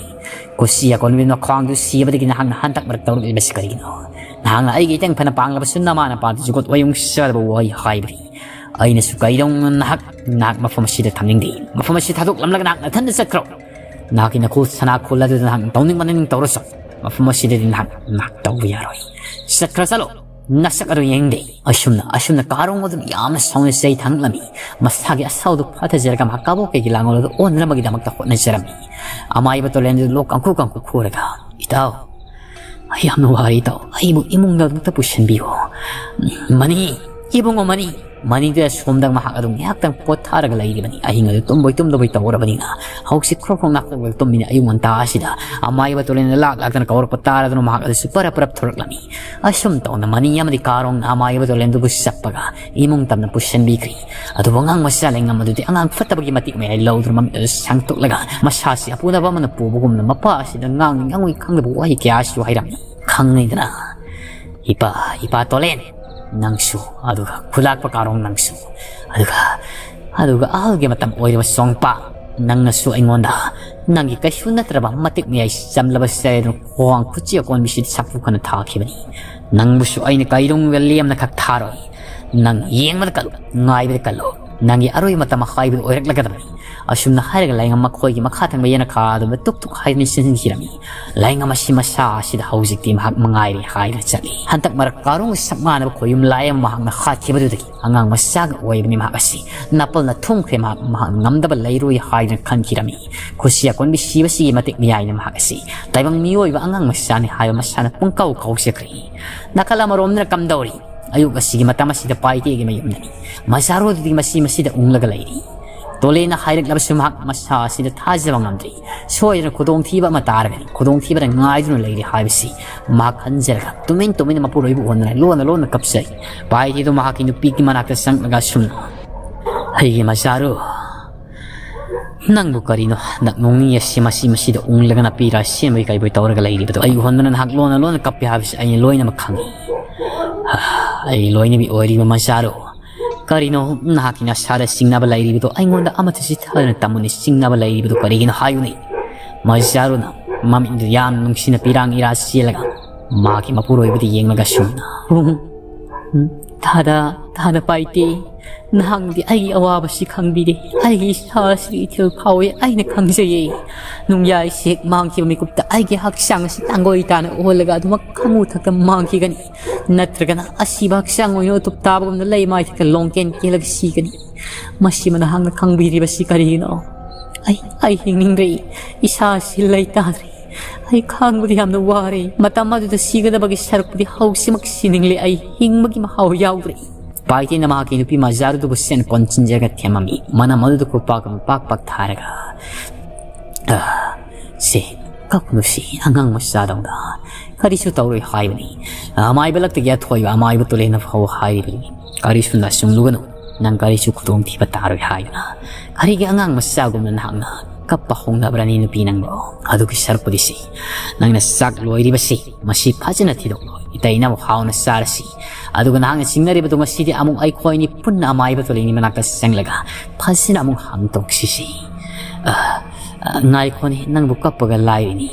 ꯀꯨꯁꯤ ꯑꯀꯣꯟꯕꯤ ꯅꯈ꯭ꯋꯥꯡꯗꯨ ꯁꯤꯕꯗꯒꯤ ꯅꯍꯥꯛꯅ ꯍꯟꯗꯛ ꯃꯔꯛ ꯇꯧꯔꯛꯂꯤꯕꯁꯤ ꯀꯔꯤꯒꯤꯅꯣ? ꯅꯍꯥꯛꯅ ꯑꯩꯒꯤ ꯏꯇꯪ ꯐꯅ ꯄꯥꯡꯂꯕꯁꯨ ꯅꯃꯥ ꯅꯄꯥꯗ ꯖꯨꯒꯣꯠ ꯋꯥꯌꯨꯡ ꯆꯥꯗꯕ ꯋꯥꯍꯩ ꯍꯥꯏꯕꯗꯤ ꯑꯩꯅꯁꯨ ꯀꯩꯗꯧꯅ ꯅꯍꯥꯛ, ꯅꯍꯥꯛ ꯃꯐꯝ ꯑꯁꯤꯗ ꯊꯝꯅꯤꯡꯗꯦ꯫ ꯃꯐꯝ ꯑꯁꯤ ꯊꯥꯗꯣꯛꯂꯝꯂꯒ ꯅꯍꯥꯛ ꯅꯊꯟꯗ ꯆꯠꯈ꯭ꯔꯣ꯫ ꯅꯍꯥꯛꯀꯤ ꯅꯈꯨꯜ ꯁꯅꯥ ꯈꯨꯜ ꯑꯗꯨꯗ ꯅꯍꯥꯛꯅ ꯇꯧꯅꯤꯡ ꯃꯅꯤꯡ ꯇꯧꯔꯁꯨ ꯃꯐꯝ ꯑꯁꯤꯗꯗꯤ ꯅꯍꯥꯛ, ꯅꯍꯥꯛ ꯇꯧꯕ ꯌꯥꯔꯣꯏ꯫ ꯆꯠꯈ꯭ꯔ ꯆꯠꯂꯣ꯫ ꯅꯁꯛ ꯑꯗꯨ ꯌꯦꯡꯅꯤꯡꯗꯦ꯫" ꯑꯁꯨꯝꯅ, ꯑꯁꯨꯝꯅ ꯀꯥꯔꯣꯡ ꯑꯗꯨꯅ ꯌꯥꯝꯅ ꯁꯥꯎꯅ ꯆꯩ ꯊꯥꯡꯂꯝꯃꯤ꯫ ꯃꯁꯥꯒꯤ ꯑꯁꯥꯎꯗꯨ ꯐꯥꯊꯖꯔꯒ ꯃꯍꯥꯛ ꯀꯕꯣꯛ ꯀꯩꯒꯤ ꯂꯥꯡꯒꯣꯜ ꯑꯗꯨ ꯑꯣꯟꯅꯅꯕꯒꯤꯗꯃꯛꯇ ꯍꯣꯠꯅꯖꯔꯝꯃꯤ꯫ ꯑꯃꯥꯏꯕ ꯇꯣꯂꯦꯟꯗꯨ ꯂꯣꯛ ꯀꯥꯡꯈꯨ ꯀꯥꯡꯈꯨ ꯈꯨꯔꯒ, "ꯏꯇꯥꯎ, ꯑꯩ ꯌꯥꯝꯅ ꯋꯥꯔꯦ ꯏꯇꯥꯎ꯫ ꯑꯩꯕꯨ ꯏꯃꯨꯡꯗ ꯑꯃꯨꯛꯇ ꯄꯨꯁꯤꯟꯕꯤꯌꯨ꯫ ꯃꯅꯤ, ꯏꯕꯨꯡꯉꯣ ꯃꯅꯤ꯫" ꯃꯅꯤꯗꯨ ꯑꯁꯣꯝꯗ ꯃꯍꯥꯛ ꯑꯗꯨꯝ ꯉꯥꯏꯍꯥꯛꯇꯪ ꯄꯣꯊꯥꯔꯒ ꯂꯩꯔꯤꯕꯅꯤ꯫ ꯑꯍꯤꯡ ꯑꯗꯨ ꯇꯨꯝꯕꯣꯏ ꯇꯨꯝꯗꯕꯣꯏ ꯇꯧꯔꯕꯅꯤꯅ ꯍꯧꯖꯤꯛ ꯈ꯭ꯔꯣꯛ ꯈ꯭ꯔꯣꯛ ꯅꯥꯈꯣꯛꯂꯒ ꯇꯨꯝꯃꯤꯅꯤ꯫ ꯑꯌꯨꯛ ꯉꯟꯇꯥ ꯑꯁꯤꯗ ꯑꯃꯥꯏꯕ ꯇꯣꯂꯦꯟꯗ ꯂꯥꯛ ꯂꯥꯛꯇꯅ ꯀꯧꯔꯛꯄ ꯇꯥꯔꯗꯨꯅ ꯃꯍꯥꯛ ꯑꯗꯨꯁꯨ ꯄꯔꯞ ꯄꯔꯞ ꯊꯣꯔꯛꯂꯝꯃꯤ꯫ ꯑꯁꯨꯝ ꯇꯧꯅ ꯃꯅꯤ ꯑꯃꯗꯤ ꯀꯥꯔꯣꯡꯅ ꯑꯃꯥꯏꯕ ꯇꯣꯂꯦꯟꯗꯨꯕꯨ ꯆꯞꯄꯒ ꯏꯃꯨꯡ ꯇꯝꯅ ꯄꯨꯁꯤꯟꯕꯤꯈ꯭ꯔꯤ꯫ ꯑꯗꯨꯕꯨ ꯑꯉꯥꯡ ꯃꯆꯥ ꯂꯩꯉꯝ ꯑꯗꯨꯗꯤ ꯑꯉꯥꯡ ꯐꯠꯇꯕꯒꯤ ꯃꯇꯤꯛ ꯃꯌꯥꯏ ꯂꯧꯗꯨꯅ ꯃꯃꯤꯠ ꯑꯗꯨ ꯁꯥꯡꯇꯣꯛꯂꯒ ꯃꯁꯥꯁꯤ ꯑꯄꯨꯅꯕ ꯑꯃꯅ ꯄꯨꯕꯒꯨꯝꯅ ꯃꯄꯥ ꯑꯁꯤꯗ ꯉꯥꯡꯅꯤ ꯉꯥꯡꯉꯣꯏ ꯈꯪꯗꯕ ꯋꯥꯍꯩ ꯀꯌꯥꯁꯨ ꯍꯥꯏꯔꯝꯃꯤ꯫ ꯈꯪꯉꯤꯗꯅ, ꯏꯄꯥ, ꯏꯄꯥ ꯇꯣꯂꯦꯟ, ꯅꯪꯁꯨ, ꯑꯗꯨꯒ ꯈꯨꯂꯥꯛꯄ ꯀꯥꯔꯣꯡ ꯅꯪꯁꯨ, ꯑꯗꯨꯒ, ꯑꯗꯨꯒ ꯑꯍꯜꯒꯤ ꯃꯇꯝ ꯑꯣꯏꯔꯕ ꯁꯣꯡꯄꯥ, ꯅꯪꯅꯁꯨ ꯑꯩꯉꯣꯟꯗ ꯅꯪꯒꯤ ꯀꯩꯁꯨ ꯅꯠꯇ꯭ꯔꯕ ꯃꯇꯤꯛ ꯃꯌꯥꯏ ꯆꯝꯂꯕ ꯆꯩꯔꯦꯗꯅ ꯈ꯭ꯋꯥꯡ ꯈꯨꯠꯁꯤ ꯑꯀꯣꯟꯕꯤꯁꯤꯗ ꯁꯥꯐꯨ ꯈꯅ ꯊꯥꯈꯤꯕꯅꯤ꯫ ꯅꯪꯕꯨꯁꯨ ꯑꯩꯅ ꯀꯩꯗꯧꯅꯨꯡꯗ ꯂꯦꯝꯅ ꯈꯛ ꯊꯥꯔꯣꯏ꯫ ꯅꯪ ꯌꯦꯡꯕꯗ ꯀꯜꯂꯨ, ꯉꯥꯏꯕꯗ ꯀꯜꯂꯨ꯫ ꯅꯪꯒꯤ ꯑꯔꯣꯏꯕ ꯃꯇꯝ ꯍꯥꯏꯕꯗꯨ ꯑꯣꯏꯔꯛꯂꯒꯗꯕꯅꯤ꯫ ꯑꯁꯨꯝꯅ ꯍꯥꯏꯔꯒ ꯂꯥꯏꯉꯝ ꯃꯈꯣꯏꯒꯤ ꯃꯈꯥ ꯊꯪꯕ ꯌꯦꯅꯈꯥ ꯑꯗꯨꯗ ꯇꯨꯛ ꯇꯨꯛ ꯍꯥꯏꯗꯨꯅ ꯆꯦꯟꯁꯤꯟꯈꯤꯔꯝꯃꯤ꯫ ꯂꯥꯏꯉꯝ ꯑꯁꯤ ꯃꯁꯥ ꯑꯁꯤꯗ ꯍꯧꯖꯤꯛꯇꯤ ꯃꯍꯥꯛ ꯃꯉꯥꯏꯔꯦ ꯍꯥꯏꯗꯨꯅ ꯆꯠꯂꯤ꯫ ꯍꯟꯗꯛ ꯃꯔꯛ ꯀꯥꯔꯣꯡꯒ ꯁꯛ ꯃꯥꯟꯅꯕ ꯈꯣꯌꯨꯝ ꯂꯥꯏ ꯑꯃ ꯃꯍꯥꯛꯅ ꯍꯥꯠꯈꯤꯕꯗꯨꯗꯒꯤ ꯑꯉꯥꯡ ꯃꯆꯥꯒ ꯑꯣꯏꯕꯅꯤ ꯃꯍꯥꯛ ꯑꯁꯤ꯫ ꯅꯥꯄꯜꯅ ꯊꯨꯝꯈ꯭ꯔꯦ꯫ ꯃꯍꯥꯛ, ꯃꯍꯥꯛ ꯉꯝꯗꯕ ꯂꯩꯔꯣꯏ ꯍꯥꯏꯗꯨꯅ ꯈꯟꯈꯤꯔꯝꯃꯤ꯫ ꯈꯨꯁꯤ ꯑꯀꯣꯟꯕꯤ ꯁꯤꯕꯁꯤꯒꯤ ꯃꯇꯤꯛ ꯃꯌꯥꯏꯅ ꯃꯍꯥꯛ ꯑꯁꯤ ꯇꯥꯏꯕꯪ ꯃꯤꯑꯣꯏꯕ ꯑꯉꯥꯡ ꯃꯆꯥꯅꯤ ꯍꯥꯏꯕ ꯃꯁꯥꯅ ꯄꯨꯡꯀꯥꯎ ꯀꯥꯎꯖꯈ꯭ꯔꯦ꯫ ꯅꯥꯀꯜ ꯑꯃꯔꯣꯝꯗꯅ ꯀꯝꯗꯧꯔꯤ? ꯑꯌꯨꯛ ꯑꯁꯤꯒꯤ ꯃꯇꯝ ꯑꯁꯤꯗ ꯄꯥꯏꯇꯦꯒꯤ ꯃꯌꯨꯝꯗꯅꯤ꯫ ꯃꯖꯥꯔꯣꯗꯨꯗꯤ ꯃꯁꯤ ꯃꯁꯤꯗ ꯎꯪꯂꯒ ꯂꯩꯔꯤ꯫ ꯇꯣꯂꯦꯅ ꯍꯥꯏꯔꯛꯂꯕꯁꯨ ꯃꯍꯥꯛ ꯃꯁꯥ ꯑꯁꯤꯗ ꯊꯥꯖꯕ ꯉꯝꯗ꯭ꯔꯤ꯫ ꯁꯣꯏꯗꯅ ꯈꯨꯗꯣꯡꯊꯤꯕ ꯑꯃ ꯇꯥꯔꯒꯅꯤ, ꯈꯨꯗꯣꯡꯊꯤꯕꯗ ꯉꯥꯏꯗꯨꯅ ꯂꯩꯔꯤ ꯍꯥꯏꯕꯁꯤ ꯃꯍꯥꯛ ꯈꯟꯖꯔꯒ ꯇꯨꯃꯤꯟ ꯇꯨꯃꯤꯟ ꯃꯄꯨꯔꯣꯏꯕ ꯎꯍꯟꯗꯅ ꯂꯣꯟꯅ ꯂꯣꯟꯅ ꯀꯞꯆꯩ꯫ ꯄꯥꯏꯇꯦꯗꯨ ꯃꯍꯥꯛꯀꯤ ꯅꯨꯄꯤꯒꯤ ꯃꯅꯥꯛꯇ ꯆꯪꯂꯒ ꯑꯁꯨꯝꯅ, "ꯑꯩꯒꯤ ꯃꯖꯥꯔꯨ, ꯅꯪꯕꯨ ꯀꯔꯤꯅꯣ ꯍꯟꯗꯛ ꯅꯣꯡ ꯅꯤꯅꯤ ꯑꯁꯤ ꯃꯁꯤ ꯃꯁꯤꯗ ꯎꯪꯂꯒ ꯅꯥꯄꯤ ꯔꯥ ꯁꯦꯝꯕꯒꯤ ꯀꯩꯕꯣꯏ ꯇꯧꯔꯒ ꯂꯩꯔꯤꯕꯗꯣ? ꯑꯩ ꯎꯍꯟꯗꯅ ꯅꯍꯥꯛ ꯂꯣꯟꯅ ꯂꯣꯟꯅ ꯀꯞꯄꯤ ꯍꯥꯏꯕꯁꯤ ꯑꯩꯅ ꯂꯣꯏꯅꯃꯛ ꯈꯪꯏ꯫ ꯑꯩ ꯂꯣꯏꯅꯕꯤ ꯑꯣꯏꯔꯤꯕ ꯃꯖꯥꯔꯨ, ꯀꯔꯤꯅꯣ ꯅꯍꯥꯛꯀꯤ ꯅꯁꯥꯗ ꯆꯤꯡꯅꯕ ꯂꯩꯔꯤꯕꯗꯣ? ꯑꯩꯉꯣꯟꯗ ꯑꯃꯠꯇ ꯆꯤꯊꯗꯅ ꯇꯝꯃꯨꯅꯦ꯫ ꯆꯤꯡꯅꯕ ꯂꯩꯔꯤꯕꯗꯣ ꯀꯔꯤꯒꯤꯅꯣ ꯍꯥꯏꯌꯨꯅꯦ?" ꯃꯖꯥꯔꯨꯅ ꯃꯃꯤꯠꯇꯨ ꯌꯥꯝ ꯅꯨꯡꯁꯤꯅ ꯄꯤꯔꯥꯡ ꯏꯔꯥ ꯆꯦꯜꯂꯒ ꯃꯍꯥꯛꯀꯤ ꯃꯄꯨꯔꯣꯏꯕꯗ ꯌꯦꯡꯂꯒ ꯁꯨꯝꯅ, "ꯎꯝ, ꯎꯝ, ꯊꯥꯗ, ꯊꯥꯗ ꯄꯥꯏꯇꯦ꯫ ꯅꯍꯥꯛꯅꯗꯤ ꯑꯩꯒꯤ ꯑꯋꯥꯕꯁꯤ ꯈꯪꯕꯤꯗꯦ꯫ ꯑꯩꯒꯤ ꯏꯁꯥꯁꯤ ꯏꯊꯤꯜ ꯐꯥꯎꯏ, ꯑꯩꯅ ꯈꯪꯖꯩꯌꯦ꯫ ꯅꯨꯡꯌꯥꯏꯁꯤ ꯍꯦꯛ ꯃꯥꯡꯈꯤꯕ ꯃꯤꯀꯨꯞꯇ ꯑꯩꯒꯤ ꯍꯛꯆꯥꯡ ꯑꯁꯤ ꯇꯥꯡꯒꯣꯏ ꯇꯥꯅ ꯑꯣꯜꯂꯒ ꯑꯗꯨꯃꯛ ꯈꯪꯉꯨ ꯊꯛꯇ ꯃꯥꯡꯈꯤꯒꯅꯤ꯫ ꯅꯠꯇ꯭ꯔꯒꯅ ꯑꯁꯤꯕ ꯍꯛꯆꯥꯡ ꯑꯣꯏꯅ ꯎꯇꯨꯞ ꯇꯥꯕꯒꯨꯝꯅ ꯂꯩ ꯃꯥꯏꯊꯛꯇ ꯂꯣꯡꯀꯦꯟ ꯀꯦꯜꯂꯒ ꯁꯤꯒꯅꯤ꯫ ꯃꯁꯤꯃ ꯅꯍꯥꯛꯅ ꯈꯪꯕꯤꯔꯤꯕꯁꯤ ꯀꯔꯤꯒꯤꯅꯣ? ꯑꯩ, ꯑꯩ ꯍꯤꯡꯅꯤꯡꯗ꯭ꯔꯦ꯫ ꯏꯁꯥꯁꯤ ꯂꯩꯇꯥꯗ꯭ꯔꯦ꯫ ꯑꯩ ꯈꯥꯡꯕꯗꯤ ꯌꯥꯝꯅ ꯋꯥꯔꯦ꯫ ꯃꯇꯝ ꯑꯗꯨꯗ ꯁꯤꯒꯗꯕꯒꯤ ꯁꯔꯨꯛꯄꯨꯗꯤ ꯍꯧꯖꯤꯛꯃꯛ ꯁꯤꯅꯤꯡꯂꯦ꯫ ꯑꯩ ꯍꯤꯡꯕꯒꯤ ꯃꯍꯥꯎ ꯌꯥꯎꯗ꯭ꯔꯦ꯫" ꯄꯥꯏꯇꯦꯅ ꯃꯍꯥꯛꯀꯤ ꯅꯨꯄꯤ ꯃꯖꯥꯔꯨꯗꯨꯕꯨ ꯁꯦꯟ ꯀꯣꯟꯁꯤꯟꯖꯔꯒ ꯊꯦꯝꯃꯝꯃꯤ꯫ ꯃꯅꯝ ꯑꯗꯨꯗ ꯈꯨꯄꯥꯛ ꯑꯃ ꯄꯥꯛ ꯄꯥꯛ ꯊꯥꯔꯒ, "ꯑ, ꯁꯦ, ꯀꯞꯀꯅꯨ ꯁꯤ, ꯑꯉꯥꯡ ꯃꯆꯥꯗꯧꯅ꯫ ꯀꯔꯤꯁꯨ ꯇꯧꯔꯣꯏ ꯍꯥꯏꯕꯅꯤ꯫ ꯑꯃꯥꯏꯕ ꯂꯛꯇꯒꯤ ꯑꯊꯣꯏꯕ ꯑꯃꯥꯏꯕ ꯇꯨꯂꯦꯟꯅ ꯐꯥꯎ ꯍꯥꯏꯔꯤꯕꯅꯤ꯫ ꯀꯔꯤꯁꯨ ꯅꯥꯁꯨꯡꯂꯨꯒꯅꯨ꯫ ꯅꯪ ꯀꯔꯤꯁꯨ ꯈꯨꯗꯣꯡꯊꯤꯕ ꯇꯥꯔꯣꯏ ꯍꯥꯏꯗꯨꯅ꯫ ꯀꯔꯤꯒꯤ ꯑꯉꯥꯡ ꯃꯆꯥꯒꯨꯝꯅ ꯅꯍꯥꯛꯅ ꯀꯞꯄ ꯍꯧꯅꯕ꯭ꯔꯅꯤ ꯅꯨꯄꯤ ꯅꯪꯕꯣ? ꯑꯗꯨꯒꯤ ꯁꯔꯨꯛꯄꯨꯗꯤ ꯁꯤ, ꯅꯪꯅ ꯆꯥꯛ ꯂꯣꯏꯔꯤꯕꯁꯤ, ꯃꯁꯤ ꯐꯖꯅ ꯊꯤꯗꯣꯛꯂꯣ꯫ ꯏꯇꯩꯅ ꯑꯃꯨꯛ ꯍꯥꯎꯅ ꯆꯥꯔꯁꯤ꯫ ꯑꯗꯨꯒ ꯅꯍꯥꯛꯅ ꯆꯤꯡꯅꯔꯤꯕꯗꯣ ꯉꯁꯤꯗꯤ ꯑꯃꯨꯛ ꯑꯩꯈꯣꯏꯅꯤ ꯄꯨꯟꯅ ꯑꯃꯥꯏꯕ ꯇꯣꯂꯤꯅꯤ ꯃꯅꯥꯛꯇ ꯆꯪꯂꯒ ꯐꯖꯅ ꯑꯃꯨꯛ ꯍꯥꯡꯗꯣꯛꯁꯤꯁꯤ꯫ ꯑ, ꯑ, ꯉꯥꯏꯈꯣꯅꯦ, ꯅꯪꯕꯨ ꯀꯞꯄꯒ ꯂꯥꯏꯔꯤꯅꯤ꯫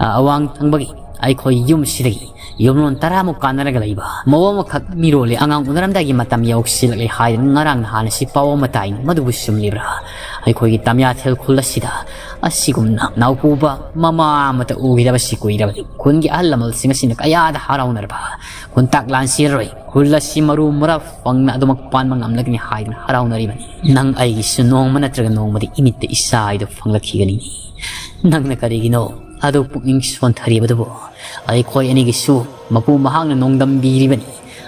ꯑ, ꯑꯋꯥꯡ ꯊꯪꯕꯒꯤ ꯑꯩꯈꯣꯏ ꯌꯨꯝꯁꯤꯗꯒꯤ ꯌꯨꯝꯂꯣꯟ ꯇꯔꯥꯃꯨꯛ ꯀꯥꯟꯅꯔꯒ ꯂꯩꯕ ꯃꯑꯣꯡ ꯑꯃꯈꯛ ꯃꯤꯔꯣꯜꯂꯤ꯫ ꯑꯉꯥꯡ ꯎꯅꯔꯝꯗꯥꯏꯒꯤ ꯃꯇꯝ ꯌꯧꯁꯤꯜꯂꯛꯂꯦ ꯍꯥꯏꯗꯅ ꯉꯔꯥꯡ ꯅꯍꯥꯟ ꯑꯁꯤ ꯄꯥꯎ ꯑꯃ ꯇꯥꯏ꯫ ꯃꯗꯨꯕꯨ ꯆꯨꯝꯂꯤꯕ꯭ꯔꯥ? ꯑꯩꯈꯣꯏꯒꯤ ꯇꯝꯌꯥꯊꯦꯜ ꯈꯨꯜ ꯑꯁꯤꯗ ꯑꯁꯤꯒꯨꯝꯅ ꯅꯥꯎꯄꯨꯕ ꯃꯃꯥ ꯑꯃꯇ ꯎꯈꯤꯗꯕꯁꯤ ꯀꯨꯏꯔꯕꯅꯤ꯫ ꯈꯨꯟꯒꯤ ꯑꯍꯜ ꯂꯃꯟꯁꯤꯡ ꯑꯁꯤꯅ ꯀꯌꯥꯗ ꯍꯔꯥꯎꯅꯔꯕ꯫ ꯈꯨꯟꯇꯥꯛ ꯂꯥꯟꯁꯤꯔꯔꯣꯏ꯫ ꯈꯨꯜ ꯑꯁꯤ ꯃꯔꯨ ꯃꯔꯥ ꯐꯪꯅ ꯑꯗꯨꯃꯛ ꯄꯥꯟꯕ ꯉꯝꯂꯒꯅꯤ ꯍꯥꯏꯗꯨꯅ ꯍꯔꯥꯎꯅꯔꯤꯕꯅꯤ꯫ ꯅꯪ ꯑꯩꯒꯤꯁꯨ ꯅꯣꯡꯃ ꯅꯠꯇ꯭ꯔꯒ ꯅꯣꯡꯃꯗꯤ ꯏꯃꯤꯠꯇ ꯏꯆꯥ ꯍꯥꯏꯗꯨ ꯐꯪꯂꯛꯈꯤꯒꯅꯤ꯫ ꯅꯪꯅ ꯀꯔꯤꯒꯤꯅꯣ ꯑꯗꯨ ꯄꯨꯛꯅꯤꯡ ꯁꯣꯟꯊꯔꯤꯕꯗꯨꯕꯨ? ꯑꯩꯈꯣꯏ ꯑꯅꯤꯒꯤꯁꯨ ꯃꯄꯨ ꯃꯍꯥꯛꯅ ꯅꯣꯡꯗꯝꯕꯤꯔꯤꯕꯅꯤ꯫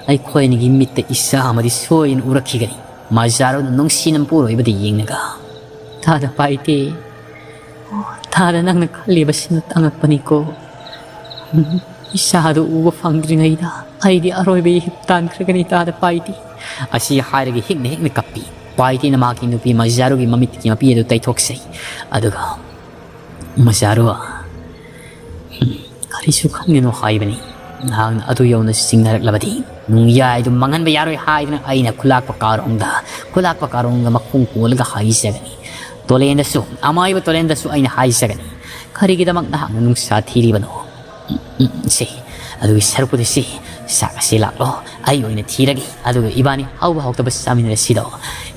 ꯑꯩꯈꯣꯏ ꯑꯅꯤꯒꯤ ꯃꯤꯠꯇ ꯏꯆꯥ ꯑꯃꯗꯤ ꯁꯣꯏꯗꯅ ꯎꯔꯛꯈꯤꯒꯅꯤ꯫ ꯃꯖꯥꯔꯨꯅ ꯅꯨꯡꯁꯤꯅ ꯄꯣꯔꯣꯏꯕꯗ ꯌꯦꯡꯂꯒ, "ꯇꯥꯗ ꯄꯥꯏꯇꯦ, ꯇꯥꯗ ꯅꯪꯅ ꯈꯜꯂꯤꯕꯁꯤꯅ ꯇꯥꯡꯉꯛꯄꯅꯤꯀꯣ꯫ ꯎꯝ, ꯏꯆꯥꯗꯨ ꯎꯕ ꯐꯪꯗ꯭ꯔꯤꯉꯩꯗ ꯑꯩꯗꯤ ꯑꯔꯣꯏꯕ ꯏꯍꯤꯞ ꯇꯥꯟꯈ꯭ꯔꯒꯅꯤ ꯇꯥꯗ ꯄꯥꯏꯇꯦ"꯫ ꯑꯁꯤ ꯍꯥꯏꯔꯒ ꯍꯤꯛꯅ ꯍꯤꯛꯅ ꯀꯞꯄꯤ꯫ ꯄꯥꯏꯇꯦꯅ ꯃꯍꯥꯛꯀꯤ ꯅꯨꯄꯤ ꯃꯖꯥꯔꯨꯒꯤ ꯃꯃꯤꯠꯀꯤ ꯃꯄꯤ ꯑꯗꯨ ꯇꯩꯊꯣꯛꯆꯩ꯫ ꯑꯗꯨꯒ, "ꯃꯖꯥꯔꯨ, ꯎꯝ, ꯀꯔꯤꯁꯨ ꯈꯟꯒꯅꯨ ꯍꯥꯏꯕꯅꯤ꯫ ꯅꯍꯥꯛꯅ ꯑꯗꯨ ꯌꯧꯅ ꯆꯤꯡꯅꯔꯛꯂꯕꯗꯤ ꯅꯨꯡꯌꯥꯏꯗꯨ ꯃꯥꯡꯍꯟꯕ ꯌꯥꯔꯣꯏ ꯍꯥꯏꯗꯨꯅ ꯑꯩꯅ ꯈꯨꯂꯥꯛꯄ ꯀꯥꯔꯣꯡꯗ, ꯈꯨꯂꯥꯛꯄ ꯀꯥꯔꯣꯡꯗ ꯃꯈꯣꯡ ꯀꯣꯜꯂꯒ ꯍꯥꯏꯖꯒꯅꯤ꯫ ꯇꯣꯂꯦꯟꯗꯁꯨ, ꯑꯃꯥꯏꯕ ꯇꯣꯂꯦꯟꯗꯁꯨ ꯑꯩꯅ ꯍꯥꯏꯖꯒꯅꯤ꯫ ꯀꯔꯤꯒꯤꯗꯃꯛ ꯅꯍꯥꯛꯅ ꯅꯨꯡꯁꯥ ꯊꯤꯔꯤꯕꯅꯣ? ꯎꯝ, ꯎꯝ, ꯁꯦ, ꯑꯗꯨꯒꯤ ꯁꯔꯨꯛꯄꯨꯗꯤ ꯁꯦ, ꯆꯥꯛ ꯑꯁꯤ ꯂꯥꯛꯂꯣ, ꯑꯩ ꯑꯣꯏꯅ ꯊꯤꯔꯒꯦ, ꯑꯗꯨꯒ ꯏꯕꯥꯅꯤ ꯍꯥꯎꯕ ꯍꯥꯎꯇꯕ ꯆꯥꯃꯤꯟꯅꯔꯁꯤꯗꯣ꯫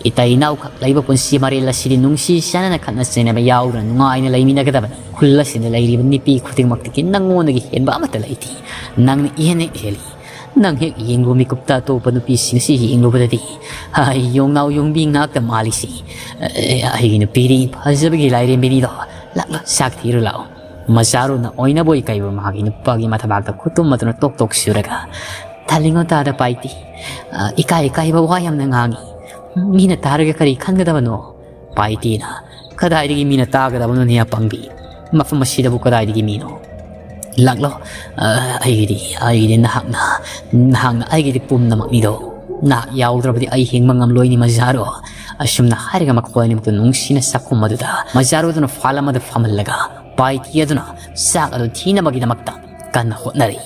ꯏꯇꯩ ꯏꯅꯥꯎꯈꯛ ꯂꯩꯕ ꯄꯨꯟꯁꯤ ꯃꯔꯦꯜ ꯑꯁꯤꯗꯤ ꯅꯨꯡꯁꯤ ꯆꯥꯟꯅꯅ ꯈꯠꯅ ꯆꯩꯅꯕ ꯌꯥꯎꯗꯅ ꯅꯨꯡꯉꯥꯏꯅ ꯂꯩꯃꯤꯟꯅꯒꯗꯕꯅꯤ꯫ ꯈꯨꯜ ꯑꯁꯤꯗ ꯂꯩꯔꯤꯕ ꯅꯨꯄꯤ ꯈꯨꯗꯤꯡꯃꯛꯇꯒꯤ ꯅꯪꯉꯣꯟꯗꯒꯤ ꯍꯦꯟꯕ ꯑꯃꯠꯇ ꯂꯩꯇꯦ꯫ ꯅꯪꯅ ꯏꯍꯦꯟ ꯍꯦꯛ ꯍꯦꯜꯂꯤ꯫ ꯅꯪ ꯍꯦꯛ ꯌꯦꯡꯂꯨ ꯃꯤꯀꯨꯞꯇ ꯑꯇꯣꯞꯄ ꯅꯨꯄꯤꯁꯤꯡ ꯑꯁꯤ ꯌꯦꯡꯂꯨꯕꯗꯗꯤ, ꯑꯩ ꯌꯣꯡꯅꯥꯎ ꯌꯣꯡꯕꯤ ꯉꯥꯛꯇ ꯃꯥꯜꯂꯤꯁꯤ꯫ ꯑꯦ, ꯑꯩꯒꯤ ꯅꯨꯄꯤꯗꯤ ꯐꯖꯕꯒꯤ ꯂꯥꯏꯔꯦꯝꯕꯤꯅꯤꯗꯣ꯫ ꯂꯥꯛꯂꯣ, ꯆꯥꯛ ꯊꯤꯔꯨ ꯂꯥꯛꯑꯣ꯫ ꯃꯆꯥꯔꯨꯅ ꯑꯣꯏꯅꯕꯣꯏ ꯀꯩꯕ ꯃꯍꯥꯛꯀꯤ ꯅꯨꯄꯥꯒꯤ ꯃꯊꯕꯥꯛꯇ ꯈꯨꯇꯨꯝ ꯑꯗꯨꯅ ꯇꯣꯛ ꯇꯣꯛ ꯁꯨꯔꯒ, "ꯊꯥꯂꯤꯡꯉꯣ ꯇꯥꯗ ꯄꯥꯏꯇꯤ꯫ ꯑ, ꯏꯀꯥꯏ ꯏꯀꯥꯏꯕ ꯋꯥ ꯌꯥꯝꯅ ꯉꯥꯡꯉꯤ꯫ ꯃꯤꯅ ꯇꯥꯔꯒ ꯀꯔꯤ ꯈꯟꯒꯗꯕꯅꯣ?" ꯄꯥꯏꯇꯤꯅ, "ꯀꯗꯥꯏꯗꯒꯤ ꯃꯤꯅ ꯇꯥꯒꯗꯕꯅꯣꯅꯦ ꯑꯄꯪꯕꯤ? ꯃꯐꯝ ꯑꯁꯤꯗꯕꯨ ꯀꯗꯥꯏꯗꯒꯤ ꯃꯤꯅꯣ? ꯂꯥꯛꯂꯣ, ꯑ, ꯑꯩꯒꯤꯗꯤ, ꯑꯩꯒꯤꯗꯤ ꯅꯍꯥꯛꯅ, ꯅꯍꯥꯛꯅ ꯑꯩꯒꯤꯗꯤ ꯄꯨꯝꯅꯃꯛꯅꯤꯗꯣ꯫ ꯅꯍꯥꯛ ꯌꯥꯎꯗ꯭ꯔꯕꯗꯤ ꯑꯩ ꯍꯤꯡꯕ ꯉꯝꯂꯣꯏꯅꯤ ꯃꯖꯥꯔꯣ"꯫ ꯑꯁꯨꯝꯅ ꯍꯥꯏꯔꯒ ꯃꯈꯣꯏ ꯑꯅꯤꯃꯛꯇꯨ ꯅꯨꯡꯁꯤꯅ ꯆꯥꯛꯈꯨꯝ ꯑꯗꯨꯗ ꯃꯖꯥꯔꯣꯗꯨꯅ ꯐꯥꯜ ꯑꯃꯗ ꯐꯝꯍꯜꯂꯒ ꯄꯥꯏꯇꯤ ꯑꯗꯨꯅ ꯆꯥꯛ ꯑꯗꯨ ꯊꯤꯅꯕꯒꯤꯗꯃꯛꯇ ꯀꯟꯅ ꯍꯣꯠꯅꯔꯤ꯫